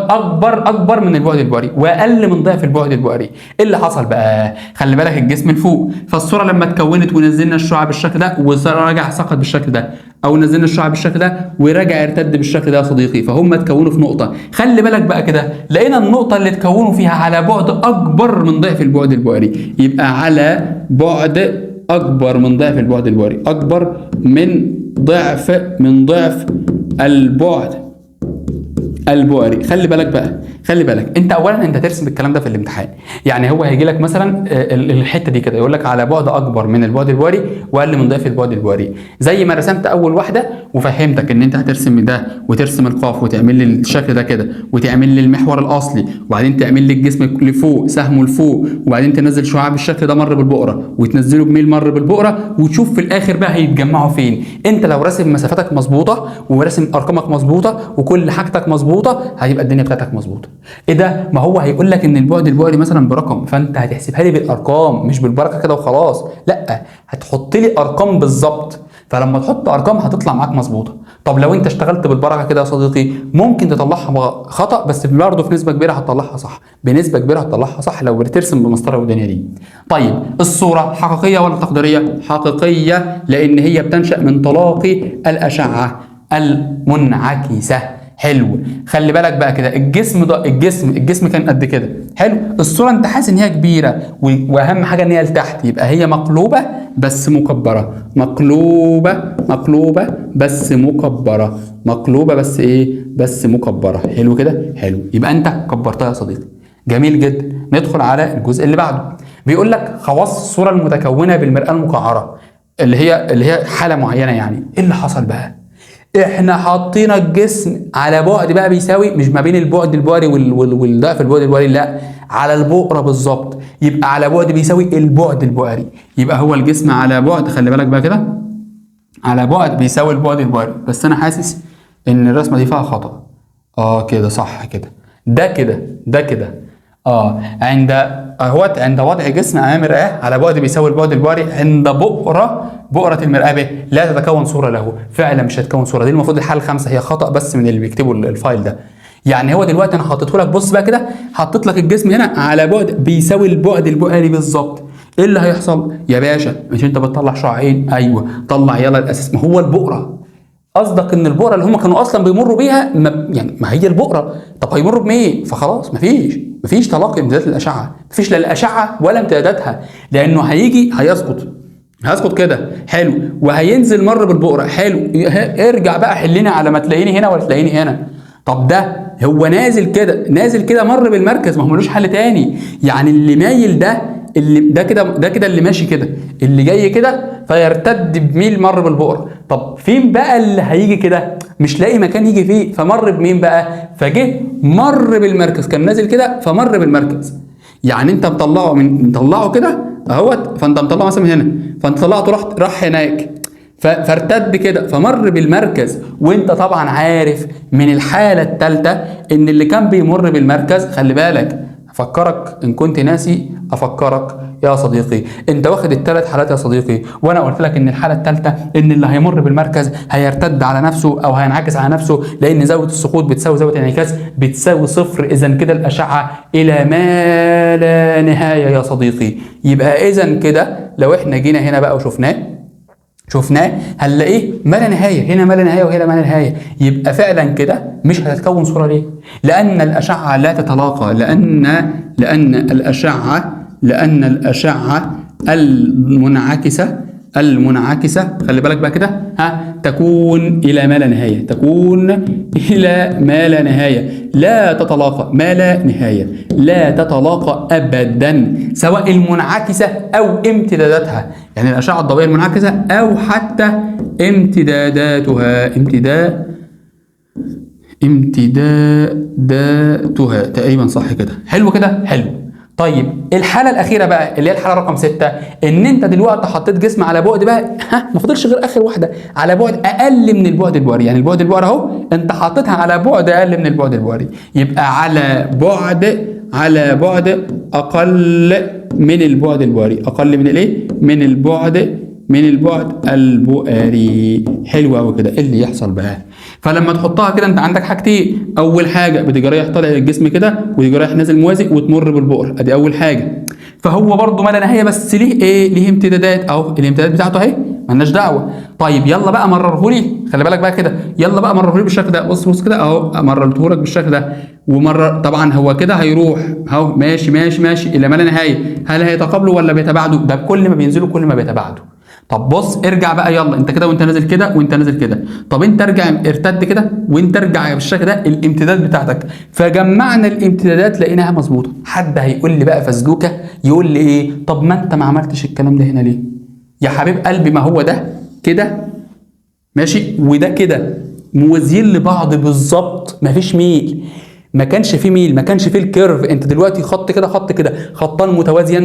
اكبر من البعد البؤري واقل من ضعف البعد البؤري. ايه اللي حصل بقى؟ خلي بالك الجسم لفوق، فالصورة لما اتكونت ونزلنا الشعاع بالشكل ده ورجع سقط بالشكل ده، او نزلنا الشعاع بالشكل ده ورجع ارتد بالشكل ده يا صديقي، فهم اتكونوا في نقطة. خلي بالك بقى كده، لقينا النقطة اللي اتكونوا فيها على بعد اكبر من ضعف البعد البؤري، يبقى على بعد اكبر من ضعف البعد البؤري، اكبر من ضعف البعد البؤري. خلي بالك بقى، خلي بالك انت اولا انت ترسم الكلام ده في الامتحان، يعني هو هيجي لك مثلا الحتة دي كده يقول لك على بعد اكبر من البعد البؤري واقل من ضعف البعد البؤري، زي ما رسمت اول واحدة وفهمتك ان انت هترسم ده وترسم القاف وتعمل لي الشكل ده كده وتعمل لي المحور الاصلي وبعدين تعمل لي الجسم لفوق سهمه لفوق وبعدين تنزل شعاع بالشكل ده مر بالبؤره وتنزله بميل مر بالبؤره وتشوف في الاخر بقى هيتجمعوا فين. انت لو راسم مسافتك مظبوطة وراسم ارقامك مظبوطة وكل حاجتك مظبوطة هيبقى الدنيا بتاعتك مظبوطة. ايه ده؟ ما هو هيقول لك ان البعد البؤري مثلا برقم، فانت هتحسبها لي بالارقام مش بالبركة كده وخلاص، لا هتحط لي ارقام بالظبط، فلما تحط ارقام هتطلع معاك مظبوطة. طب لو انت اشتغلت بالبركة كده يا صديقي ممكن تطلعها خطا، بس برضه في نسبه كبيرة هتطلعها صح، بنسبة كبيرة هتطلعها صح لو بترسم بمسطره والدنيا دي. طيب الصورة حقيقية ولا تقديرية؟ حقيقية، لان هي بتنشا من تلاقي الاشعة المنعكسه. حلو، خلي بالك بقى كده الجسم ده، الجسم كان قد كده، حلو، الصورة انت حاسس ان هي كبيرة واهم حاجة ان هي لتحت، يبقى هي مقلوبة بس مكبره، مقلوبة بس مكبره، مقلوبة بس ايه؟ بس مكبره. حلو كده؟ حلو، يبقى انت كبرتها يا صديقي. جميل جدا. ندخل على الجزء اللي بعده، بيقول لك خواص الصورة المتكونه بالمرآة المقعره اللي هي حاله معينة. يعني ايه اللي حصل بقى؟ احنا حاطين الجسم على بعد بقى بيساوي مش ما بين البعد البؤري والضعف البعد البؤري، لا على البؤره بالظبط، يبقى على بعد بيساوي البعد البؤري، يبقى هو الجسم على بعد، خلي بالك بقى كده، على بعد بيساوي البعد البؤري. بس انا حاسس ان الرسمة دي فيها خطأ. كده صح كده، ده كده، ده كده، عند اهوت عند وضع جسم امام مرآة على بعد بيساوي البعد البؤري عند بؤرة المرآة به لا تتكون صورة له. فعلا مش هتكون صورة، دي المفروض الحالة الخامسة، هي خطأ بس من اللي بيكتبوا ال file ده. يعني هو دلوقتي انا حطيته لك، بص بقى كده، حطيت لك الجسم هنا على بعد بيساوي البعد البؤري بالظبط. ايه اللي هيحصل يا باشا؟ مش انت بتطلع شعاعين؟ ايوه طلع يلا الاساس، ما هو البؤرة. قصدك ان البؤره اللي هم كانوا اصلا بيمروا بيها ما هي البؤره، طب هيمروا بمين؟ فخلاص مفيش تلاقي امتدادات الاشعة، مفيش لا الاشعة ولا امتداداتها، لانه هيجي هيسقط كده، حلو، وهينزل مر بالبؤره، حلو، ارجع بقى حلنا على ما تلاقيني هنا ولا تلاقيني هنا. طب ده هو نازل كده، نازل كده مر بالمركز، ما هو ملوش حل تاني. يعني اللي مايل ده، اللي ده كده، ده كده اللي ماشي كده، اللي جاي كده فيرتد بميل مر بالبؤره. طب فين بقى اللي هيجي كده؟ مش لاقي مكان يجي فيه، فمر بمين بقى؟ فجه مر بالمركز، كان نازل كده فمر بالمركز. يعني انت مطلعه من مطلعه كده اهوت، فانت مطلعه مثلا من هنا، فانت طلعته راح هناك، فارتد كده فمر بالمركز. وانت طبعا عارف من الحالة الثالثة ان اللي كان بيمر بالمركز، خلي بالك افكرك ان كنت ناسي افكرك يا صديقي، انت واخد الثلاث حالات يا صديقي، وانا قلت لك ان الحالة الثالثة ان اللي هيمر بالمركز هيرتد على نفسه او هينعكس على نفسه، لان زاوية السقوط بتساوي زاوية الانعكاس بتساوي صفر، اذا كده الاشعة الى ما لا نهاية يا صديقي. يبقى اذا كده لو احنا جينا هنا بقى وشفناه هنلاقيه ما لا نهاية، هنا ما لا نهاية وهنا ما لا نهاية. يبقى فعلا كده مش هتتكون صوره. ليه؟ لان الاشعة لا تتلاقى، لان الاشعة المنعكسه خلي بالك بقى كده، ها، تكون الى ما لا نهاية، تكون الى ما لا نهاية، لا تتلاقى، ما لا نهاية، لا تتلاقى ابدا، سواء المنعكسه او امتداداتها، يعني الاشعة الضوئية المنعكسه او حتى امتداداتها، امتداداتها تقريبا صح كده. حلو كده، حلو. طيب الحالة الاخيرة بقى اللي هي الحالة رقم 6، ان انت دلوقتي حطيت جسم على بعد بقى، ها، ما فاضلش غير اخر واحدة، على بعد اقل من البعد البؤري، يعني البعد البؤري اهو انت حاططها على بعد اقل من البعد البؤري، يبقى على بعد اقل من البعد البؤري، اقل من الايه؟ من البعد البؤري. حلو قوي كده. ايه اللي يحصل بقى؟ فلما تحطها كده انت عندك حاجتين، اول حاجة بتيجي رايح طالع الجسم كده وتيجي رايح نازل موازي وتمر بالبؤره، ادي اول حاجة. فهو برده ما لا نهاية، بس ليه ايه؟ ليه امتدادات اهو، الامتدادات بتاعته اهي، مالناش دعوه. طيب يلا بقى مرره لي، خلي بالك بقى كده، يلا بقى مرره لي بالشكل ده، بص بص كده اهو، مررته لك بالشكل ده. ومرر طبعا هو كده هيروح اهو ماشي ماشي ماشي الى ما لا نهاية. هل هيتقابلوا ولا بيتباعدوا؟ ده كل ما بينزلوا كل ما بيتباعدوا. طب بص ارجع بقى، يلا انت كده وانت نازل كده وانت نازل كده، طب انت ارجع ارتد كده وانت ارجع بالشكل ده الامتداد بتاعتك. فجمعنا الامتدادات لقيناها مظبوطة. حد هيقول لي بقى فزلوكه، يقول لي ايه؟ طب ما انت ما عملتش الكلام ده هنا ليه؟ يا حبيب قلبي ما هو ده كده ماشي وده كده موازيين لبعض بالظبط، مفيش ميل، ما كانش فيه ميل، ما كانش فيه ال curve. انت دلوقتي خط كده خط كده، خطان متوازيان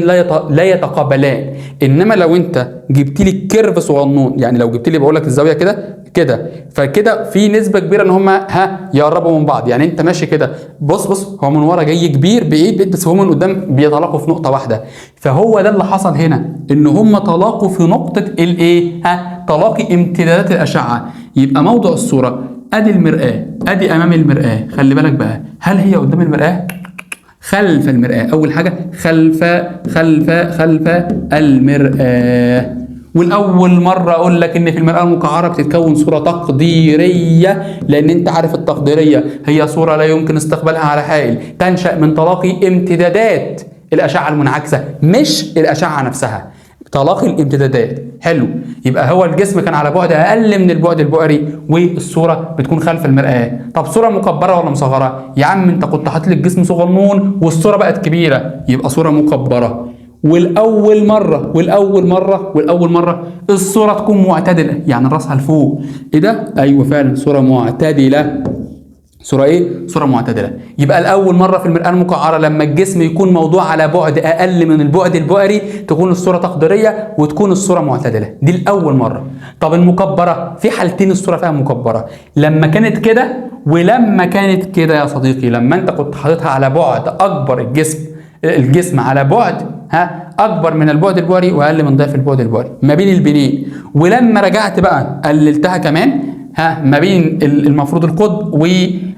لا يتقابلان. انما لو انت جبت لي curve صغنون، يعني لو جبت لي بقول لك الزاوية كده كده، فكده في نسبه كبيرة ان هم ها يقربوا من بعض. يعني انت ماشي كده بص بص، هو من ورا جاي كبير بعيد بعيد، بس هو من قدام بيتلاقوا في نقطة واحدة. فهو ده اللي حصل هنا، ان هم تلاقوا في نقطة الايه؟ ها تلاقي امتدادات الاشعة. يبقى موضع الصورة ادي المرآة، ادي امام المرآة. خلي بالك بقى، هل هي قدام المرآة؟ خلف المرآة. اول حاجة خلف خلف خلف المرآة. والاول مرة اقول لك ان في المرآة المقعرة بتتكون صورة تقديرية، لان انت عارف التقديرية هي صورة لا يمكن استقبالها على حائل، تنشأ من تلاقي امتدادات الأشعة المنعكسة مش الأشعة نفسها، تلاقي الامتدادات. حلو، يبقى هو الجسم كان على بعد اقل من البعد البؤري والصورة بتكون خلف المرآة. طب صوره مكبره ولا مصغرة؟ يا عم انت كنت حاطط لي الجسم صغنون والصورة بقت كبيرة، يبقى صوره مكبره. والاول مرة والاول مرة والاول مرة الصورة تكون معتدلة، يعني راسها لفوق. ايه ده؟ ايوه فعلا صوره معتدلة. صورة ايه؟ صورة معتدلة. يبقى الأول مرة في المرآة المقعرة لما الجسم يكون موضوع على بعد أقل من البعد البؤري تكون الصورة تقديرية وتكون الصورة معتدلة، دي الأول مرة. طب المكبرة في حالتين الصورة فيها مكبرة، لما كانت كده ولما كانت كده يا صديقي. لما أنت كنت حاططها على بعد أكبر، الجسم على بعد ها أكبر من البعد البؤري وأقل من ضعف البعد البؤري ما بين البنين، ولما رجعت بقى قللتها كمان ها ما بين المفروض القطب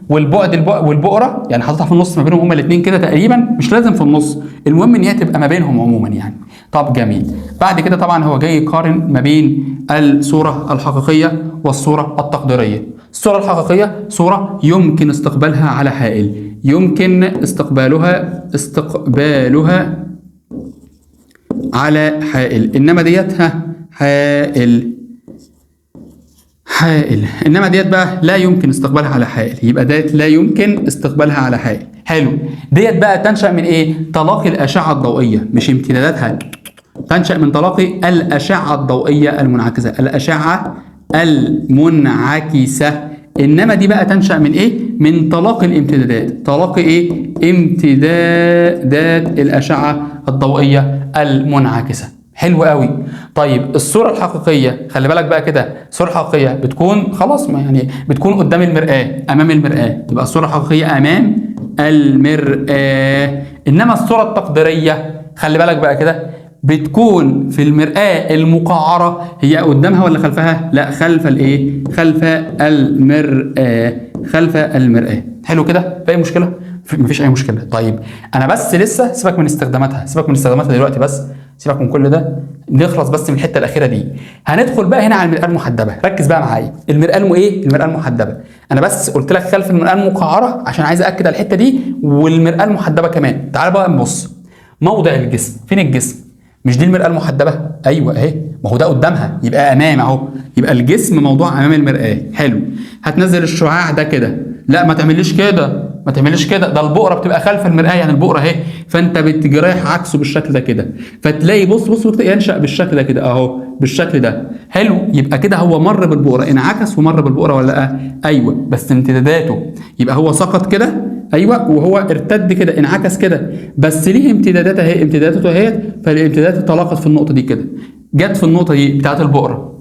والبعد والبؤره، يعني حاططها في النص ما بينهم هما الاثنين كده تقريبا، مش لازم في النص، المهم ان هي تبقى ما بينهم عموما يعني. طب جميل. بعد كده طبعا هو جاي يقارن ما بين الصورة الحقيقية والصورة التقديريه. الصورة الحقيقية صوره يمكن استقبالها على حائل، يمكن استقبالها على حائل، انما ديت ها حائل حائل، انما ديت بقى لا يمكن استقبالها على حائل، يبقى ديت لا يمكن استقبالها على حائل. حلو. ديت بقى تنشأ من ايه؟ تلاقي الاشعة الضوئية مش امتداداتها، تنشأ من تلاقي الاشعة الضوئية المنعكسه، الاشعة المنعكسه. انما دي بقى تنشأ من ايه؟ من تلاقي الامتدادات، تلاقي ايه؟ امتدادات الاشعة الضوئية المنعكسه. حلو قوي. طيب الصورة الحقيقية خلي بالك بقى كده، الصورة الحقيقية بتكون خلاص ما يعني بتكون قدام المرآة، أمام المرآة، تبقى الصورة الحقيقية أمام المرآة. إنما الصورة التقديرية خلي بالك بقى كده بتكون في المرآة المقعرة، هي قدامها ولا خلفها؟ لا خلف الايه؟ خلف المرآة، خلف المرآة. حلو كده؟ في أي مشكلة؟ مفيش أي مشكلة. طيب أنا بس لسه سيبك من استخداماتها، سيبك من استخداماتها دلوقتي، بس سيبك من كل ده، نخلص بس من الحتة الاخيرة دي. هندخل بقى هنا على المرآة المحدبه، ركز بقى معايا. المرآة ايه؟ المرآة المحدبه. انا بس قلت لك خلف المرآة المقعره عشان عايز اكد على الحتة دي، والمرآة المحدبه كمان. تعال بقى نبص موضع الجسم، فين الجسم؟ مش دي المرآة المحدبه؟ ايوه اهي، ما هو ده قدامها، يبقى امام اهو، يبقى الجسم موضوع امام المرآة. حلو. هتنزل الشعاع ده كده، لا ما تعمليش كده، ما تعمليش كده، ده البؤره بتبقى خلف المرآة، يعني البؤره اهي، فانت بتجي رايح عكسه بالشكل ده كده، فتلاقي بص بص ينشأ بالشكل ده كده اهو، بالشكل ده. حلو. يبقى كده هو مر بالبؤره، انعكس ومر بالبؤره ولا لا؟ ايوه، بس امتداداته، يبقى هو سقط كده ايوه، وهو ارتد كده، انعكس كده، بس ليه امتدادات اهي، امتداداته اهي، فالامتدادات تلاقت في النقطة دي كده، جت في النقطة دي بتاعت البؤره.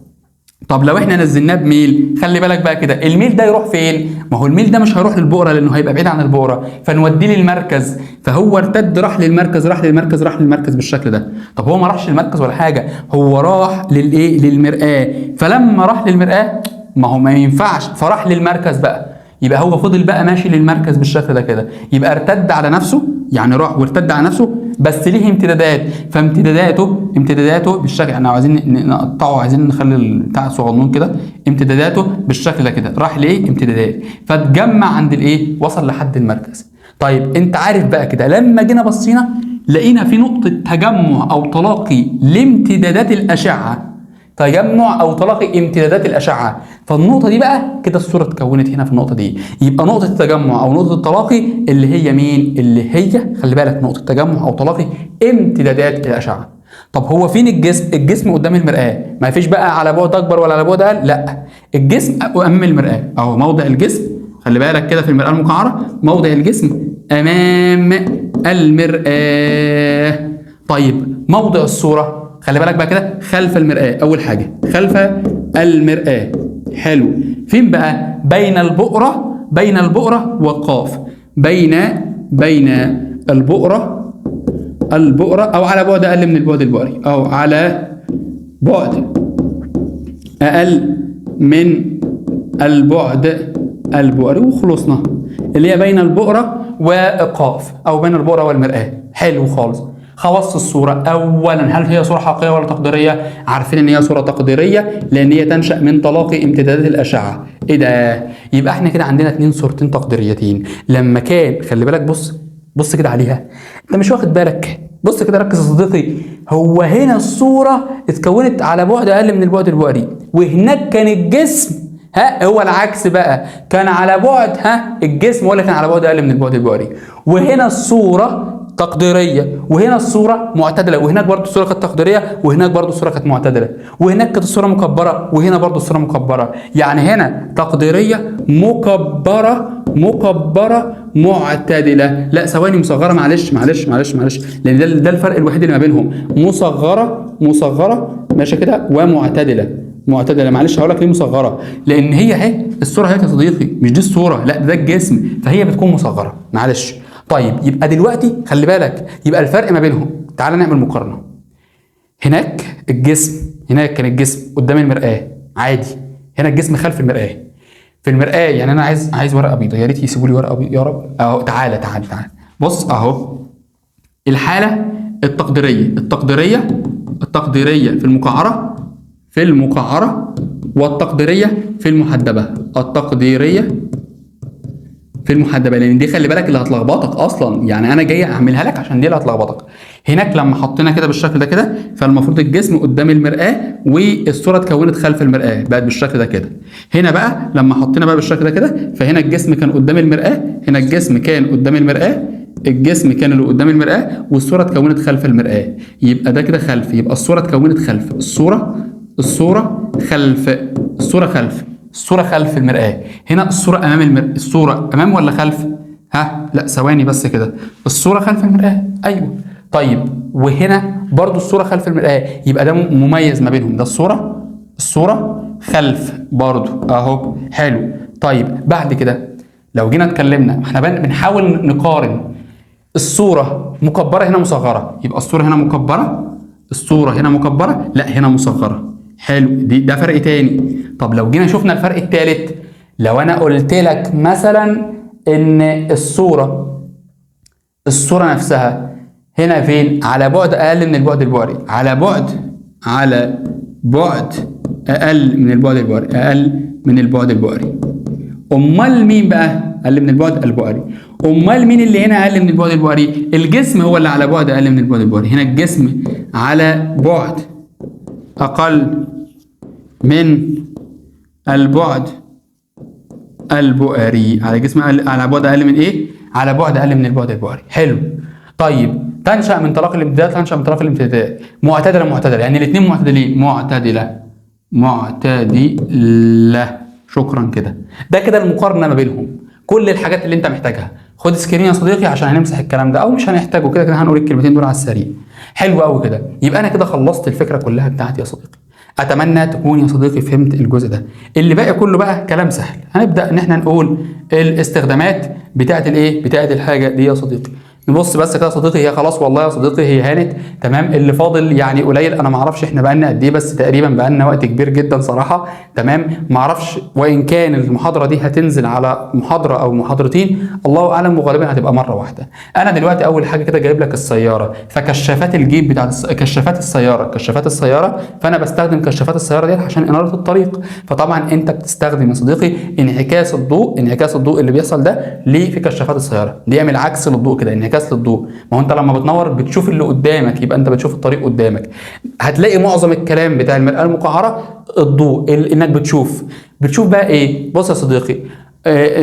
طب لو احنا نزلناه بميل، خلي بالك بقى كده، الميل ده يروح فين؟ ما هو الميل ده مش هيروح للبؤره لانه هيبقى بعيد عن البؤره، فنوديه للمركز، فهو ارتد راح للمركز، راح للمركز، راح للمركز بالشكل ده. طب هو ما راحش للمركز ولا حاجة، هو راح للايه؟ للمرآة. فلما راح للمرآة ما هو ما ينفعش، فراح للمركز بقى. يبقى هو فضل بقى ماشي للمركز بالشكل ده كده، يبقى ارتد على نفسه، يعني راح وارتد على نفسه، بس ليه امتدادات، فامتداداته امتداداته بالشكل، احنا عايزين نقطعه، عايزين نخلي البتاع صغنون كده، امتداداته بالشكل ده كده، راح لايه؟ امتدادات، فتجمع عند الايه؟ وصل لحد المركز. طيب انت عارف بقى كده لما جينا بصينا لقينا في نقطة تجمع او تلاقي لامتدادات الأشعة، تجمع او تلاقي امتدادات الاشعة، فالنقطه دي بقى كده الصورة اتكونت هنا في النقطة دي، يبقى نقطة التجمع او نقطة التلاقي اللي هي مين؟ اللي هي خلي بالك نقطة تجمع او تلاقي امتدادات الاشعة. طب هو فين الجسم؟ الجسم قدام المرآة، ما فيش بقى على بعد اكبر ولا على بعد اقل، لا الجسم امام المرآة، اهو موضع الجسم، خلي بالك كده في المرآة المقعره موضع الجسم امام المرآة. طيب موضع الصورة خلي بالك بقى كده خلف المرآة، أول حاجة خلف المرآة، حلو، فين بقى؟ بين البؤرة، بين البؤرة والقاف، بين البؤرة، البؤرة أو على بعد أقل من البعد البؤري، أو على بعد أقل من البعد البؤري، وخلصنا اللي هي بين البؤرة والقاف أو بين البؤرة والمرآة. حلو خالص. خواص الصورة، أولا هل هي صورة حقيقية ولا تقديرية؟ عارفين إن هي صورة تقديرية لأن هي تنشأ من تلاقي امتدادات الأشعة. إيه ده؟ يبقى إحنا كده عندنا اتنين صورتين تقديريتين. لما كان خلي بالك، بص بص كده عليها، أنت مش واخد بالك، بص كده ركز يا صديقي، هو هنا الصورة اتكونت على بعد أقل من البعد البؤري، وهناك كان الجسم ها هو العكس بقى، كان على بعد ها الجسم ولا كان على بعد أقل من البعد البؤري. وهنا الصورة تقديرية وهنا الصورة معتدلة، وهناك برضو الصورة كانت تقديرية وهناك برضو الصورة كانت معتدلة، وهناك كانت الصورة مكبره وهنا برضو الصورة مكبره. يعني هنا تقديرية مكبره مكبره معتدلة، لا ثواني مصغرة، معلش معلش معلش معلش، لان ده الفرق الوحيد اللي ما بينهم، مصغرة مصغرة ماشي كده ومعتدله معتدلة. معلش هقول لك ليه مصغرة، لان هي اهي الصورة اهي يا صديقي، مش دي الصورة، لا ده الجسم، فهي بتكون مصغرة معلش. طيب يبقى دلوقتي خلي بالك، يبقى الفرق ما بينهم، تعال نعمل مقارنة. هناك الجسم، هناك كان الجسم قدام المرآة عادي، هنا الجسم خلف المرآة. في المرآة يعني انا عايز ورقة بيضاء، يا ريت يسيبوا لي ورقة بيضاء يا رب. اهو تعالى تعالى تعالى بص اهو الحالة التقديريه، التقديريه التقديريه في المقعره، في المقعره، والتقديريه في المحدبه، التقديريه في المحدبه، لان دي خلي بالك اللي هتلخبطك اصلا، يعني انا جاي اعملها لك عشان دي اللي هتلخبطك. هناك لما حطينا كده بالشكل ده كده، فالمفروض الجسم قدام المرآة والصورة اتكونت خلف المرآة، بقت بالشكل ده كده. هنا بقى لما حطينا بقى بالشكل ده كده، فهنا الجسم كان قدام المرآة، هنا الجسم كان قدام المرآة، الجسم كان اللي قدام المرآة والصورة اتكونت خلف المرآة، يبقى ده كده خلف، يبقى الصورة اتكونت خلف، الصورة، الصورة خلف، الصورة خلف، الصورة خلف المرآة. هنا الصورة أمام المرآة، الصورة أمام ولا خلف؟ ها لا ثواني بس كده، الصورة خلف المرآة، أيوه. طيب وهنا برضو الصورة خلف المرآة، يبقى ده مميز ما بينهم، ده الصورة، الصورة خلف برضو أهو، حلو. طيب بعد كده لو جينا اتكلمنا، احنا بنحاول نقارن، الصورة مكبرة هنا مصغرة، يبقى الصورة هنا مكبرة، الصورة هنا مكبرة، لا هنا مصغرة، حلو، دي ده فرق تاني. طب لو جينا شفنا الفرق التالت، لو انا قلت لك مثلا ان الصورة، الصورة نفسها هنا فين؟ على بعد اقل من البعد البؤري، على بعد، على بعد اقل من البعد البؤري، اقل من البعد البؤري. امال مين بقى اقل من البعد البؤري؟ امال مين اللي هنا اقل من البعد البؤري؟ الجسم هو اللي على بعد اقل من البعد البؤري. هنا الجسم على بعد اقل من البعد البؤري، على جسم على بعد اقل من ايه؟ على بعد اقل من البعد البؤري. حلو. طيب تنشأ من تلاقي الامتدادات، تنشأ من تلاقي الامتدادات، معتدلة معتدلة، يعني الاثنين معتدلين، معتدلة معتدلة. شكرا كده، ده كده المقارنة ما بينهم، كل الحاجات اللي انت محتاجها. خد screen يا صديقي عشان هنمسح الكلام ده او مش هنحتاجه، كده كده هنقول الكلمتين دول على السريع. حلو قوي كده، يبقى انا كده خلصت الفكرة كلها بتاعتي يا صديقي. اتمنى تكون يا صديقي فهمت الجزء ده. اللي باقي كله بقى كلام سهل. هنبدا ان احنا نقول الاستخدامات بتاعه الايه، بتاعه الحاجة دي يا صديقي. نبص بس كده يا صديقي، هي خلاص والله يا صديقي هي هانت. تمام، اللي فاضل يعني قليل، انا ما اعرفش احنا بقالنا قد ايه، بس تقريبا بقالنا وقت كبير جدا صراحة. تمام، ما اعرفش وان كان المحاضرة دي هتنزل على محاضرة او محاضرتين، الله اعلم، وغالبا هتبقى مرة واحدة. انا دلوقتي اول حاجة كده جايب لك السيارة، فكشافات الجيب بتاعت كشافات السيارة، كشافات السيارة، فانا بستخدم كشافات السيارة دي عشان انارة الطريق. فطبعا انت بتستخدم يا صديقي انعكاس الضوء، انعكاس الضوء اللي بيحصل ده ليه في كشافات السيارة، بيعمل عكس للضوء كده، انعكاس للضوء. ما هو انت لما بتنور بتشوف اللي قدامك، يبقى انت بتشوف الطريق قدامك. هتلاقي معظم الكلام بتاع المرآة المقعرة الضوء، انك بتشوف، بتشوف بقى ايه؟ بص يا صديقي،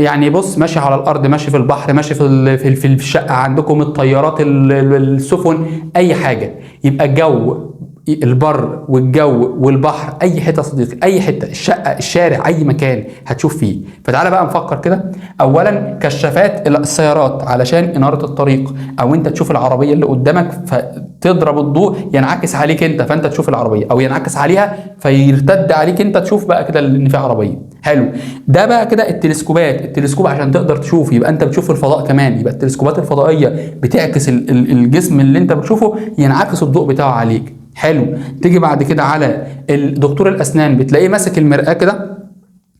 يعني بص، ماشي على الارض، ماشي في البحر، ماشي في الشقة عندكم، الطيارات، السفن، اي حاجة. يبقى الجو، البر والجو والبحر، اي حتة يا صديقي، اي حتة، الشقة، الشارع، اي مكان هتشوف فيه. فتعالى بقى نفكر كده. اولا كشافات السيارات علشان انارة الطريق، او انت تشوف العربية اللي قدامك فتضرب الضوء ينعكس عليك انت فانت تشوف العربية، او ينعكس عليها فيرتد عليك انت تشوف بقى كده ان في عربية. حلو، ده بقى كده التلسكوبات، التلسكوب عشان تقدر تشوف، يبقى انت بتشوف الفضاء كمان، يبقى التلسكوبات الفضائية بتعكس الجسم اللي انت بتشوفه، ينعكس الضوء بتاعه عليك. حلو، تيجي بعد كده على دكتور الاسنان، بتلاقيه ماسك المرآة كده.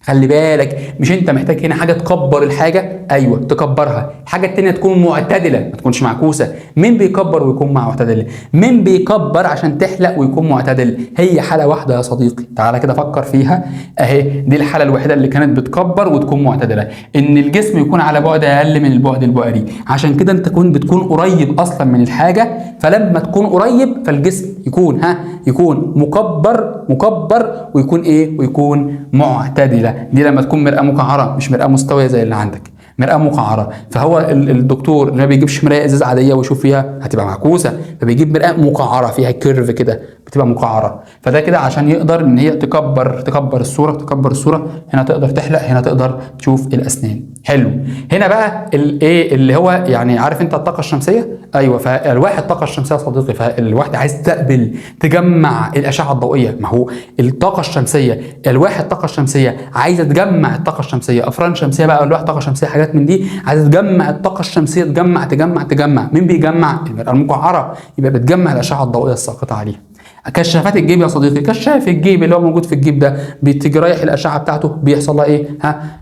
خلي بالك، مش انت محتاج هنا حاجة تكبر الحاجة؟ ايوه تكبرها. الحاجة التانية تكون معتدلة، ما تكونش معكوسة. مين بيكبر ويكون معتدل؟ مين بيكبر عشان تحلق ويكون معتدل؟ هي حاله واحدة يا صديقي، تعالى كده فكر فيها. اهي دي الحالة الوحيدة اللي كانت بتكبر وتكون معتدلة، ان الجسم يكون على بعد اقل من البعد البؤري. عشان كده انت بتكون قريب اصلا من الحاجة، فلما تكون قريب فالجسم يكون يكون مكبر، مكبر ويكون ايه؟ ويكون معتدلة. دي لما تكون مرآة مقعرة، مش مرآة مستوية زي اللي عندك، مرآة مقعرة. فهو الدكتور اللي ما بيجيبش مراية ازاز عادية ويشوف فيها هتبقى معكوسة، فبيجيب مرآة مقعرة فيها curve كده، بتبقى مقعرة. فده كده عشان يقدر ان هي تكبر الصورة، تكبر الصورة. هنا تقدر تحلق، هنا تقدر تشوف الاسنان. حلو، هنا بقى الايه اللي هو يعني عارف انت الطاقة الشمسية؟ ايوه، فالواح الطاقة الشمسية يا صديقي، فالواحد عايز تقبل تجمع الاشعة الضوئية. ما هو الطاقة الشمسية، الواح الطاقة الشمسية عايزه تجمع الطاقة الشمسية، افران شمسية بقى، الواح طاقة شمسية، حاجات من دي، عايزه تجمع الطاقة الشمسية، تجمع تجمع تجمع. مين بيجمع؟ المرآة المقعره، يبقى بتجمع الاشعة الضوئية الساقطه عليها. كشافات الجيب يا صديقي، كشاف الجيب اللي هو موجود في الجيب ده بتجريح الاشعة بتاعته، بيحصل لها ايه؟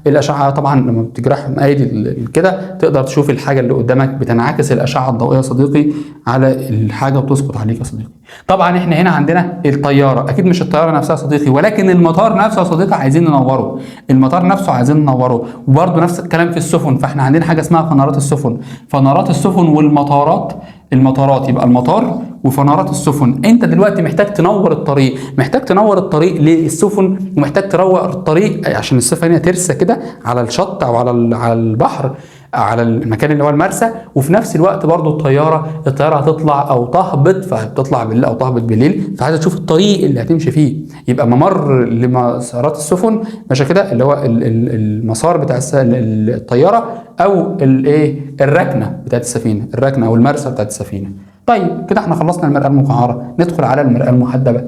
الاشعة طبعا لما بتجرح ايدي كده تقدر تشوف الحاجة اللي قدامك، بتنعكس الاشعة الضوئية يا صديقي على الحاجة وبتسقط عليك يا صديقي. طبعا احنا هنا عندنا الطيارة، اكيد مش الطيارة نفسها يا صديقي، ولكن المطار نفسه يا صديقي عايزين ننوره، المطار نفسه عايزين ننوره. وبرده نفس الكلام في السفن، فاحنا عندنا حاجة اسمها فنارات السفن، فنارات السفن والمطارات، المطارات يبقى المطار وفنارات السفن. انت دلوقتي محتاج تنور الطريق، محتاج تنور الطريق للسفن، ومحتاج تنور الطريق عشان السفن ترسى كده على الشط او على البحر، على المكان اللي هو المرسى. وفي نفس الوقت برضو الطيارة هتطلع او تهبط، فبتطلع بالليل او تهبط بالليل، فعايزه تشوف الطريق اللي هتمشي فيه. يبقى ممر لمسارات السفن ماشي كده، اللي هو المسار بتاع الطيارة، او الايه الركنه بتاعت السفينة، الركنه او المرسى بتاعت السفينة. طيب كده احنا خلصنا المرآة المقعرة، ندخل على المرآة المحدبة.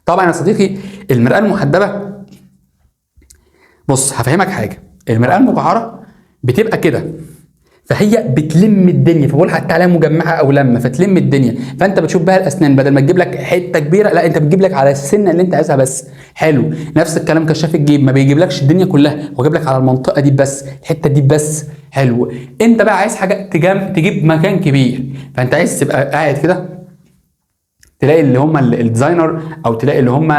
طبعا يا صديقي المرآة المحدبة، بص هفهمك حاجة، المرآة المقعرة بتبقى كده، فهي بتلم الدنيا، فبقول حتى عليها مجمعة او لمه، فتلم الدنيا، فانت بتشوف بها الاسنان، بدل ما تجيب لك حتة كبيرة، لا انت بتجيب لك على السنة اللي انت عايزها بس. حلو، نفس الكلام كشاف الجيب، ما بيجيبلكش الدنيا كلها، هو جايب لك على المنطقة دي بس، الحتة دي بس. حلو، انت بقى عايز حاجة تجيب مكان كبير، فانت عايز تبقى قاعد كده، تلاقي اللي هم ال designer، او تلاقي اللي هم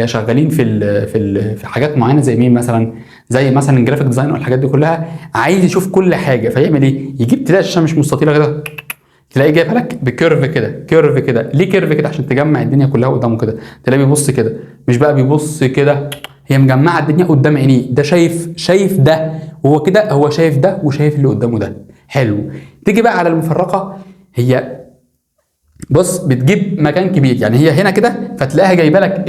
شغالين في حاجات معينة، زي مين مثلا؟ زي مثلا ال graphic design والحاجات دي كلها، عايز يشوف كل حاجة، فيعمل ايه؟ يجيب، تلاقي الشاشة مش مستطيله كده، تلاقيه جايبها لك ب curve كده، curve كده، ليه curve كده؟ عشان تجمع الدنيا كلها قدامه كده. تلاقيه بيبص كده، مش بقى بيبص كده، هي مجمعة الدنيا قدام عينيه، ده شايف ده، وهو كده هو شايف ده وشايف اللي قدامه ده. حلو، تيجي بقى على المفرقه، هي بص بتجيب مكان كبير، يعني هي هنا كده، فتلاقيها جايبه لك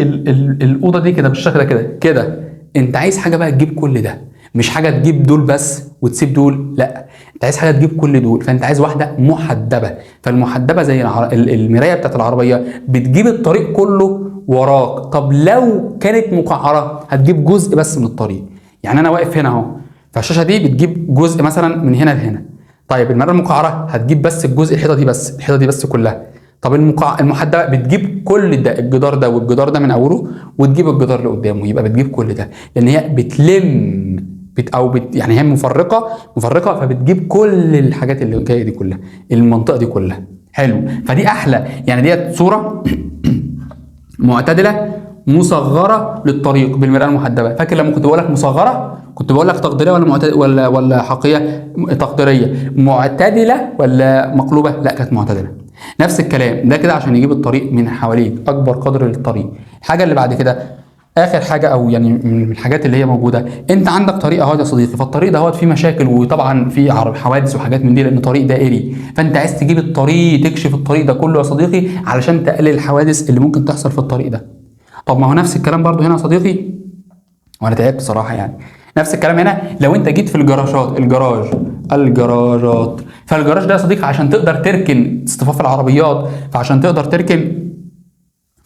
الاوضة دي كده بالشكل ده كده كده. انت عايز حاجة بقى تجيب كل ده، مش حاجة تجيب دول بس وتسيب دول، لا انت عايز حاجة تجيب كل دول، فانت عايز واحدة محدبه. فالمحدبه زي المراية بتاعت العربية، بتجيب الطريق كله وراك. طب لو كانت مقعره هتجيب جزء بس من الطريق، يعني انا واقف هنا اهو، فالشاشه دي بتجيب جزء مثلا من هنا لهنا. طيب المرآة المقعره هتجيب بس الجزء الحيطة دي بس، الحيطة دي بس كلها. طب المحدبه بتجيب كل ده، الجدار ده والجدار ده من اوله، وتجيب الجدار اللي قدامه، يبقى بتجيب كل ده، لان هي بتلم يعني هي مفرقه، فبتجيب كل الحاجات اللي جاية دي كلها، المنطقة دي كلها. حلو، فدي احلى، يعني ديت صوره معتدلة مصغرة للطريق بالمرآة المحدبه. فاكر لما كنت بقول لك مصغرة، كنت بقول لك تقديرية ولا معتدلة ولا حقيقية؟ تقديرية. معتدلة ولا مقلوبة؟ لا كانت معتدلة. نفس الكلام ده كده عشان يجيب الطريق من حواليك، اكبر قدر للطريق. الحاجة اللي بعد كده، اخر حاجة او يعني من الحاجات اللي هي موجودة، انت عندك طريق اهوت يا صديقي، فالطريق ده اهوت فيه مشاكل، وطبعا فيه حوادث وحاجات من دي، لان طريق دائري، فانت عايز تجيب الطريق، تكشف الطريق ده كله يا صديقي علشان تقلل الحوادث اللي ممكن تحصل في الطريق ده. طب ما هو نفس الكلام برضو هنا يا صديقي، وانا تعبت صراحة يعني. نفس الكلام هنا لو انت جيت في الجراشات، الجراجات، فالجراج ده يا صديقي عشان تقدر تركن اصطفاف العربيات، فعشان تقدر تركن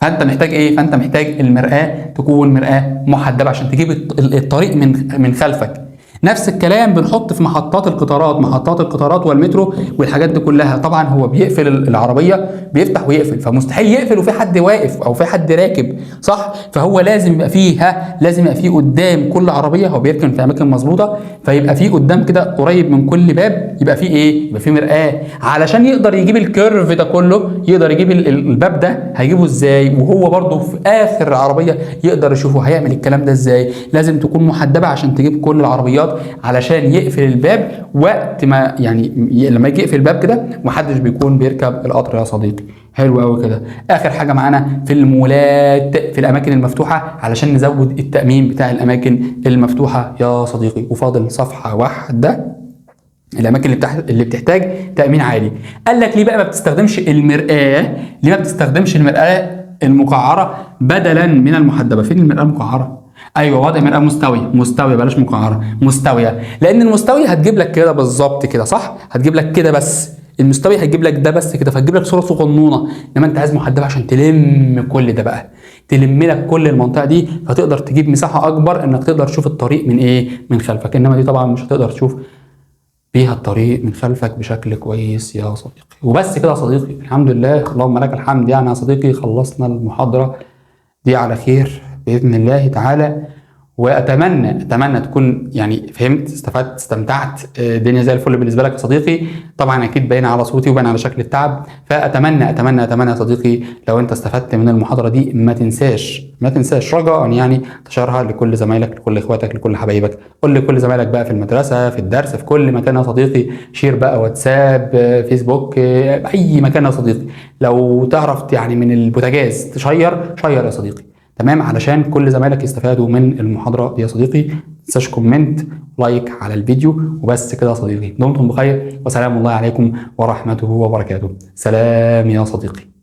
فانت محتاج ايه؟ فانت محتاج المرآة تكون مرآة محدبة عشان تجيب الطريق من خلفك. نفس الكلام بنحط في محطات القطارات، محطات القطارات والمترو والحاجات دي كلها. طبعا هو بيقفل العربية، بيفتح ويقفل، فمستحيل يقفل وفي حد واقف او في حد راكب، صح؟ فهو لازم يبقى فيه، لازم يبقى فيه قدام كل عربية، هو بيركن في اماكن مظبوطة، فيبقى فيه قدام كده قريب من كل باب يبقى فيه ايه؟ يبقى فيه مرآة علشان يقدر يجيب ال curve ده كله، يقدر يجيب الباب ده هيجيبه ازاي، وهو برده في اخر العربية يقدر يشوفه هيعمل الكلام ده ازاي. لازم تكون محدبة عشان تجيب كل العربيات، علشان يقفل الباب وقت ما يعني لما يجي يقفل الباب كده محدش بيكون بيركب القطر يا صديقي. حلو قوي كده. اخر حاجة معانا في المولات، في الاماكن المفتوحة علشان نزود التامين بتاع الاماكن المفتوحة يا صديقي. وفاضل صفحة واحدة، الاماكن اللي بتحتاج تامين عالي. قال لك ليه بقى ما بتستخدمش المرآة؟ ليه ما بتستخدمش المرآة المقعره بدلا من المحدبه؟ فين المرآة المقعره؟ ايوه، وضع مرآة مستوية، مستوية بلاش مقعره، مستوية، لان المستويه هتجيب لك كده بالظبط كده، صح؟ هتجيب لك كده بس، المستوي هتجيب لك ده بس كده، فهتجيب لك صوره صغنونه. انما انت عايز محدبه عشان تلم كل ده بقى، تلم لك كل المنطقة دي، فتقدر تجيب مساحة اكبر انك تقدر تشوف الطريق من ايه؟ من خلفك. انما دي طبعا مش هتقدر تشوف بيها الطريق من خلفك بشكل كويس يا صديقي. وبس كده يا صديقي، الحمد لله، اللهم لك الحمد. يعني يا صديقي خلصنا المحاضرة دي على خير باذن الله تعالى، واتمنى تكون يعني فهمت، استفدت، استمتعت، الدنيا زي الفل بالنسبة لك يا صديقي. طبعا اكيد باين على صوتي وباين على شكل التعب، فاتمنى اتمنى اتمنى يا صديقي لو انت استفدت من المحاضرة دي ما تنساش رجاء يعني تشارها لكل زمايلك، لكل اخواتك، لكل حبايبك. قول لكل زمايلك بقى في المدرسة، في الدرس، في كل مكان يا صديقي. share بقى واتساب، فيسبوك، اي مكان يا صديقي. لو تعرف يعني من البوتاجاز تشير، share يا صديقي، تمام، علشان كل زمايلك يستفادوا من المحاضرة دي يا صديقي. ما تنساش comment، like على الفيديو. وبس كده يا صديقي، دمتم بخير، وسلام الله عليكم ورحمته وبركاته. سلام يا صديقي.